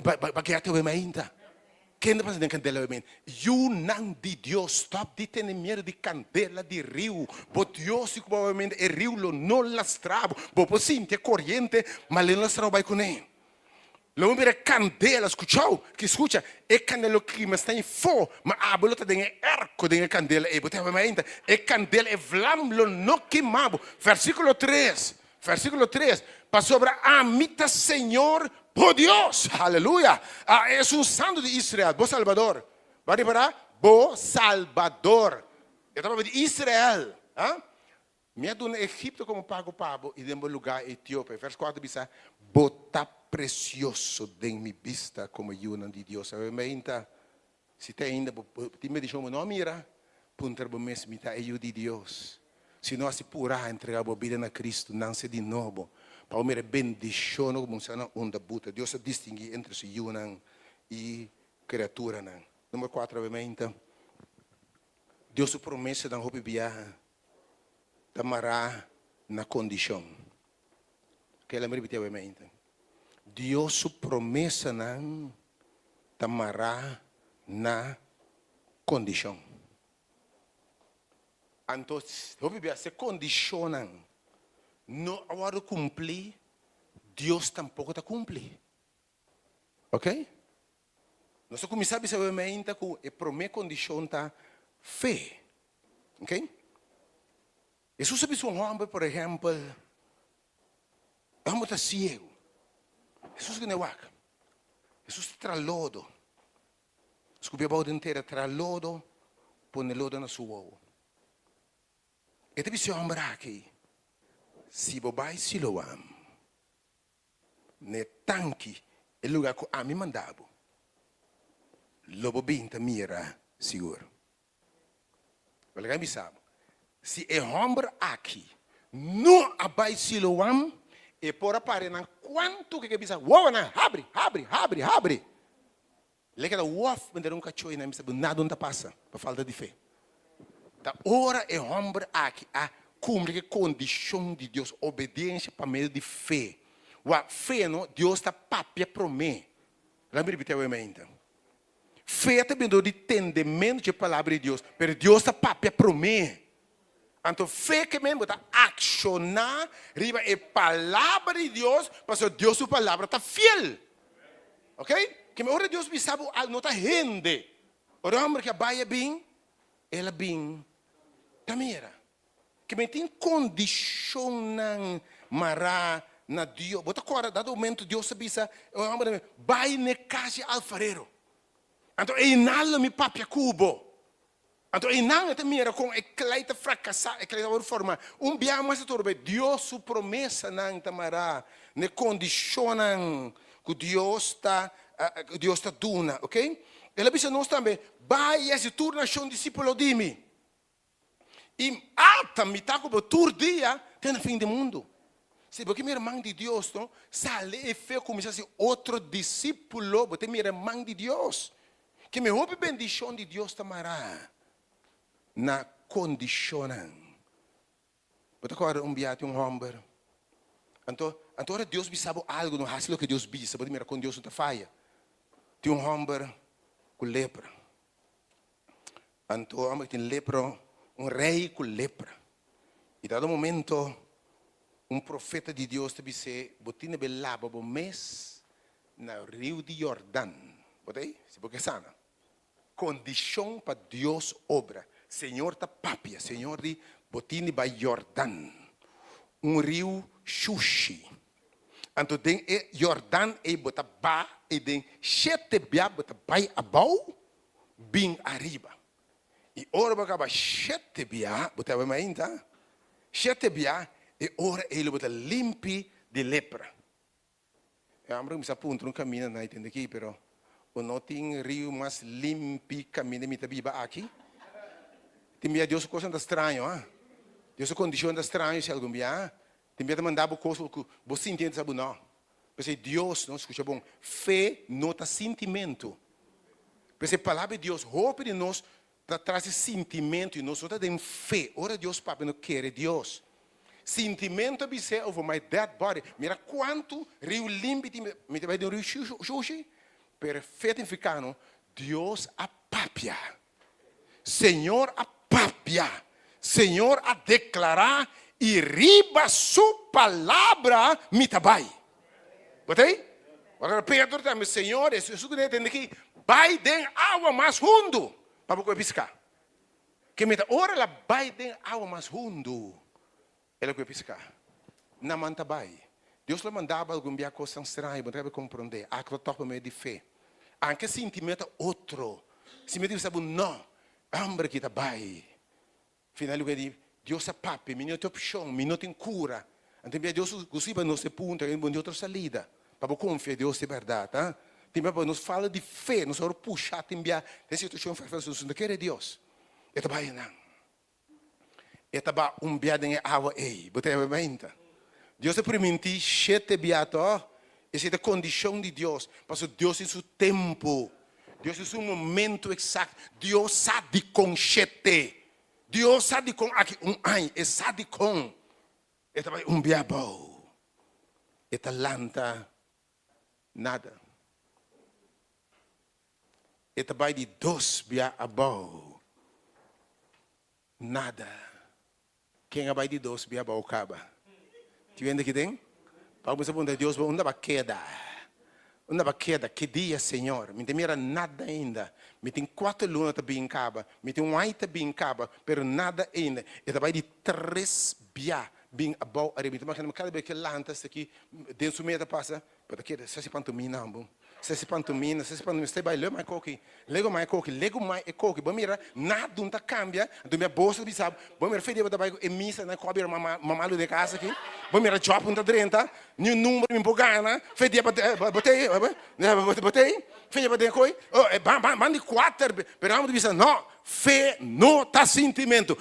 Ba geta awe meinta. Ken ta pasa den kandela awe meinta? Yunan di Dios, stop di tene miedu di kandela di riu. Bo Dios di ku bo awe meinta, e riu lo no lastra bo. Bo por sinti e koriente, ma lo no lastra bo bai kuné. Lo bo mira kandela, skuchau, ki skucha, e kandela lo kima sta info, ma abo lo ta den e erko den e kandela ei, bo ta haber mainta, e kandela, e vlam lo no kima bo. Versíkulo tres, versíkulo tres, Pasobra ami ta Señor bo Dios, aleluya, a Esun Santu di Israel, bo Salbador. Bo a ripará? Bo Salbador. E ta papia di Israel, ha? Mi a duna Egipto komo pago pa bo i den bo lugá Etiopia. Vers kuater bisa, Bo ta presioso den mi bista komo yunan di Dios. Awe meinta, si te ainda bo tin bendishon bo no a mira, puntra bo mes, Mi ta e yu di Dios? Si no hasi purá, entregá bo bida na Kristu, nanse di nobo, pa bo mira e bendishonnan ku bo sa na unda buta. Dios a distinguí entre su yunan i kriaturanan. Number kuater, awe meinta, Dios su promesanan hopi biaha ta mará na kondishon. Kela mi ripití awe-mente. Dios su promesanan ta mará na kondishon. Anto, hopi bia si e kondishonnan no a wòrdu kumplí, Dios tampoko ta kumpli. Ok? Nos a kuminsá bisa awe mainta ku e promé kondishon ta fe. Ok? Hesus a bisa un hòmber, por ehèmpel, e hòmber ta siegu. Hesus kende wak. Hesus ta traha lodo. Skupi abou den tera, traha lodo, pone lodo na su wowo. E ta bisa e hòmber aki, Si bo bai Siloam, N'e tanki, e lugar ku ami manda bo, lo bo bin ta mira sigur. Bo laga mi bisa bo, si e hòmber aki no a bai Siloam, e por a para nan kuantu ku e ke bisa, Wowonan, habri, habri, habri, habri! Lei keda wòf manera un kachó i nan bisa bo nada no ta pasa pa falta di fe. Ta ora e hòmber aki a kumpli ku e kondishon di Dios, obediensia pa medio di fe. Wak, fe no, Dios ta papia promé. Laga mi ripití awe mainta. Fe ta bini dor di tendementu dje palabra di Dios, pero Dios ta papia promé. Anto fe ke men bo ta akshoná riba e palabra di Dios, pasobra Dios su palabra ta fiel. Ok? Ke men ora Dios bisa bo algu, no ta hende. Ora e hòmber ke a bai a bin, el a bin ta mira. Ke men tin kondishonnan mará na Dios. Bo ta kòrda dado momento Dios a bisa e hòmber, bai n'e kas di alfarero. Anto einan lo mi papia ku bo. Anto einan e ta mira kon e klei ta frakasá, e klei ta wòrdu formá. Un bia mas ta torbe, Dios su promesanan ta mará na e kondishonnan ku Dios ta ku Dios ta duna, oke. El a bisa nos tambe, Bai i hasi tur nashon disípulo di mi. I ata mi ta ku bo tur dia te na fin di mundu. Si bo ke mira man di Dios, no, sali e fe kuminsá hasi otro disípulo, bo ta mira man di Dios. Ke mi hopi bendishon di Dios ta mará na kondishonnan. Bo ta kòrda un biaha tin un hòmber, anto anto ora Dios bisa bo algu, no hasi loke Dios bisa, bo ta mira kon Dios no ta faya. Tin un hòmber ku lepra. Anto hòmber tin lepra, un rei ku lepra. I dado momento un profeta di Dios ta bis'é, Bo tin debe laba bo mes na riu di Jordan. Bo ta ei? Si bo ke sana. Kondishon pa Dios obra. Señor ta papia. Señor di, Bo tin di bai Jordan, un riu shushi. Anto den e Jordan ei bo ta ba i den shete bia bo ta bai abou bin ariba. I ora bo kaba shete bia, bo ta bai mainta, shete bia, e ora ei lo bo ta limpi di lepra. E homber kuminsá puntra un kaminda na tende aki, pero bo no tin riu mas limpi kaminda mi ta biba aki? Tin bia Dios su kosnan ta straño, ha? Dios su kondishon ta straño si algun bia, ha? Tin bia ta manda bo kos ku bo sinti ta sa bo no. P'esei Dios, no skucha bon, fe no ta sintimentu. P'esei palabra di Dios, hopi di nos ta tras di sintimentu i nos no ta den fe. Ora Dios papia no kere Dios. Sintimentu a bis'é over my dead body. Mira kuantu riu limpi tin, mi ta bai den un riu shushi, pero fe ta nifiká no, Dios a papia. Señor a papia, Señor a deklará i riba su palabra mi ta bai. Bo ta ei? Ora Pedro tambe, Señor, esun ku tende aki, bai den awa mas hundu pa bo kohe piská. Ke mi ta ora el a bai den awa mas hundu, el a kohe piská. Naman ta bai. Dios lo manda bo algun bia kosnan straño, bo no ta kabe komprondé. Aktua tòg pa medio di fe. Anke sinti mi ta otro. Si mi ta bisa bo no, hamber ki ta bai. Final lo di, Dios a papia, mi no tin opshon, mi no tin kura. Anto bia Dios gusta hiba nos e punto, no tin otro salida. Pa bo konfia Dios di bèrdat, ha. Tin bia nos falta di fe, nos ora pusha tin bia den situashon fèrfèl, nos no kere Dios. E ta bai nan. E ta ba un bia den e awa ei. Bo ta yama mainta. Dios a primintí shete bia tòg. Esei ta kondishon di Dios. Pasobra Dios tin su tempu. Dios tin su momentu eksakto. Dios sa dikon shete. Dios sa dikon aki un aña. E sa dikon. E ta bai un bia abou. E ta lanta nada. E ta bai di dos bia abou. Nada. Ken a bai di dos bia abou kaba? Tin hende aki den? Pablo kuminsá puntra Dios, Bo unda bo a keda? Unda bo a keda? Ki dia, Señor? Mi no ta mira nada ainda. Mi tin kuater luna ta bin kaba. Mi tin un aña ta bin kaba, pero nada ainda. E ta bai di tres bia bin abou ariba. Mi ta imagina mi kada bes ke lanta esaki den su meta pasa, Bo ta kere sa si pantomina bo, sa si pantomina, sa si pantomina, stay bai leu mai koki, lego mai koki, lego mai e koki, bo mira nada ta cambia, anto mi a bosa ta bisa bo, bo mira fe dia bo ta bai ku e misa nan kobi mama mama de casa aki, bo mira job un ta drenta, ni un numero mi por gana, fe dia bo bo tei bo tei, fe dia bo den koi, oh ban ban ban di kuater, pero amo ta bisa no, fe no ta sintimento,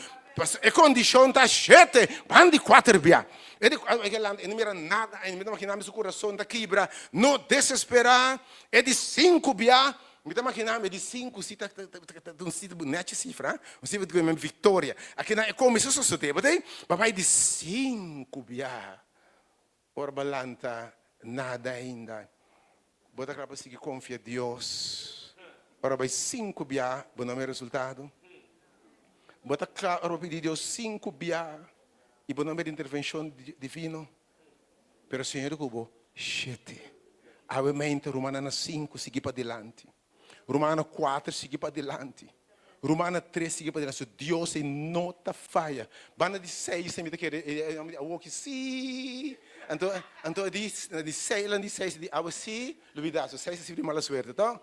e kondishon ta shete, ban di kuater bia. E di, e ke lanta, e no mira nada ainda. Mi ta maginá mi su kurason ta kibra. No desesperá. E di sinku bia, mi ta maginá mi e di sinku si ta ta ta ta un sifra nechi sifra, un sifra di ku viktoria. Akinan e kuminsá sosodé, bo ta ei? Papá e di sinku bia, ora bo a lanta, nada ainda. Bo ta kla pa sigui konfia Dios ora bai sinku bia bo no mira resultado? Bo ta kla ora bo pidi Dios sinku bia i bo no mira intervenshon divino? Pero Señor di ku bo, Shete, awe mente rumannan na sinku sigui padilanti. Romano kuater sigui padilanti. Romano tres sigui padilanti. So Dios ei no ta faya. Banda di seis mi ta kere e homber di awoki si. Anto anto di di seis lan di seis di awe si lubida. So seis ta sirbi di mala suerte to.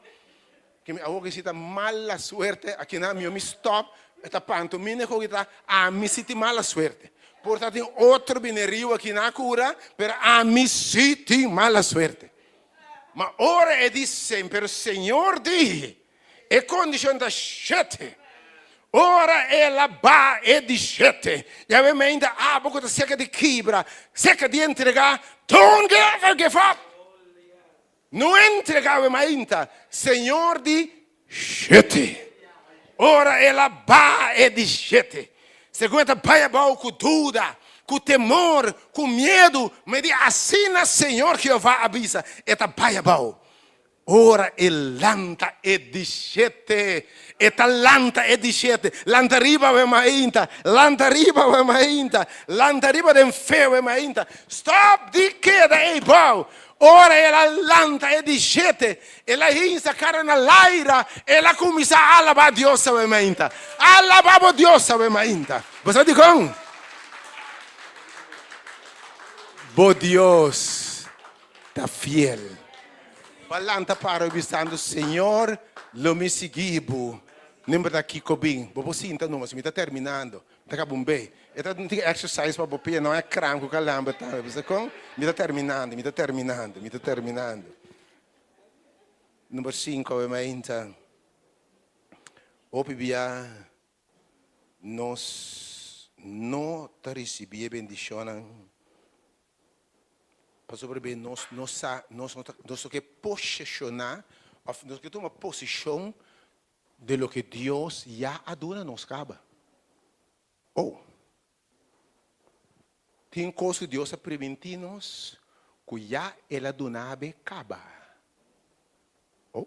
Ke mi awoki si ta mala suerte akinan mi mi stop e ta pantomina ku ta ami si tin mala suerte. Por ta tin otro bini riu akinan kura pero ami si tin mala suerte. Ma ora e di semper Señor di, e kondishon ta shete. Ora el a ba e di shete, Yahweh meinta abo ku ta seka di kibra, seka di entregá, don't ever give up! No entregá awe mainta, Señor di shete. Ora el a ba e di shete, segun e ta bai abou ku duda, ku temor, ku miedu, ma e di, Asina Señor Jehová a bisa, e ta bai abou. Ora e lanta e di shete, e ta lanta e di shete, lanta riba awe mainta, lanta riba awe mainta, lanta riba den fe awe mainta, stop di keda ei bou. Ora el a lanta e di shete, el a hinsa kara na laira, el a kuminsá alabá Dios awe mainta. Alabá bo Dios awe mainta. Bo sa dikon? Bo Dios. ta fiel. Bo a lanta para bisando, Señor, lo mi sigui bo. No importa kiko bin. Bo por sinta numa, si mi ta terminando. Mi ta kaba un bei. E ta un tiki exercise pa bo pia, no e kram ku kalamber tambe. Bo sa kon? Mi ta terminando, mi ta terminando, mi ta terminando. Number sinku, awe mainta. Hopi bia nos no ta risibí e bendishonnan pasobra be nos no sa, nos no ta, nos no ke poseshoná òf nos no ke tuma posishon di loke Dios ya a duna nos kaba. Oh! Tin kos ku Dios a primintí nos ku ya el a duna be kaba. Oh!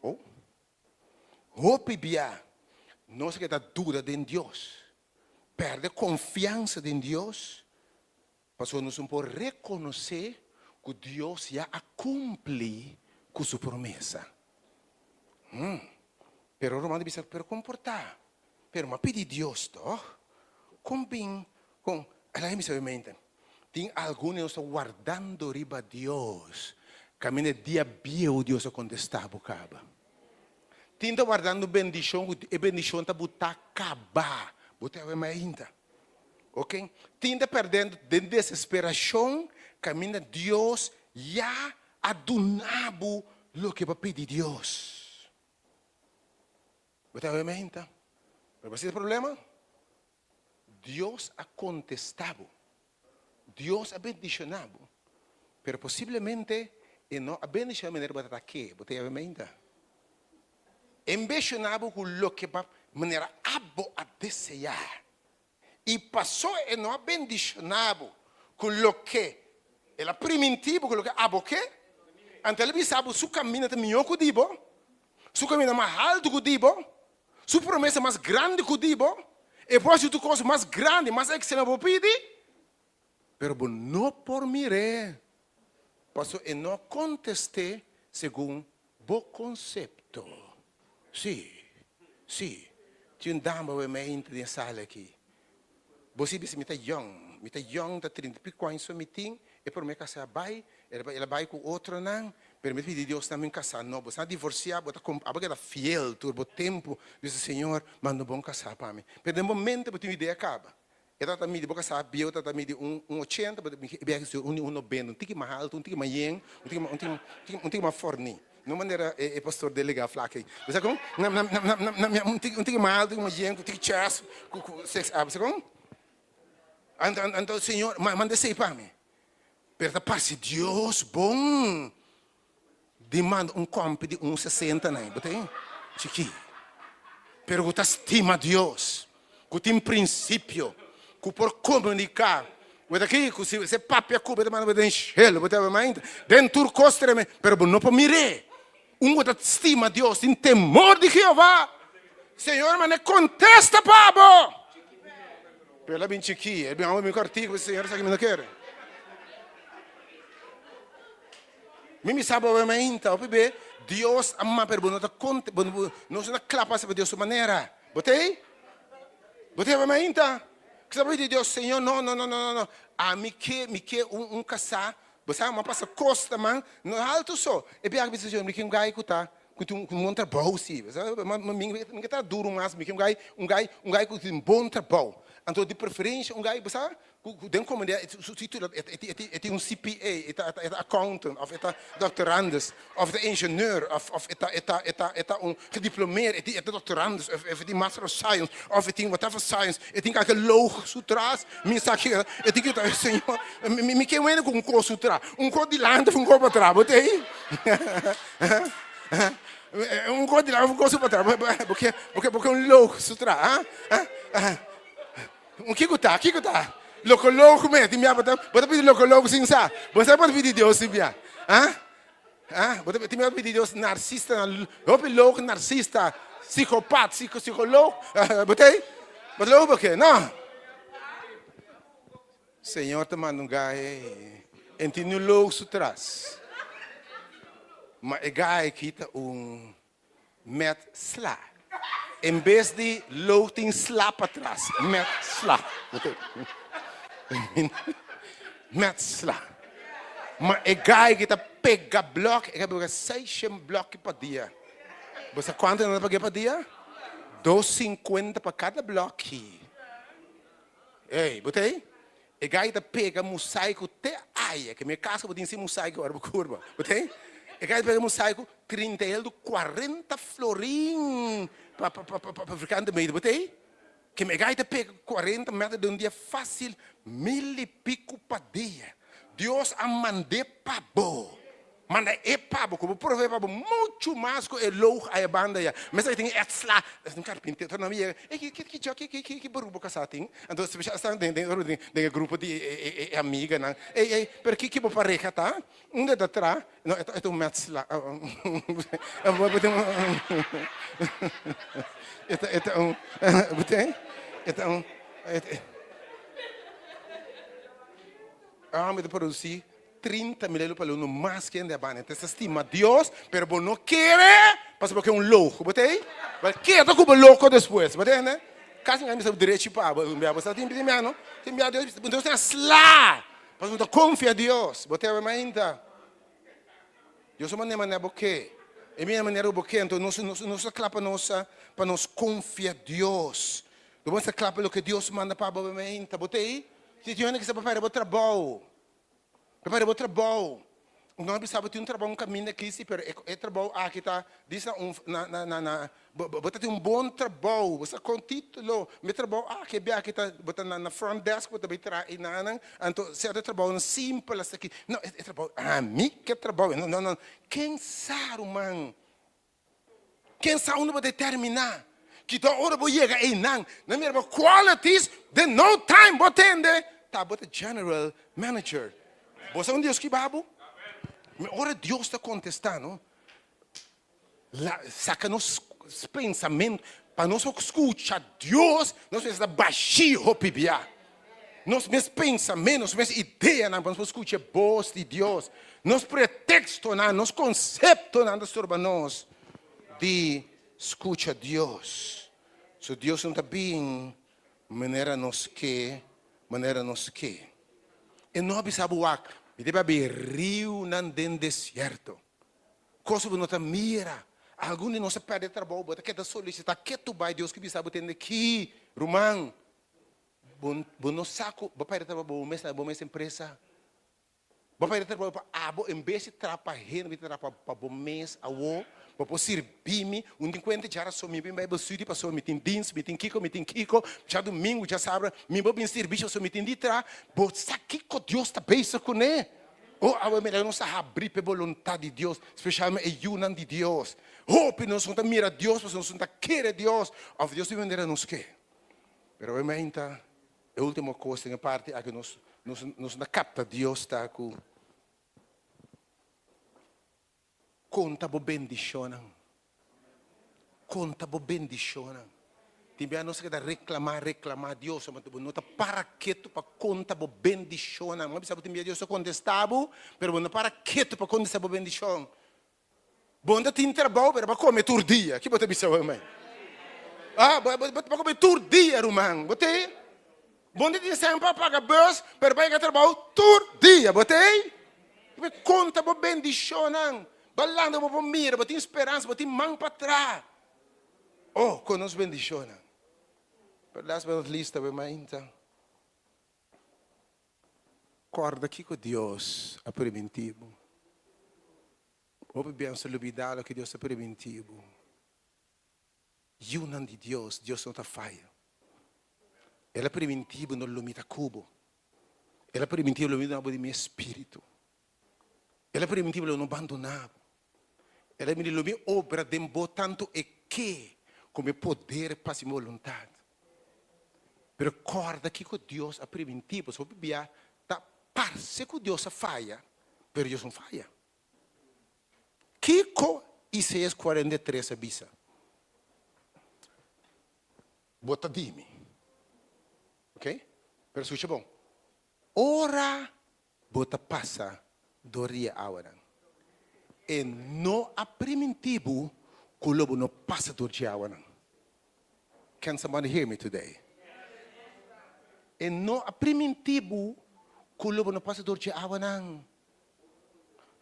Oh! Hopi bia nos a keda duda den Dios, pèrdè konfiansa den Dios, pasobra nos no por rekonosé ku Dios ya a kumpli ku su promesa. Hmm. Pero ruman ta bisa, pero kon por ta? Pero mi a pidi Dios tòg? Kon bin kon? Ala mi bisa obviamente, tin algun di nos ta wardando riba Dios, kaminda e dia bieu Dios a kontestá bo kaba. Tin ta wardando bendishon ku e bendishon ta butá kaba, bo ta awe mainta. Ok? Tin ta pèrdendo den desesperashon kaminda Dios ya a duna bo loke bo a pidi Dios. Bo ta oye meinta? Pero bo si problema? Dios a contesta bo. Dios a bendiciona bo. Pero posiblemente e no a bendiciona manera bo ta ke. Bo ta oye meinta? E bendiciona bo cu loke bo manera abo a desea. I paso e no a bendiciona bo cu loke el a priminti bo, cu loke abo ke, anto el a bisa bo su caminda ta mihó cu di bo, su caminda mas haltu cu di bo, su promesa mas grandi cu di bo, e por haci tur cos mas grandi, mas excelente bo pidi, pero bo no por mir'é, paso e no a contest'é segun Bo konsepto. Sí, sí. Tin un dama wei mei inta den e sala aki. Bo si bisa mi ta yòn, mi ta yòn, ta trinta i piku aña so mi tin, e promé kasá a bai, el a bai ku otronan, pero mi ta pidi Dios tambe un kasá nobo. Bo sa divorsiá, bo ta abo keda fiel tur bo tempu, bisa Señor, manda un bon kasá pa mi. Pero den momento bo tin un idea kaba, E tabata midi, bo ka sa, bieu tabata midi un un ochenta, but mi biaha su un un nobenta, un tiki mas alto, un tiki mas yen, un tiki un tiki un tiki mas forni. No manera e e pastor delega flak ei. Bo sa kon? Na na na na na un tiki un tiki mas alto, un tiki mas yen, ku tiki chest, ku ku six abs, bo sa kon? Anto anto Señor manda esei pa mi. Pero ta parse Dios bon di manda un kompi di un sesenta na e, bo ta e? Chikí. Pero ku ta stima Dios, ku tin prinsipio, ku por komuniká. Bo ta aki ku si se papia ku bo ta manda bo den shelu, bo ta mainta den tur kos treme, pero bo no por mir'é. Un ku ta stima Dios tin temor di Jehová. Señor manda e kontesta pa bo. Pero el a bin chikí, el bin amo bin kòrtiku, Señor esaki mi no kere. Mi mi sa bo awe mainta, hopi be Dios a mama pero bo no ta konte, bo no ta kla pa hasi pa Dios su manera. Bo ta ei? Bo ta ei awe mainta? Kisa bo pidi Dios, Señor, no, no, no, no, no, ami ke, mi ke un, un kasá, bo sa, mi a pasa kosta man, no alto so. E biaha bisa Señor, mi ke un gai ku ta, ku tin un bon trabou si, bo sa, mi, mi ke traha duru mas, mi ke un gai, un gai, un gai ku tin bon trabou. Anto di preferensha un gai, bo sa, Ku den komunidat su titulo e tin un CPA, e ta e ta accountant of e ta doctorandus of e ta ingenieur of of e ta e ta e ta e ta un gediplomeerd e tin e ta doctorandus of e tin master of science of e tin whatever science e tin kake loog su tras mi sa ke e tin ke ta señor mi mi ke wende ku un kos su tras un kos dilanti of un kos patras bo ta ei un kos dilanti of un kos patras bo ke bo ke bo ke un loog su tras ha. Un kiko ta? Kiko ta? Lokologo me. Tin bia bo ta bo ta pidi lokologo sin sa. Bo sa bo ta pidi Dios tin bia. Ha? Ha? Bo ta tin bia bo ta pidi Dios narsista nan hopi logo narsista, psikopat, psiko psikologo. Bo ta ei? Bo ta logo bo ke? No. Señor ta manda un gai ei. En tin un logo su tras. Ma e gai aki ta un Met sla. En bes di loog tin sla patras. Met sla. Met sla. Ma e gai ki ta pega blòk, e ka pega seishen blòki pa dia. Bo sa kuantu nan ta pag'é pa dia? Dos sinkuenta pa kada blòki. Ey, bo ta ei? E gai ta pega mosaico te aya, ke mi kas bo tin sin mosaico ora bo kurba. Bo ta ei? E gai ta pega mosaico trinta i eldu kuarenta florin pa pa pa pa vierkante meter. Bo ta ei? Ke mi e gai ta pega kuarenta meter den un dia fásil, mil i piku pa dia. Dios a mand'é pa bo. Manda e pa bo, ku bo provee pa bo muchu mas ku e loog aya banda ya. Mester tin e sla, es un karpintero, ta nan yega, ey ki ki ki ki ki ki baru bo kasá tin? Anto spesial esnan den den den e grupo di e e e amiganan, ey ey pero ki ki bo pareha ta? Unda e ta traha? No e ta e ta un metsla bo tin un e ta e ta un bo tin e ta un e mi ta produsí 30 mil euro pa luna mas ke hende a bani. Te sa stima Dios, pero bo no kere pasobra bo ke un loco. Bo ta ei? Bo keda ku bo loco despues. Bo ta hende? Kasi mi a bisa bo derechi pa bo. Bo sa tin tin bia no? Tin bia Dios Dios tin a sla. Pasobra bo ta konfia Dios. Bo ta e mainta. Dios a manda e manera bo ke. E mira manera ku bo ke. Anto nos nos nos ta kla pa nos pa nos konfia Dios. Nos ta kla pa loke Dios manda pa bo mainta. Bo ta ei? Si tin hende ke sa pa pèrdè bo trabou. Prepara bo trabou. No a bisa bo tin un trabou un kaminda aki si, pero e trabou aki ta dis na un na na na na bo bo ta tin un bon trabou, bo sa kon titulo, mi trabou aki e bia aki ta bo ta na na front desk bo ta bai traha einanan, anto sierto trabounan simpel asina aki, no e trabou ami ke trabou no no no ken sa ruman. Ken sa unda bo ta terminá? Kita ora bo yega einan, nan mira bo qualities, den no time bo tende ta bo ta general manager. Bo sa unda Dios kiba bo? Mi ora Dios ta kontestá no, la saka nos pensamentu pa nos por skucha Dios, nos mester ta bashí hopi bia. Nos mes pensamentu, nos mes ideanan pa nos por skucha e bos di Dios. Nos pretekstonan, nos konseptonan ta stroba nos di skucha Dios. So Dios no ta bin manera nos ke, manera nos ke. E no a bisa bo wak, mi ta bai riunan den desierto. Kos ku bo no ta mira. Algun di nos a pèrdè trabou, bo ta keda solisitá ketu bai Dios ki bisa bo tende ki, ruman. Bo bo no sa ku bo pèrdè trabou bo mes na bo mes empresa. Bo pèrdè trabou pa abo en bes di traha pa hende bo ta traha pa pa bo mes awo. Bo por sirbi mi un tin kuenta djarason mi bin Bible study pasobra mi tin dins mi tin kiko mi tin kiko djadumingu djasabra mi bo bin sirbishi pasobra mi tin di traha. Bo sa kiko Dios ta bezig kuné. Oh awe mira nos ta habri pa e boluntat di Dios spesialmente e yunan di Dios. Hopi nos no ta mira Dios pasobra nos no ta kere Dios òf Dios tin manera nos ke. Pero awe meinta e ultimo kos den e parti aki nos nos nos no ta kapta Dios ta ku konta bo bendishonnan. Konta bo bendishonnan. Tin bia nos a keda reklamá reklamá Dios ma bo no ta para ketu pa konta bo bendishonnan. Mi a bisa bo tin bia Dios ta kontestá bo pero bo no para ketu pa kontestá bo bendishon. Bo no ta tin trabou pero bo a kome tur dia. Ki bo ta bisa bo mai? Ah, bo bo kome tur dia ruman. Bo tei? Bo no ta tin sèn pa paga bus pero bo a yega trabou tur dia. Bo tei? Bo konta bo bendishonnan. Bo lanta bo por mira, bo tin speransa, bo tin man pa traha. Oh, kon nos bendishonnan. Pero last but not least, ta mainta. Kòrda kiko Dios a primintí bo. Hopi biaha nos ta lubidá loke Dios a primintí bo. Yunan di Dios, Dios no ta faya. El a primintí bo no lo mi ta ku bo. El a primintí bo lo mi duna bo di mi espíritu. El a primintí bo lo no bandoná bo. El a primintí lo mi obra den bo tantu e ke ku mi poder pa hasi mi boluntat. Pero kòrda kiko Dios a primintí bo. Hopi bia ta parse ku Dios a faya, pero Dios no faya. Kiko Isaías 43 a bisa? Bo ta di mi. Ok? Pero skucha bon. Ora bo ta pasa dor di e awanan, e no a primintí bo ku lo bo no pasa dor dje awanan. Can somebody hear me today? E no a primintí bo ku lo bo no pasa dor dje awanan.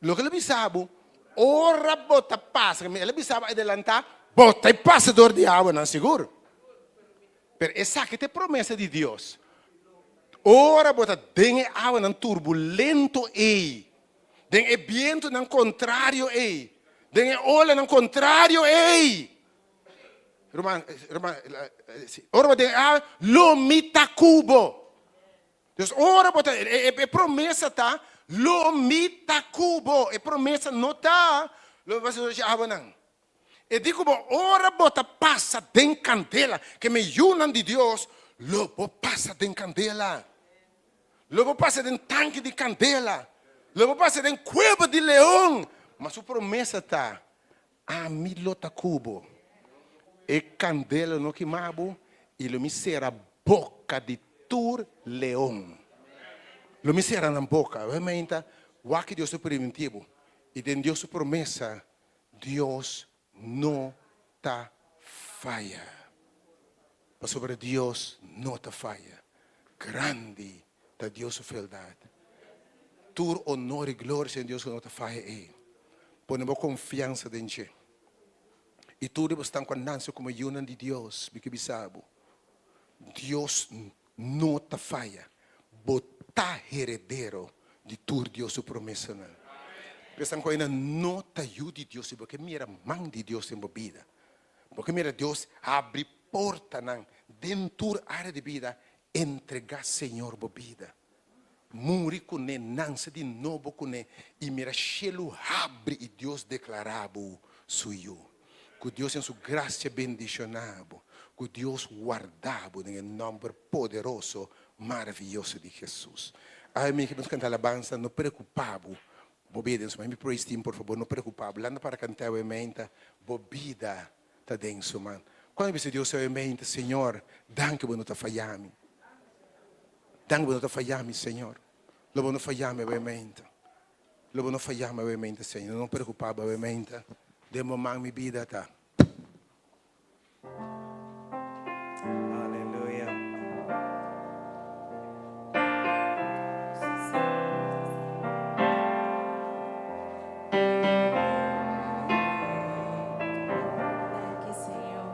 Loke el a bisa bo, ora bo ta pasa, el a bisa bo adelantá, bo ta e pasa dor di awanan sigur. Pero esaki ta e promesa di Dios. Ora bo ta den e awanan turbulento ei, den e bientunan kontrario ei, den e olanan kontrario ei, ruman, ruman, ora bo den e awa, lo mi ta ku bo. Dus ora bo ta, e, e promesa ta, lo mi ta ku bo. E promesa no ta, lo mi pasa dor di awanan. E di ku bo, ora bo ta pasa den kandela, ke mi yunan di Dios, lo bo pasa den kandela. Lo bo pasa den tanki di kandela. Lo bo pasa den kueba di leon. Ma su promesa ta, Ami lo ta ku bo. E kandela no kima bo, i lo mi sera boka di tur leon. Lo mi sera nan boka. Obviamente, wak Dios ta permití bo. I den Dios su promesa, Dios no ta faya. Pasobra Dios no ta faya. Grandi ta Dios su fieldat. Tur honor i gloria sea na Dios ku no ta faya ei. Pone bo konfiansa den dje. I tur di bo stan ku a nanse komo yunan di Dios, mi ke bisa bo, Dios no ta faya. Bo ta heredero di tur Dios su promesanan. Pensan ku aina no ta yu di Dios i bo ke mira man di Dios den bo bida. Bo ke mira Dios habri portanan den tur área di bida. Entregá Señor bo bida. Muri kuné, nanse di nobo kuné i mira shelu habri i Dios deklará bo su yu. Ku Dios den su grasia bendishoná bo. Ku Dios warda bo den e nòmber poderoso, maravioso di Hesus. Awe mi nos kanta alabansa, no preokupá bo, bo bida den su man. Mi praise team por fabor no preokupá bo. Lanta para kanta awe meinta, bo bida ta den su man. Kuando mi bisa Dios awe meinta, Señor, danki bo no ta faya mi. Danki bo no ta faya mi, Señor. Lo bo no faya mi awe meinta. Lo bo no faya mi awe meinta, Señor. No preocupa bo awe meinta. Den bo man mi bida ta. Aleluya. Danki, Señor.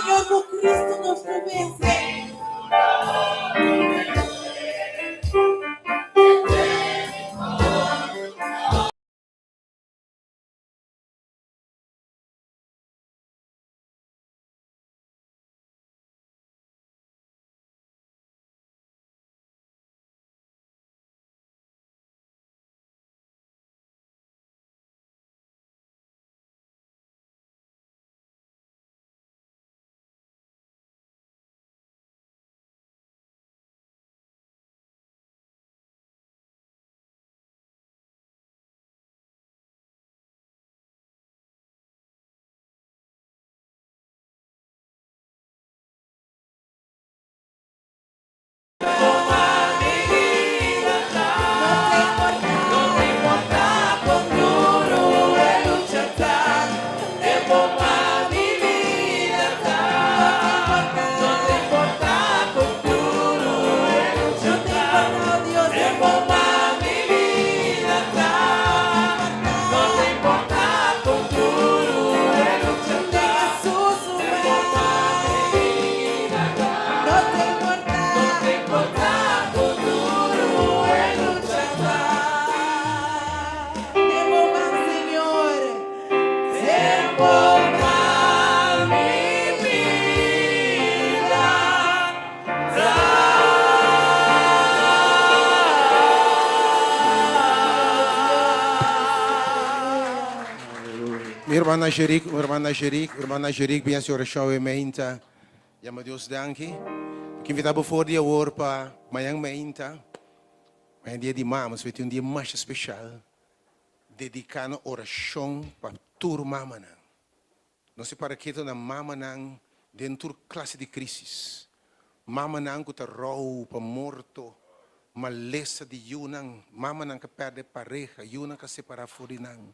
Señor, ku Kristu nos lo vense. Mi hermana Jerik, mi hermana Jerik, hermana Jerik, bin hasi orashon awe meinta. Yama Dios danki. Mi ke invita bo for di awor pa mañan meinta. Mañan dia di mama, so e tin un dia masha special dedica na orashon pa tur mamanan. Nos e para keto na mamanan den tur clase di crisis. Mamanan cu ta rou pa morto, malesa di yunan, mamanan ca perde pareha, yunan ca separa for di nan.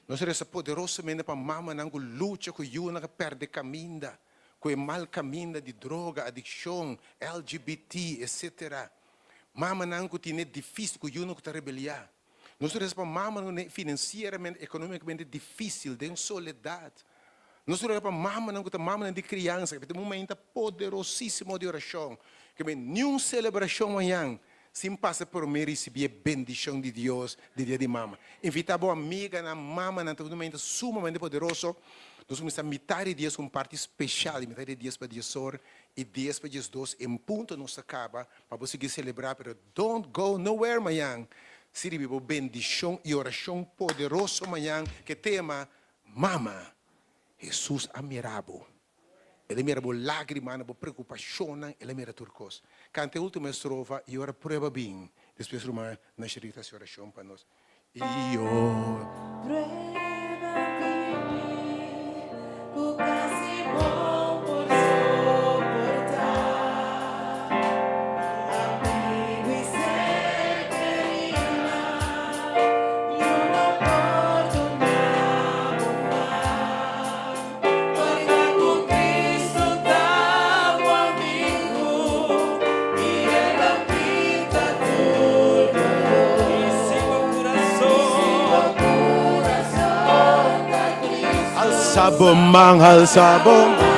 Nos a reza poderosamente pa mamanan cu lucha cu yunan ca perde caminda, cu e mal caminda di droga, adiccion, LGBT, etc. Mamanan cu tine dificil cu yunan cu ta rebelia. Nos ta reza pa mamanan ku finansieramente, ekonomikamente difísil, den soledat. Nos ta rega pa mamanan ku ta mamanan di kriansa, ku ta un momento poderosísimo di orashon, ku niun selebrashon mañan sin pasa promé risibí e bendishon di Dios di Dia di Mama. Invitá bo amiganan, mamanan, ta un momento sumamente poderoso. Nos kuminsá mitar di dies ku un parti speshal, di mitar di dies pa diesor i dies pa diesdos en punto nos ta kaba pa bo sigui selebrá, pero Don't go nowhere mañan. Sirbi bo bendishon i orashon poderoso mañan ke tema, Mama, Hesus a mira bo. El a mira bo lágrimanan, bo preokupashonnan, el a mira tur kos. Kanta e último estrofa i ora prueba bin. Despues ruman Nasherita hasi orashon pa nos. I ora. Prueba bin ku kasi bo por soportá. Amigu i ser kerina, yu no por duna bo mas. Halsa bo man, halsa bo man.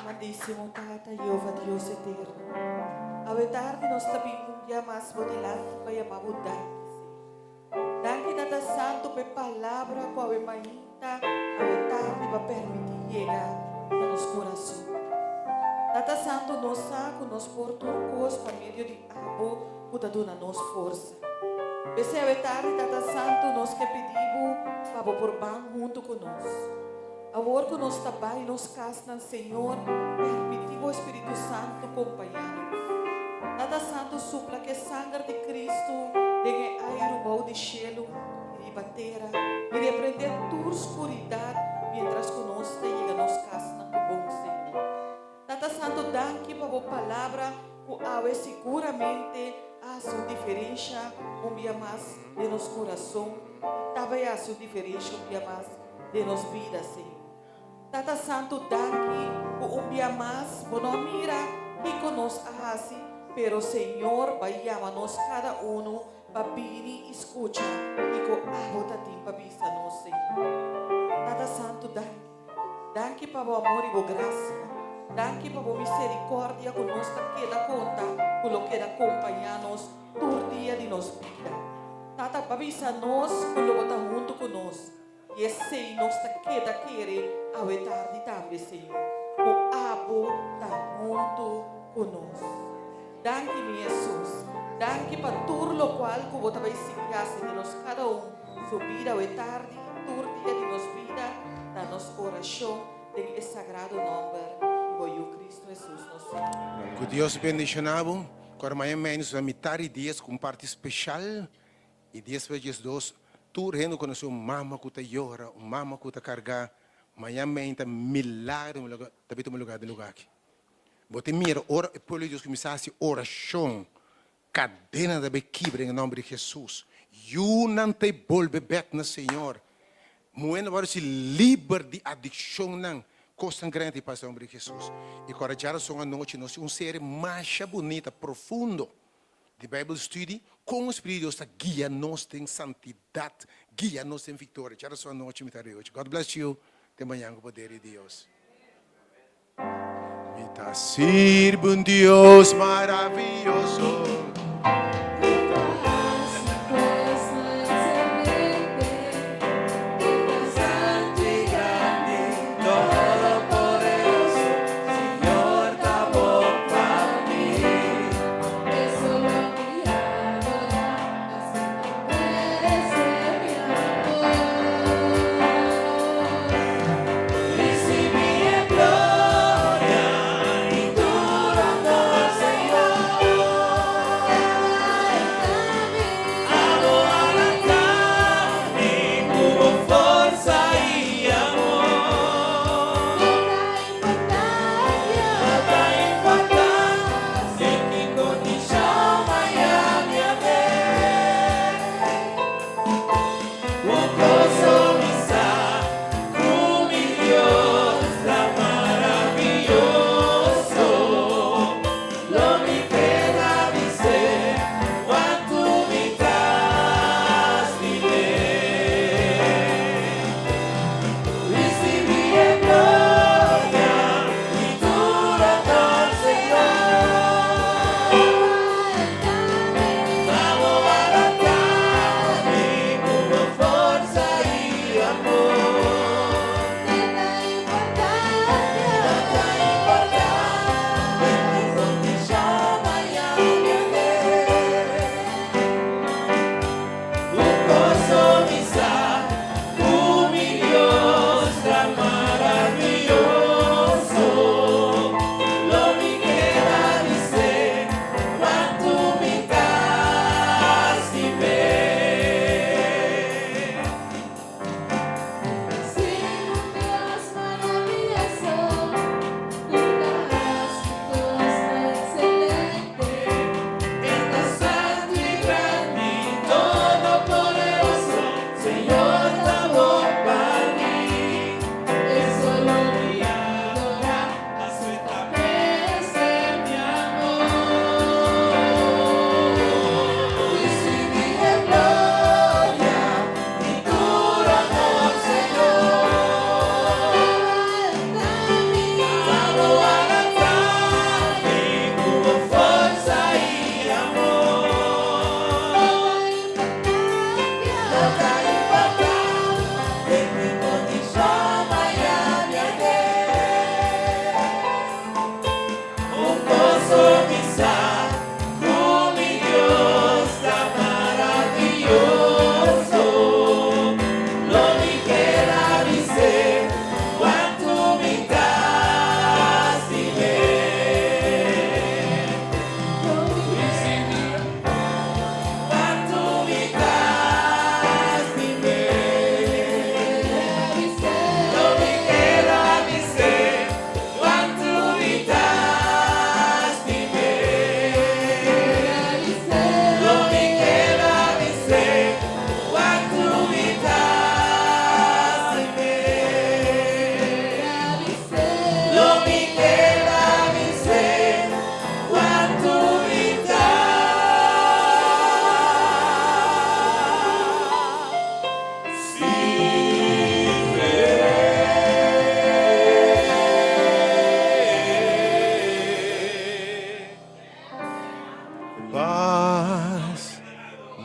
Amadísimo Tata Jehová Dios eterno. Awe tardi nos ta bin un dia mas bo dilanti pa yama bo danki, Señor. Danki Tata Santo pa e palabra ku awe mainta, awe tardi bo a permití yega na nos kurason. Tata Santo nos sa ku nos por tur kos pa medio di abo ku ta duna nos forsa. P'esei awe tardi Tata Santo nos ke pidi bo pa bo por ban huntu ku nos. Awor ku nos ta bai nos kasnan, Señor, permití bo Spiritu Santu kompañá nos. Tata Santu, supla ku e sanger di Kristu den e airu bou di shelu i riba tera i reprendé tur skuridat miéntras ku nos ta yega nos kasnan ku bon, Señor. Tata Santu, danki pa bo Palabra ku awe siguramente a hasi un diferensha un bia mas den nos kurason i ta bai hasi un diferensha un bia mas den nos bida, Señor. Tata Santu, danki ku un bia mas bo no a mira kiko nos a hasi, pero Señor bai yama nos kada unu pa bini i skucha kiko abo ta tin pa bisa nos, Señor. Tata Santu, danki. Danki pa bo amor i bo grasia. Danki pa bo miserikòrdia ku nos ta keda konta ku lo keda kompañá nos tur dia di nos bida. Tata, pa bisa nos ku lo bo ta huntu ku nos. I esei nos ta keda kere awe tardi tambe, Señor, ku Abo ta huntu ku nos. Danki, mi Hesus. Danki pa tur lokual ku Bo ta bai sigui hasi den nos kada un su bida awe tardi i tur dia di nos bida, na nos orashon den e sagrado nòmber di Bo Yu Kristu Hesus nos Señor. Ku Dios bendishoná bo. Ku armaya menos na mitar di dies ku un parti speshal I despues 12, tur hende konosé un mama ku ta yora, un mama ku ta kargá. Mañan meinta milagro ta bin tuma lugá den lugá aki. Bo ta mira ora e pueblo di Dios kuminsá hasi orashon, kadenanan ta bai kibra den e nòmber di Hesus. Yunan ta bolbe bèk na Señor. Muhénan wòrdu hasi liber di adikshonnan. Kosnan grandi ta pasa den nòmber di Hesus. I kòrda djarason anochi nos tin un serie masha bunita, profundo. Di Bijbel Studie, Kon Spiritu di Dios ta guia nos den santidat, guia nos den viktoria. Djarason anochi mi ta riochi. God bless you. Te mañan ku poder di Dios. Mi ta sirbi un Dios maravioso.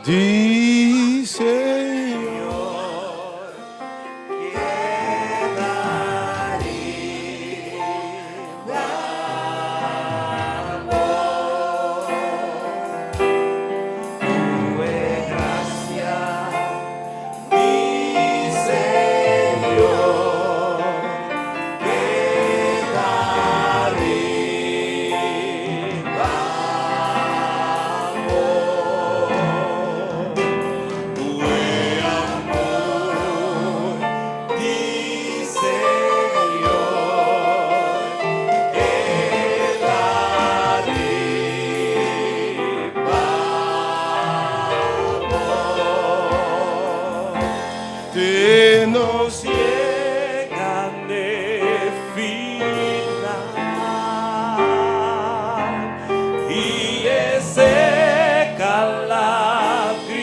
Di Señor. Te nos Yega n'e final i e seka lágrima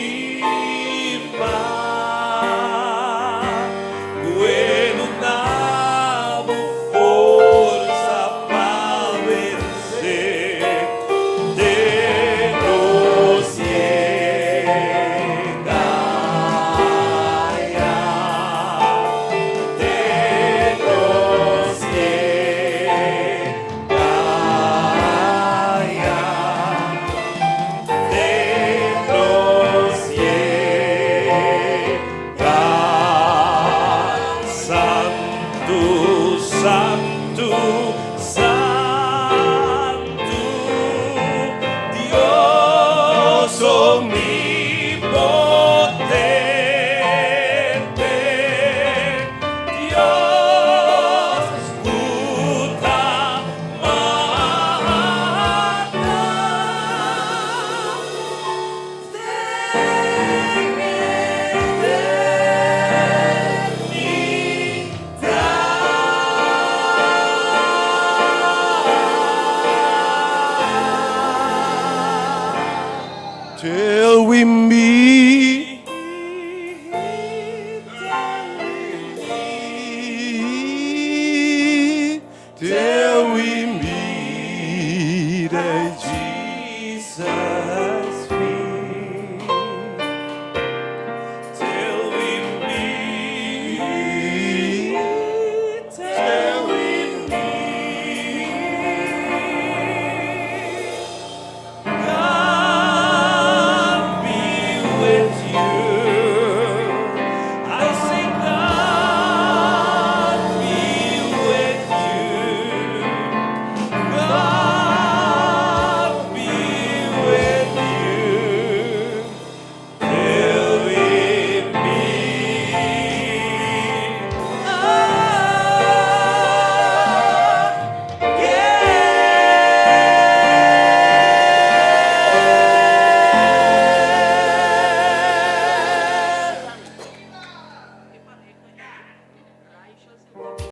ku e duna bo forsa pa vense te nos yega ya te nos yega ya te nos yega. Santu, Santu, Santu, Dios.